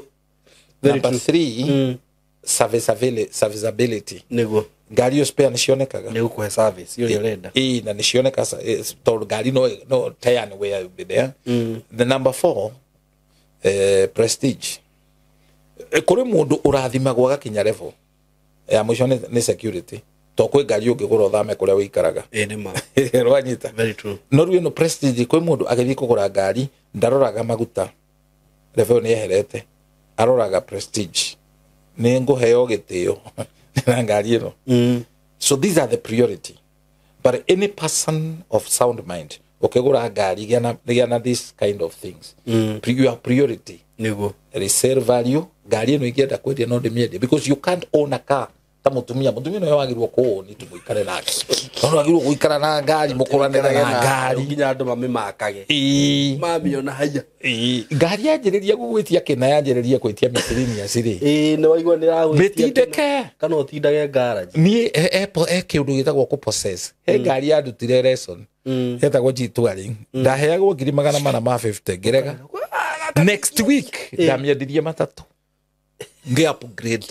Number three, serviceability. Nĩguo. Ngari ĩyo spare nĩcionekaga. Nĩ gũkũhe service ĩrĩa ũrenda. Ĩĩ, na nĩcioneka tondũ ngari no tire and wear will be there. The number four, prestige. Kũrĩ mũndũ ũrathimagwo agakinya level ya mũico nĩ security. To kwĩ ngari ũngĩgũra ũthame kũrĩa ũikaraga. Ĩĩ nĩ ma. Rwanyita. Very true. No rĩu ĩno prestige, kwĩ mũndũ agĩthiĩ kũgũra ngari ndaroraga maguta, level nĩ eherete, aroraga prestige. Nĩ ngũheo gĩtĩo na ngari ĩno. So these are the priority. But any person of sound mind ũkĩgũra ngari gĩa na this kind of things. Your priority. Nĩguo. Resale value, ngari ĩno ingĩenda kwendia no ndĩmĩendie, because you can't own a car ta mũtumia. Mũtumia nĩwe wagĩrĩirwo kũũni tu mũikare nake. Tondũ wagĩrĩirwo gũikara na ngari, mũkũranĩre na ngari. Nginya andũ mamĩmakage. Ĩĩ. Mamĩona haya. Ĩĩ. Ngari yanjĩrĩria gũgwĩtia kĩna, yanjĩrĩria gwĩtia miscellaneous rĩ. Ĩĩ, nĩ waigua nĩ ĩragwĩtia Mĩtindĩke. Kana ũtindage garage. Niĩ he kĩũndũ gĩtagwo kũ-possess. He ngari yandutire lesson. Yetagwo G-Touring. Ndaheagwo 450,000 ngĩrega. Next week ndamĩendirie matatũ. Ngĩ upgrade.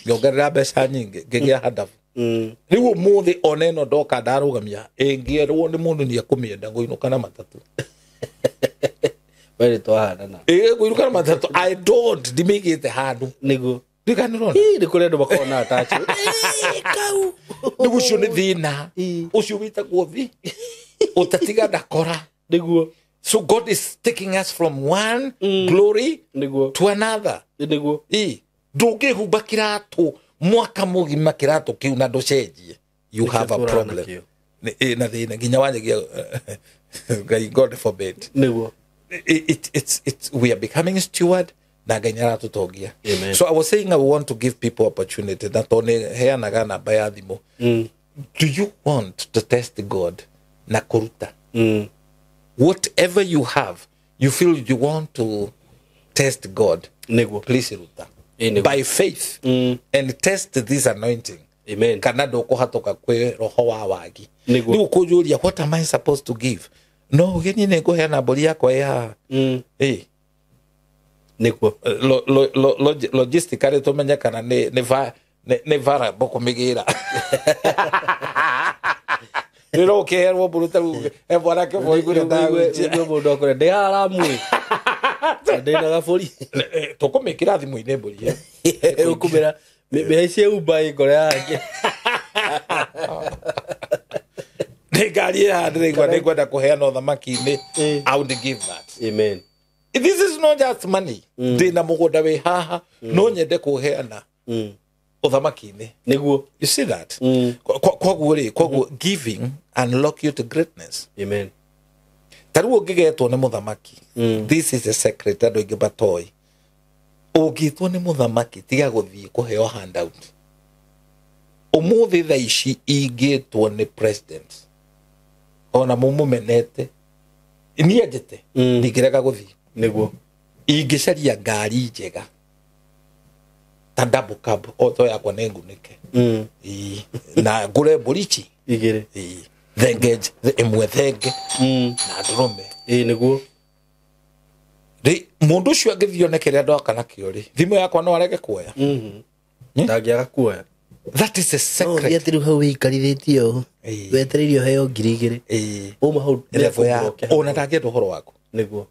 Ngĩongerera mbeca nyingĩ, ngĩgĩa handabu. Rĩu ũmũthĩ ona ĩno ndoka ndarũgamia, ĩngĩerwo nĩ mũndũ nĩ ekũmĩenda ngũinũka na matatũ. We nĩ twahanana. Ĩĩ, ngũinũka na matatũ. I don't, ndimĩigĩte handũ. Nĩguo. Ndiganĩrwo. Ĩĩ, nĩ kũrĩ andũ makoragwo na attachment. Kau. Rĩu ũcio nĩ thĩna. Ũcio wĩtagwo thĩ. Ũtatiga ndakora. Nĩguo. So God is taking us from one glory Nĩguo. to another. Nĩguo. Ĩĩ. Ndũngĩhumba kĩratũ mwaka mũgima kĩratũ kĩu na ndũcenjie. You have a problem. Na thĩna nginya wanjagia Ngai, God forbid. Nĩguo. It's we are becoming steward na Ngai nĩaratũtongia. So I was saying I want to give people opportunity na tondũ nĩ heanaga namba ya thimũ. Do you want to test God na kũruta? Whatever you have, you feel you want to test God. Nĩguo. Please ruta. By faith and test this anointing. Amen. Kana ndũkũhatũka kwĩ roho wa wagi. Nĩguo. Rĩu ũkũnjũria, what am I supposed to give? No ũgeni nĩ ngũheana mbũri yakwa ĩ haha. Ĩ. Nĩguo. Logistically tũmenye kana nĩ variable kũmĩgĩra. Rĩrĩa ũkĩherwo mbũri ta rĩu, he mwanake ũmwe ũiguire ndagwĩtia. Ũigue mũndũ akũre, ndĩ haha Lamu ĩ. Ndĩ na gabũri. Tũkũmĩkĩra thimũ-inĩ mbũri ĩyo. Ũkũmĩra, mĩhaicie Uber ĩ ngoro yake. Nĩ ngari ĩ haha ndĩraigua nĩngwenda kũheana ũthamaki-inĩ. I would give that. Amen. This is not just money. Ndĩ na mũgũnda wĩ haha, no nyende kũheana. Ũthamaki-inĩ. Niguo. You see that? Koguo rĩ, koguo giving unlock you to greatness. Amen. Ta rĩu ũngĩgetwo nĩ mũthamaki, this is a secret andũ aingĩ matoĩ. Ũngĩtwo nĩ mũthamaki, tiga gũthiĩ kũheo handout. Ũmũthĩ thaa ici ingĩtwo nĩ president, ona mũmũmenete, niĩ njĩte, ndingĩrega gũthiĩ. Niguo. Ingĩcaria ngari njega ta double cab, o to yakwa nĩ ngunĩke. Na ngũre mbũri ici Igĩrĩ. Thenge ĩmwe thenge na ndũrũme. Niguo. Rĩ mũndũ ũcio angĩthiĩ one kĩrĩa ndoka nakĩo rĩ, thimũ yakwa no arege kuoya. Ndangĩaga kuoya. That is a secret. No thiĩ hau wĩikarithĩtie ũũ. Wetereire ũheo 2,000. Uma hau level ya ona ndangĩenda ũhoro waku. Niguo.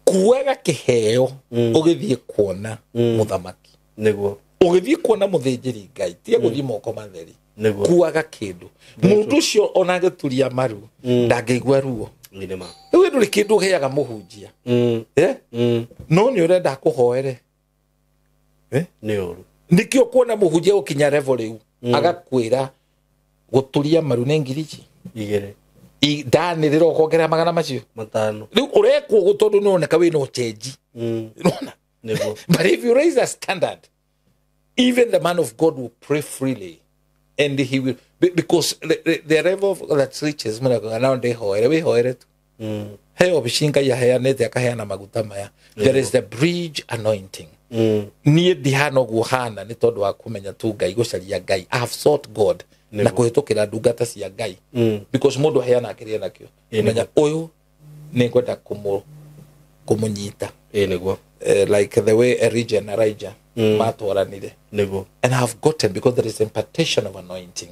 Kuaga kĩheo ũgĩthiĩ kuona mũthamaki. Niguo. Ũgĩthiĩ kuona mũthĩnjĩri Ngai, tiga gũthiĩ moko matheri. Niguo. Kuaga kĩndũ. Mũndũ ũcio ona angĩturia maru ndangĩigua ruo. Nĩ ma. Rĩu ndũrĩ kĩndũ ũheaga mũhunjia. No nĩ ũrenda akũhoere. Nĩ ũru. Nĩkĩo kuona mũhunjia gũkinya level rĩu agakwĩra gũturia maru nĩ ngiri ici 2. Ndanĩrĩra ũkongerera magana macio 5. Rĩu ũrekwo ũguo tondũ nĩũroneka wĩna ũcenji. Nĩwona? Nĩguo. But if you raise a standard, even the man of God will pray freely, and he will, because the level of that riches, now they hoere, we hoere tu. He obishinga ya heanete akaheana maguta maya. There is the bridge anointing. Niĩ ndihana ũguo hana nĩ tondũ wa kũmenya tu Ngai, gũcaria Ngai. I have sought God na kũhĩtũkĩra ndungata cia Ngai. Because mũndũ aheana kĩrĩa nakĩo. Menya ũyũ nĩ ngwenda kũmũnyita. Nĩguo. Like the way Elijah and Elijah matwaranire. Nĩguo. And I have gotten, because there is impartation of anointing.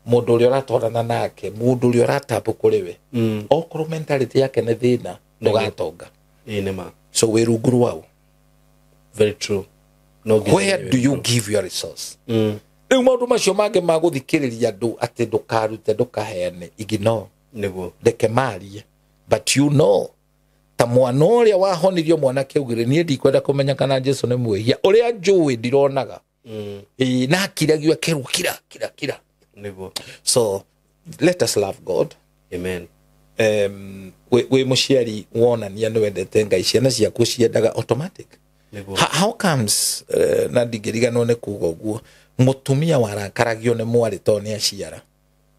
Mũndũ ũrĩa ũratwarana nake, mũndũ ũrĩa ũratambũ kũrĩ we. Okorwo mentality yake nĩ thĩna, ndũgatonga. Nĩ ma. So wĩ rungu rwao. Very true. No, where do you give your resource? Rĩu maũndũ macio mangĩ ma gũthikĩrĩria andũ atĩ ndũkarute, ndũkaheane, ignore. Nĩguo. Reke marie. But you know, ta mwana ũrĩa wahonirio mwanake augire, niĩ ndikwenda kũmenya kana Jesu nĩ mwĩhia, ũrĩa njũĩ ndironaga. Na akiragio akerwo kira kira kira. Nĩguo. So let us love God. Amen. Wĩ mũciari wonania nĩ wendete Ngai, ciana ciaku ciendaga automatic. How comes na ndingĩriganwo nĩ kuga ũguo, mũtumia warakaragio nĩ mwarĩ tondũ nĩ aciara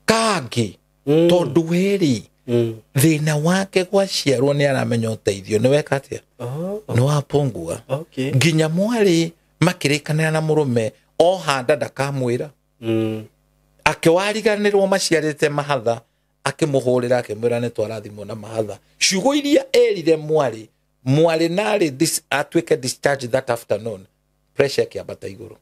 kangĩ, tondũ werĩ thĩna wake gwaciarwo nĩ aramenya ũteithio nĩ weka atĩa, nĩ wapungua. Nginya mwarĩ makĩrĩkanĩra na mũrũme ohanda ndakamwĩra. Akĩwariganĩrwo maciarĩte mahatha, akĩmũhũrĩra akĩmwĩra nĩ twarathimwo na mahatha. Ciugo iria erire mwarĩ, mwarĩ narĩ atuĩke discharge that afternoon, pressure ĩkĩambata igũrũ.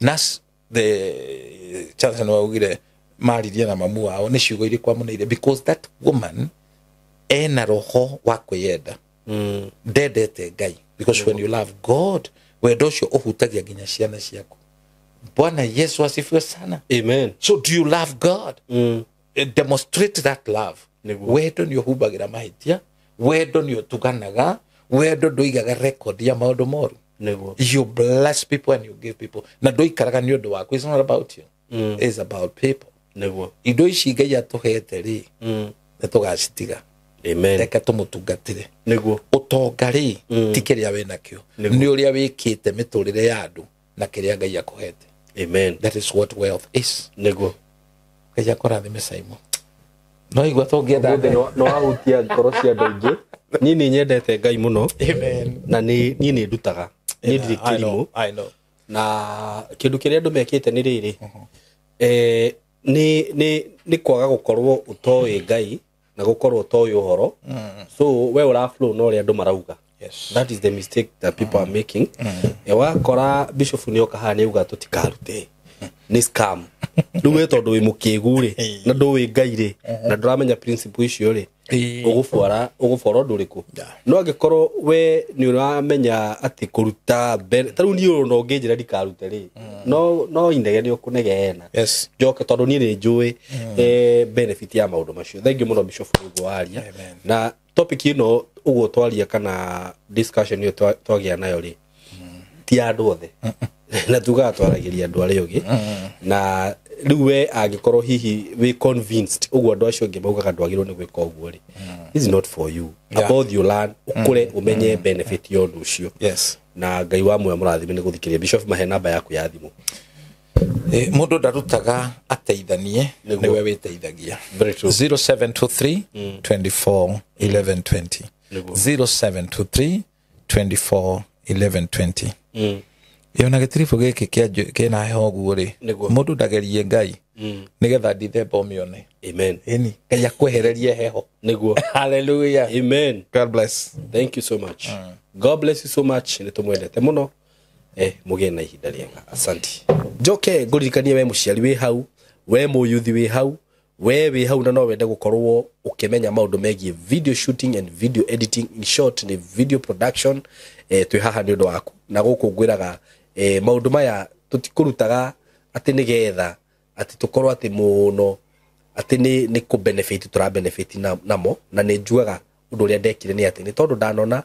Nas the chance nĩ waugire maririe na mamu wao nĩ ciugo irĩkũ amũneire, because that woman ena roho wa kwĩyenda. Ndendete Ngai, because when you love God, wendo ũcio ũhutagia nginya ciana ciaku. Bwana Yesu asifiwe sana. Amen. So do you love God? Demonstrate that love. Wendo nĩ ũhumbagĩra mahĩtia, wendo nĩ ũtuganaga, wendo ndũigaga record ya maũndũ moru. You bless people and you give people. Na ndũikaraga nĩ ũndũ waku. It's not about you. It's about people. Nĩguo. Indo ici Ngai atũhete rĩ, nĩ tũgacitiga. Amen. Reke tũmũtungatĩre. Nĩguo. Ũtonga rĩ, ti kĩrĩa wĩnakĩo, nĩ ũrĩa wĩkĩte mĩtũrĩre ya andũ na kĩrĩa Ngai akũhete. Amen. That is what wealth is. Nĩguo. Ngai akũrathime Simon. No igua tũngĩenda no wahutia ngoro cia andũ aingĩ. Niĩ nĩ nyendete Ngai mũno. Amen. Na niĩ nĩ ndutaga. Niĩ ndirĩ kĩrimũ. I know. Na kĩndũ kĩrĩa andũ mekĩte nĩ rĩrĩ. Nĩ kwaga gũkorwo ũtoĩ Ngai na gũkorwo ũtoĩ ũhoro. So we ũra flow no ũrĩa andũ marauga. Yes. That is the mistake that people are making. Wakora bishop nĩ oka haha nĩ auga tũtikarute. Nĩ scam. Rĩu we tondũ wĩ mũkĩgu rĩ, na ndũĩ Ngai rĩ, na ndũramenya principle icio rĩ, ũgũbwara ũndũ ũrĩkũ? No angĩkorwo we nĩ ũramenya atĩ kũruta mbere, ta rĩu niĩ ũyũ no ũngĩnjĩra ndikarute rĩ, no inege nĩ ũkũnegeena. Yes. Njoke tondũ niĩ nĩ njũĩ benefit ya maũndũ macio. Thank you mũno Bishop nĩ ũguo waria. Na topic ĩno ũguo twaria kana discussion ĩyo twagĩa nayo rĩ, ti ya andũ othe. Na tugaga twaragĩria andũ arĩa ũngĩ na rĩu we angĩkorwo hihi wĩ convinced ũguo andũ acio angĩ maugaga ndwagĩrĩirwo nĩ gwĩka ũguo rĩ, this is not for you. About you learn ũkũre ũmenye benefit ya ũndũ ũcio. Yes. Na Ngai wa muoyo mũrathime nĩ gũthikĩrĩria. Bishop, mahe namba yaku ya thimũ. Mũndũ ndarutaga ateithanie, nĩwe wĩteithagia. Very true. 0723 24 11 20. 0723 24 11 20. Ĩyo na gĩtiribũ gĩkĩ kĩna heho ũguo rĩ, mũndũ ndagerie Ngai nĩgetha Dithemba ũmĩone. Amen. Ĩni Ngai akwehererie heho. Nĩguo. Hallelujah. Amen. God bless. Thank you so much. God bless you so much. Nĩ tũmwendete mũno. Mũgĩe na ihinda rĩega. Asante. Njoke ngũririkanie we mũciari wĩ hau, we mũyuthi wĩ hau, we wĩ hau na no wende gũkorwo ũkĩmenya maũndũ megiĩ video shooting and video editing, in short nĩ video production. Twĩ haha nĩ ũndũ waku na gũkũ ngwĩraga maũndũ maya tũtikũrutaga atĩ nĩgetha atĩ tũkorwo atĩ mũno atĩ nĩ kũ benefit tũra benefit namo. Na nĩ njugaga ũndũ ũrĩa ndekire nĩ atĩ nĩ tondũ ndanona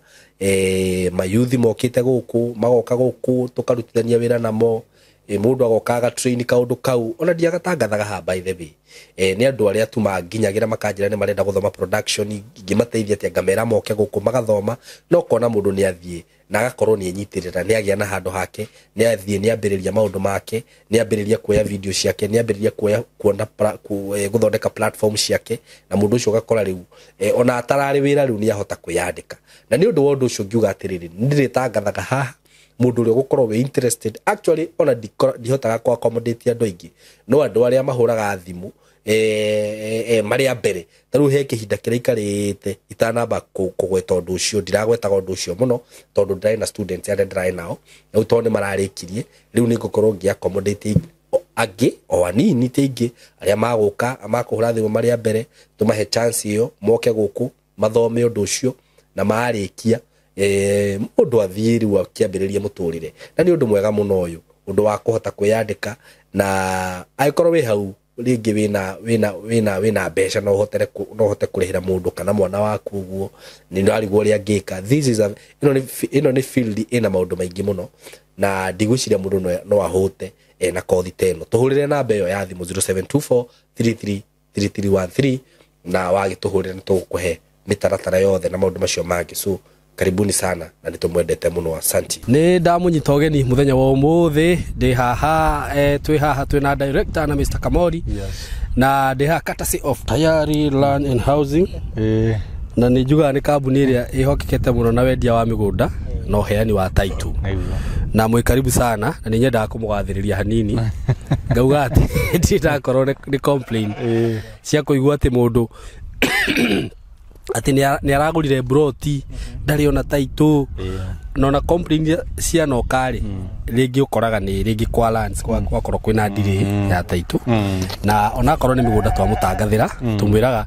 mayuthi mokĩte gũkũ, magoka gũkũ tũkarutithania wĩra namo, mũndũ agoka agatrain kaũndũ kau ona ndiagatangathaga haha by the way. Nĩ andũ arĩa tu manginyagira makanjĩra nĩ marenda gũthoma production, ingĩmateithia atĩa ngamera moke gũkũ magathoma, no kona mũndũ nĩ athiĩ na agakorwo nĩ enyitĩrĩra, nĩ agĩa na handũ hake, nĩ athiĩ nĩ ambĩrĩria maũndũ make, nĩ ambĩrĩria kuoya video ciake, nĩ ambĩrĩria kuoya kuona gũthondeka platform ciake, na mũndũ ũcio ũgakora rĩu ona atararĩ wĩra rĩu nĩ ahota kwĩyandĩka. Na nĩ ũndũ wa ũndũ ũcio ngiuga atĩrĩrĩ, nĩ ndĩrĩtangathaga haha mũndũ ũrĩa ũgũkorwo wĩ interested. Actually ona ndihotaga kũ accommodate andũ aingĩ, no andũ arĩa mahũraga thimũ marĩa mbere ta rĩu he kĩhinda kĩraikarĩte itanamba kũgweta ũndũ ũcio, ndiragwetaga ũndũ ũcio mũno tondũ ndĩrarĩ na students arĩa ndĩrarĩ nao, rĩu tondũ nĩ mararĩkirie, rĩu nĩ ngũkorwo ngĩ accommodate angĩ o anini ti aingĩ arĩa magũka makũhũra thimũ marĩa mbere, tũmahe chance ĩyo moke gũkũ mathome ũndũ ũcio na marĩkia mũndũ athiĩ rĩu akĩambĩrĩria mũtũrĩre. Na nĩ ũndũ mwega mũno ũyũ, ũndũ wa kũhota kwĩyandĩka, na angĩkorwo wĩ hau rĩngĩ wĩna mbeca no ũhote kũrĩhĩra mũndũ kana mwana waku ũguo, nĩ ndĩrarigwo ũrĩa angĩka. This is a ĩno nĩ field ĩna maũndũ maingĩ mũno na ndigwĩciria mũndũ no ahote na kothi ta ĩno. Tũhũrĩre namba ĩyo ya thimũ 0724 33 3313 na wagĩtũhũrĩra nĩ tũgũkũhe mĩtaratara yothe na maũndũ macio mangĩ. So karibuni sana na nĩtũmwendete mũno, asanti. Nĩ ndamũnyita ũgeni mũthenya wa ũmũthĩ, ndĩ haha twĩ haha twĩ na director na Mr. Kamori. Yes. Na ndĩ haha courtesy of Tayari Land and Housing. Na nĩ njugaga nĩ kambuni ĩrĩa ĩhokekete mũno na wendia wa mĩgũnda na ũheani wa title. Na mwĩ karibu sana na nĩ nyendaga kũmũgathĩrĩria hanini ngauga atĩ ndirĩ ndakorwo nĩ complain cia kũigua atĩ mũndũ atĩ nĩ aragũrire broti ndarĩ ona title, na ona complain cianoka rĩ rĩngĩ ũkoraga nĩ rĩngĩ kwa lands gwakorwo kwĩna delay ya title, na onakorwo nĩ mĩgũnda twamũtangathĩra tũmwĩraga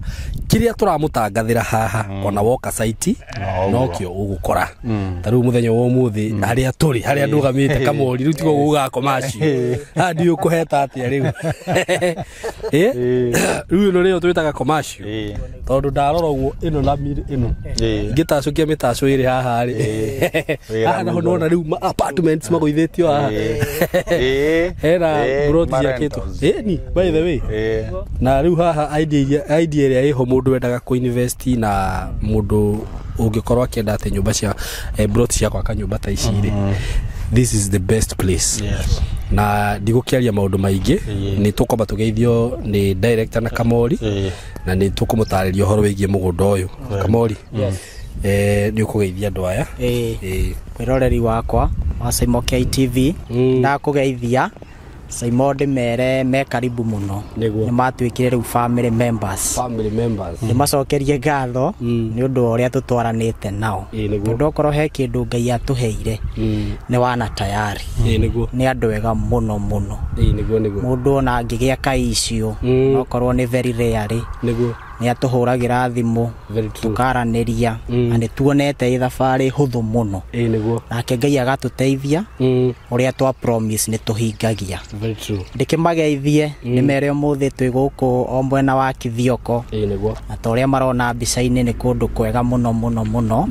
kĩrĩa tũramũtangathĩra haha ona woka site nokĩo ũgũkora. Ta rĩu mũthenya wa ũmũthĩ harĩa tũrĩ harĩa ndũgamĩte Kamori rĩu tigo gũgakoma acio haha ndiũĩ ũkũheta atĩa rĩu. Rĩu ĩno nĩyo twĩtaga commercial tondũ ndarora ũguo ĩno na ĩno ingĩtacũkia mĩtacũ ĩrĩ haha rĩ haha naho nona rĩu apartments magũithĩtio haha hena broti ciakĩtwo ĩni by the way. Na rĩu haha idea ĩrĩa ĩho mũndũ wendaga kũ-invest na mũndũ ũngĩkorwo akĩenda atĩ nyũmba cia broti cia gwaka nyũmba ta ici rĩ, this is the best place. Yes. Na ndigũkĩaria maũndũ maingĩ, nĩ tũkwamba tũgeithio nĩ director na Kamori na nĩ tũkũmũtarĩria ũhoro wĩgiĩ mũgũnda ũyũ. Kamori, nĩ ũkũgeithia andũ aya. Mwĩroreri wakwa wa Saimo KTV, ndakũgeithia Saimo ndĩmere me karibu mũno, nĩ matuĩkire rĩu family members. Family members. Nĩ macokerie ngatho nĩ ũndũ wa ũrĩa tũtwaranĩte nao, tondũ okorwo he kĩndũ Ngai atũheire nĩ wana tayari. Nĩ andũ ega mũno mũno. Mũndũ ona angĩgĩa ka issue okorwo nĩ very rare nĩguo nĩ atũhũragĩra thimũ tũkaranĩria, na nĩ tuonete ĩ thabarĩ hũthũ mũno. Nake Ngai agatũteithia ũrĩa twa promise nĩ tũhingagia. Ndĩkĩmageithie nĩ mere ũmũthĩ twĩ gũkũ o mwena wa Kithioko, na ta ũrĩa marona mbica-inĩ nĩ kũndũ kwega mũno mũno mũno.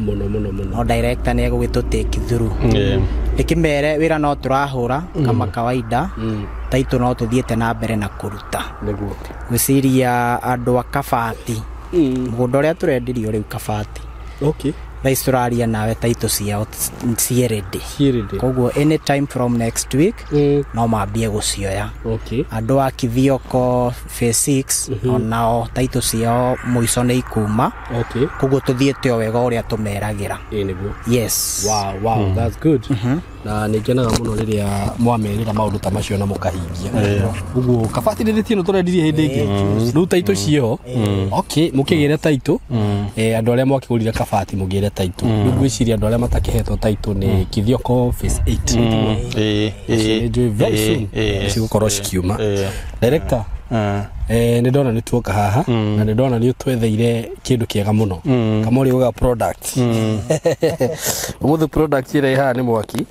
No director nĩ egũgĩtũ take through. Ndĩkĩmere wĩra no tũrahũra kama kawaida. Taitũ no tũthiĩte na mbere na kũruta. Nĩguo. Gwĩciria andũ a Kabati. Mũgũnda ũrĩa tũrendirio rĩu Kabati. Okay. Thaa ici tũraria nawe taitũ ciao ciĩ ready. Ciĩ ready. Koguo anytime from next week no mambie gũcioya. Okay. Andũ a Kithioko phase 6 onao taitũ ciao mũico nĩ ikuma. Okay. Koguo tũthiĩte o wega ũrĩa tũmeragĩra. Ĩĩ nĩguo. Yes. Wow, that's good. Na nĩ ngenaga mũno rĩrĩa mwamerĩra maũndũ ta macio na mũkahingia. Ũguo Kabati rĩrĩ ti ĩno tũrendirie hĩndĩ ĩngĩ. Rĩu taitũ ciĩho. Okay, mũkĩgĩre taitũ. Andũ arĩa mwakĩgũrire Kabati mũgĩre taitũ. Rĩu ngwĩciria andũ arĩa matakĩhetwo taitũ nĩ Kithioko phase 8. Nĩ njũĩ very soon cigũkorwo cikiuma. Director, nĩ ndona nĩ tuoka haha na nĩ ndona nĩ ũtwetheire kĩndũ kĩega mũno. Kamori uga product. Ũmũthĩ product ĩrĩa ĩ haha nĩ mwaki.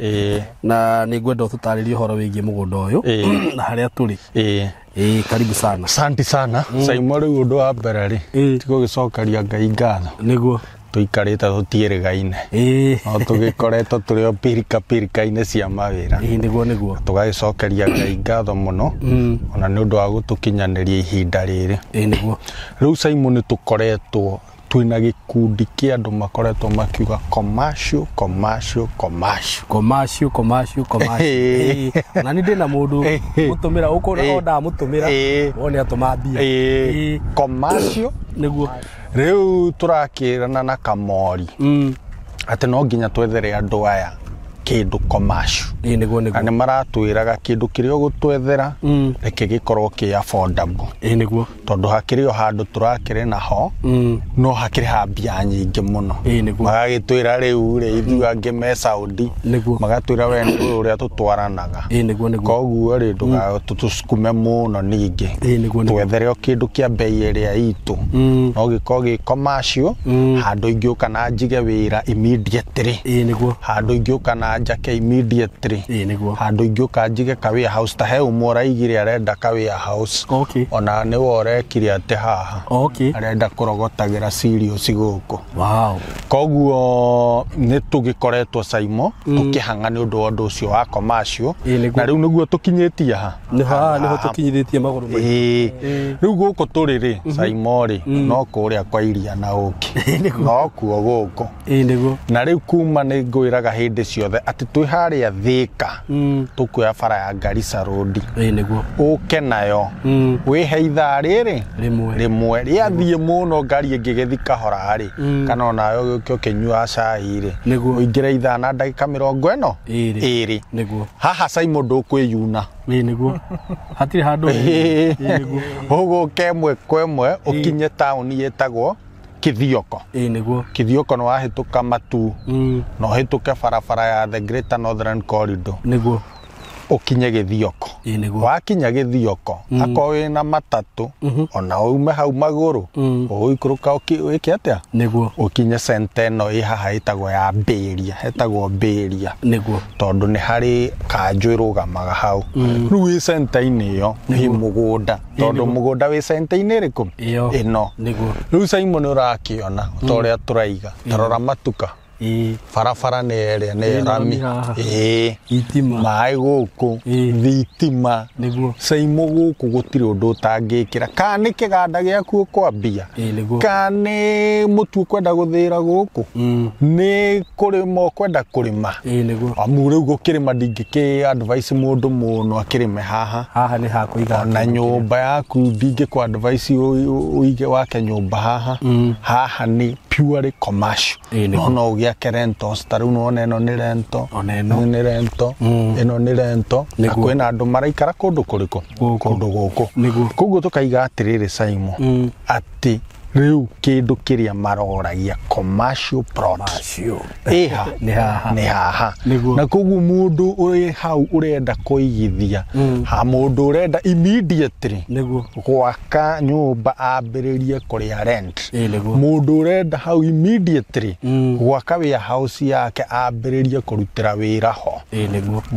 Na nĩ ngwenda ũtũtarĩrie ũhoro wĩgiĩ mũgũnda ũyũ na harĩa tũrĩ. Karibu sana. Asante sana. Saimo rĩu ũndũ wa mbere rĩ, ti gũgĩcokeria Ngai ngatho. Nĩguo. Tũikarĩte tũtiĩrĩgaine. No tũgĩkoretwo tũrĩ o pirika pirika-inĩ cia mawĩra. Nĩguo nĩguo. Tũgagĩcokeria Ngai ngatho mũno ona nĩ ũndũ wa gũtũkinyanĩria ihinda rĩrĩ. Nĩguo. Rĩu Saimo nĩ tũkoretwo twĩna gĩkundi kĩa andũ makoretwo makiuga commercial, commercial, commercial. Commercial, commercial, commercial. Na nĩ ndĩna mũndũ mũtũmĩra ũkona o ndamũtũmĩra wone atũma mbia. Commercial. Nĩguo. Rĩu tũrakĩrana na Kamori atĩ no nginya twethere andũ aya kĩndũ commercial. Nĩguo nĩguo. Na nĩ maratwĩraga kĩndũ kĩrĩa ũgũtwethera reke gĩkorwo kĩ affordable. Nĩguo. Tondũ hakĩrĩ o handũ tũrakĩrĩ naho no hakĩrĩ ha mbia nyingĩ mũno. Nĩguo. Magagĩtwĩra rĩu rĩ ithuĩ angĩ me Saudi. Nĩguo. Magatwĩra we nĩ ũrĩa tũtwaranaga. Nĩguo nĩguo. Koguo rĩ tũtũsukume mũno ningĩ. Nĩguo nĩguo. Twethere o kĩndũ kĩa bei ĩrĩa itũ. No gĩkorwo gĩ commercial handũ ingĩũka na njige wĩra immediately. Nĩguo. Handũ ingĩũka na njake immediately. Nĩguo. Handũ ingĩũka njige ka warehouse ta he ũmwe ũraigire arenda ka warehouse. Okay. Ona nĩwe ũrekire atĩ haha. Okay. Arenda kũrogotagĩra cereals gũkũ. Wow. Koguo nĩ tũgĩkoretwo Saimo tũkĩhang'a nĩ ũndũ wa ũndũ ũcio wa commercial. Na rĩu nĩguo tũkinyĩtie ha. Nĩ haha nĩho tũkinyithĩtie magũrũ maitũ. Rĩu gũkũ tũrĩ rĩ Saimo rĩ no kũrĩa kwa iria na ũkĩ. No kuo gũkũ. Nĩguo. Na rĩu kuma nĩ ngwĩraga hĩndĩ ciothe atĩ twĩ harĩa Thika tũkuoya bara ya Garissa Road. Nĩguo. Ũke nayo wĩhe ithaa rĩrĩ rĩmwe rĩathiĩ mũno ngari ĩngĩgĩthiĩ kahora rĩ kana onawe ũgĩũke ũkĩnyua cai rĩ ũingĩre ithaa na ndagĩka 40 ĩrĩ. Nĩguo. Haha Saimo ndũkwĩyuna. Nĩguo. Hatirĩ handũ. Nĩguo. Ũgũke ĩmwe kwa ĩmwe ũkinye taũni ĩtagwo Kithioko. Nĩguo. Kithioko nĩ wahĩtũka Matu na ũhĩtũke barabara ya the Greater Northern Corridor. Nĩguo. Ũkinye Gĩthioko. Nĩguo. Wakinya Gĩthioko akorwo wĩna matatũ ona ume hau magũrũ ũgũikũrũka wĩke atĩa? Nĩguo. Ũkinye center ĩno ĩ haha ĩtagwo ya Mbĩria, hetagwo Mbĩria. Nĩguo. Tondũ nĩ harĩ kanjũ ĩrũgamaga hau. Rĩu wĩ center-inĩ ĩyo nĩ mũgũnda tondũ mũgũnda wĩ center-inĩ ĩrĩkũ? Ĩno. Nĩguo. Rĩu Saimo nĩ ũrakĩona ta ũrĩa tũraiga tarora matuka. Barabara nĩ ĩrĩa nĩ rami. Thitima. Maĩ gũkũ. Thitima. Nĩguo. Saimo gũkũ gũtirĩ ũndũ ũtangĩkĩra. Kana nĩ kĩganda gĩaku ũkwambia. Kana nĩ mũtu ũkwenda gũthĩĩra gũkũ. Nĩ kũrĩma ũkwenda kũrĩma. Nĩguo. Amu rĩu gũkĩrĩma ndingĩkĩ advice mũndũ mũno akĩrĩme haha. Haha nĩ ha kũiga. Na nyũmba yaku ndingĩkũ advice ũige wake nyũmba haha. Haha nĩ purely commercial. No ũgĩake rentals ta rĩu nĩwona ĩno nĩ rental. Nĩ rental. Ĩno nĩ rental. Na kwĩna andũ maraikara kũndũ kũrĩkũ? Kũndũ gũkũ. Koguo tũkaiga atĩrĩrĩ Saimo atĩ rĩu kĩndũ kĩrĩa maroragia commercial plot ĩha nĩ haha. Na koguo mũndũ ũrĩ hau ũrenda kũigithia ha mũndũ ũrenda immediately gwaka nyũmba ambĩrĩrie kũrĩa rent mũndũ ũrenda hau immediately gwaka warehouse yake ambĩrĩrie kũrutĩra wĩra ho.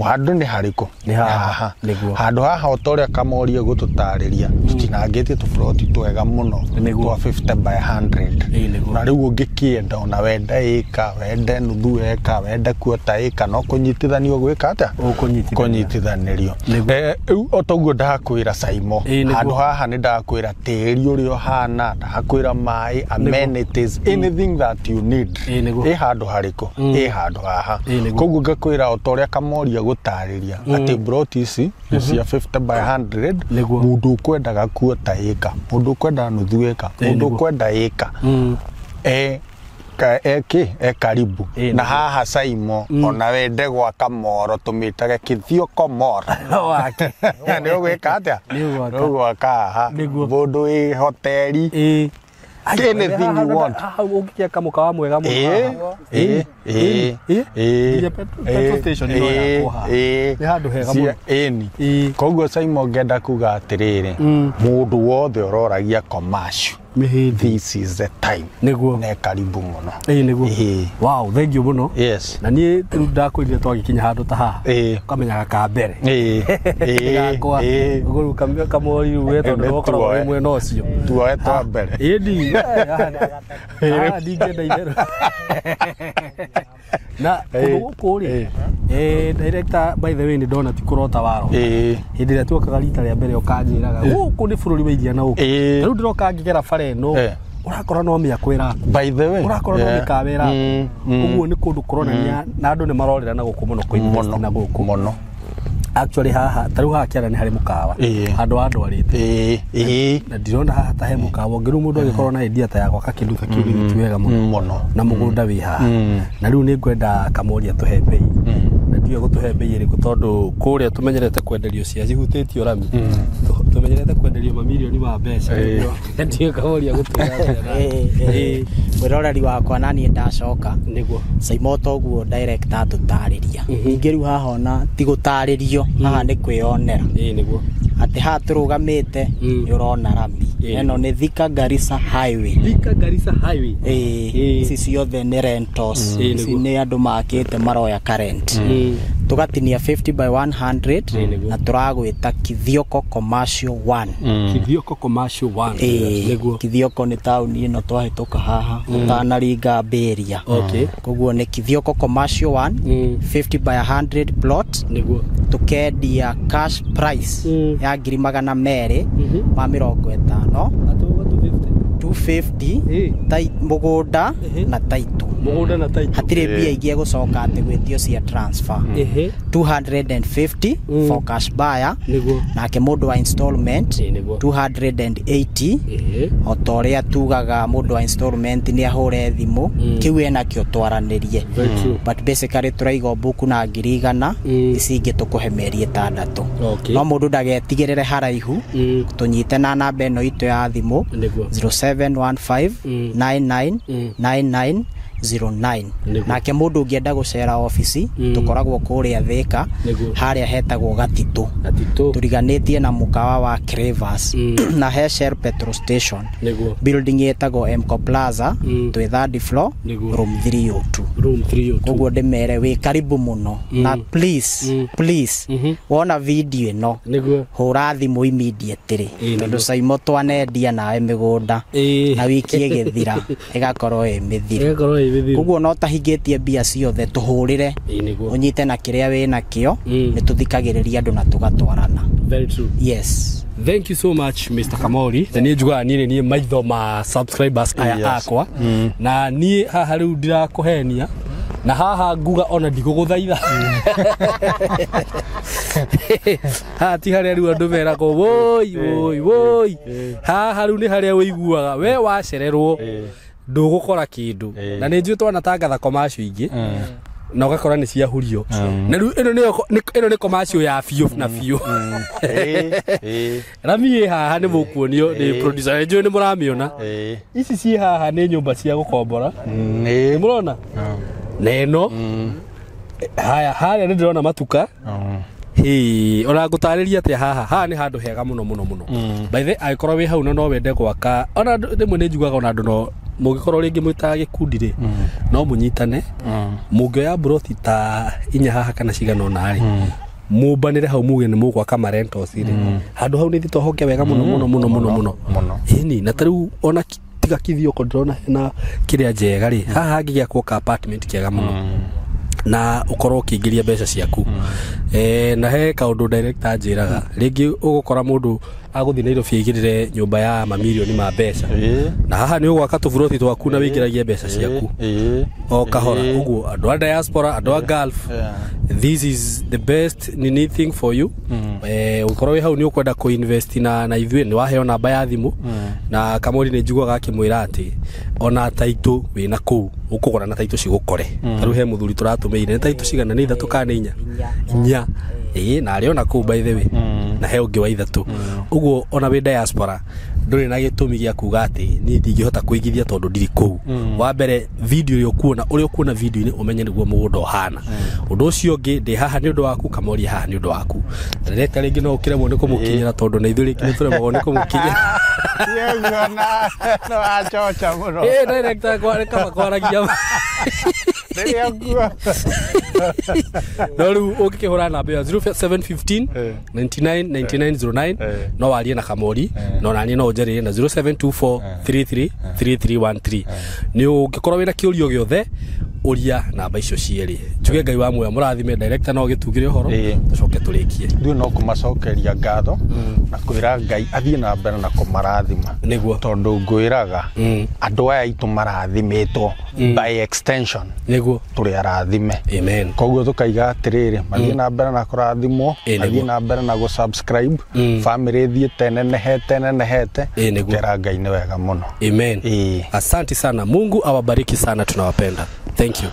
Handũ nĩ harĩkũ? Nĩ haha. Handũ haha o ta ũrĩa Kamori egũtũtarĩria tũtinathiĩ tũtinangĩtie tũburoti twega mũno twa 50 by 100 na rĩu ũngĩkĩenda ona wende ĩka wende nuthu eka wende kuota ĩka no kũnyitithanio gwĩka atĩa kũnyitithanĩrio rĩu o toguo ndakwĩra Saimo handũ haha nĩ ndakwĩra tĩri ũrĩa ũhana ndakwĩra maĩ amenities anything that you need ĩ handũ harĩkũ ĩ handũ haha koguo ngakwĩra o ta ũrĩa Kamoria gũtarĩria atĩ broti ici nĩ cia 50 by 100 mũndũ ũkwendaga kuota ĩka mũndũ ũkwenda nuthu ĩka mũndũ ũkwenda ĩka e karibu na haha Saimo ona wende gwaka moro tũmĩtage Kithioko moro nĩ ũgwĩka atĩa nĩ ũgwaka haha mũndũ wĩ hoteli anything you want ũngĩaka mũkawa mwega mũno petrol station ĩno yakwo haha nĩ handũ hega mũno ĩni koguo Saimo ngenda kuga atĩrĩrĩ mũndũ wothe ũroragia commercial this is the time nĩguo ne karibu mũno nĩguo wow thank you mũno yes na niĩ rĩu ndakwĩrire twagĩkinya handũ ta haha ũkamenyaga ka mbere gakwa ũguo Kamori rĩu we tondũ nĩũkoragwo wĩ mwena ũcio tuoe twa mbere ĩni haha ndingĩenda itherũ na kũndũ gũkũ rĩ director by the way nĩ ndona ti kũrota warota hĩndĩ ĩrĩa tuokaga rita rĩa mbere ũkanjĩraga gũkũ nĩ bũrũri wa iria na gũkũ rĩu ndĩroka ngĩgera bara ĩno ũrakora no mĩako ĩrakwo by the way ũrakora no mĩkawa ĩrakwo ũguo nĩ kũndũ kũronania na andũ nĩ marorĩra na gũkũ mũno kũ-invest na gũkũ mũno actually haha ta rĩu haha kĩara nĩ harĩ mũkawa handũ wa ndwarĩte na ndirona haha ta he mũkawa ũngĩ rĩu mũndũ agĩkorwo na idea ta ya gwaka kĩndũ ta kĩu nĩ ti wega mũno na mũgũnda wĩ haha na rĩu nĩ ngwenda Kamoria tũhe mbei na ndiũĩ gũtũhe mbei ĩrĩkũ tondũ kũrĩa tũmenyerete kwenderio cia cihutĩtio rami tũmenyerete kwenderio mamirioni ma mbeca ndiũĩ Kamoria gũtũhe mwĩroreri wakwa na niĩ ndacoka nĩguo Saimo toguo director atũtarĩria ningĩ rĩu haha ona ti gũtarĩrio haha nĩ kwĩyonera nĩguo atĩ haha tũrũgamĩte nĩ ũrona rami ĩno nĩ Thika Garissa Highway Thika Garissa Highway ici ciothe nĩ rentals ici nĩ andũ makĩte maroya current tũgatinia 50 by 100 na tũragwĩta Kithioko Commercial 1 Kithioko Commercial 1 nĩguo Kithioko nĩ taũni ĩno twahĩtũka haha ũtanaringa Mbĩria koguo nĩ Kithioko Commercial 1 50 by 100 plot nĩguo tukendia cash price ya 250 250 tai mũgũnda na title mũgũnda na title hatirĩ mbia ingĩ gũcoka atĩ gwĩtio cia transfer 250 for cash buyer nake mũndũ wa installment 280 o ta ũrĩa tugaga mũndũ wa installment nĩ ahũre thimũ kĩu enakĩo twaranĩrie but basically tũraiga mbuku na 100,000 ici ingĩ tũkũhe mĩeri 6 no mũndũ ndagetigĩrĩre haraihu tũnyite na namba ĩno itũ ya thimũ 0715 99 99 09 nake mũndũ ũngĩenda gũcera ofici tũkoragwo kũrĩa Thika harĩa hetagwo Gatitũ tũriganĩtie na mũkawa wa Crevas na he Shell petrol station building ĩtagwo Mco Plaza twĩ third floor room 302 room 302 koguo ndĩmere wĩ karibu mũno na please please wona video ĩno hũra thimũ immediately tondũ Saimo twanendia nawe mĩgũnda na wiki ĩgĩthira ĩgakorwo ĩ mĩthiru koguo no tahingĩtie mbia ciothe tũhũrĩre ũnyite na kĩrĩa wĩ nakĩo nĩ tũthikagĩrĩria andũ na tũgatwarana. Very true. Yes. Thank you so much Mr. Kamori. Na niĩ njugaga niĩ nĩ maitho ma subscribers aya akwa na niĩ haha rĩu ndirakũhenia na haha nguga ona ndigũgũthaitha haha ti harĩa rĩu andũ meragwo woi woi woi haha rĩu nĩ harĩa ũiguaga we wacererwo ndũgũkora kĩndũ na nĩ njũĩ twanatangatha commercial ingĩ na ũgakora nĩ ciahurio na rĩu ĩno nĩyo ĩno nĩ commercial ya biũ na biũ rami ĩ haha nĩ mũkuonio nĩ producer nĩ njũĩ nĩ mũramĩona ici ciĩ haha nĩ nyũmba cia gũkombora nĩ mũrona na ĩno haya harĩa nĩ ndĩrona matuka Hĩ, ona ngũtarĩria atĩa haha haha nĩ handũ hega mũno mũno mũno by the angĩkorwo wĩ hau na no wende gwaka ona rĩmwe nĩ njugaga ona andũ no mũngĩkorwo rĩngĩ mwĩta gĩkundi rĩ no mũnyitane mũngĩoya mburoti ta inya haha kana cigana ũna rĩ Mũmbanĩre hau muge nĩ mũgwaka marentos rĩ. Handũ hau nĩ thito hoke wega mũno mũno mũno mũno mũno. Mũno. Ĩni na ta rĩu ona tiga kithioko ndĩrona hena kĩrĩa njega rĩ. Haha hangĩgĩakwo ka apartment kĩega mũno. Na ukorwo ũkĩingĩria mbeca ciaku. Na he kaũndũ director anjĩraga rĩngĩ ũgũkora mũndũ agũthiĩ Nairobi aigĩrĩre nyũmba ya mamirioni ma mbeca. Na haha nĩ ũgwaka tũburoti twaku na wĩingĩragie mbeca ciaku o kahora. Ũguo andũ a diaspora, andũ a Gulf, this is the best nini thing for you. Ũkorwo wĩ hau nĩ ũkwenda kũ-invest na ithuĩ nĩ waheo namba ya thimũ. Na Kamori nĩ njiguaga akĩmwĩra atĩ ona taitũ wĩna kũu ũkũgũra na taitũ cigũkore. Ta rĩu he mũthuri tũratũmĩire nĩ taitũ cigana, nĩ 3 kana nĩ 4? 4. Na arĩ ona kũu by the way. Na he ũngĩ wa 3. Ũguo ona wĩ diaspora ndũrĩ na gĩtũmi gĩa kuga atĩ niĩ ndingĩhota kũigithia tondũ ndirĩ kũu. Wa mbere video ĩrĩa ũkuona, ũrĩa ũkuona video-inĩ ũmenye nĩguo mũgũnda ũhana. Ũndũ ũcio ũngĩ ndĩ haha nĩ ũndũ waku, Kamori haha nĩ ũndũ waku. Director rĩngĩ no ũkĩremwo nĩ kũmũkinyĩra tondũ na ithuĩ rĩngĩ nĩ tũremagwo nĩ kũmũkinyĩra. Yego na no acoca mũno. Director kaba kwaragia. Rĩrĩa nguo. No rĩu ũngĩkĩhũra namba ĩyo 0715 99 9909 no warie na Kamori, no naniĩ no ũnjarĩrie na 0724 33 3313. Nĩ ũngĩkorwo wĩna kĩũrio gĩothe ũria namba icio cierĩ. Njuge Ngai wa muoyo mũrathime. Director no ũgĩtugĩre ũhoro tũcoke tũrĩkie. Ithuĩ no kũmacokeria ngatho na kwĩra Ngai athiĩ na mbere na kũmarathima. Nĩguo. Tondũ ngwĩraga andũ aya aitũ marathimĩtwo by extension. Nĩguo. Tũrĩ arathime. Amen. Koguo tũkaiga atĩrĩrĩ, mathiĩ na mbere na kũrathimwo, mathiĩ na mbere na gũ-subscribe, family ĩthiĩte ĩnenehete ĩnenehete. Tũkera Ngai nĩ wega mũno. Amen. Asante sana. Mungu awabariki sana, tunawapenda. Thank you.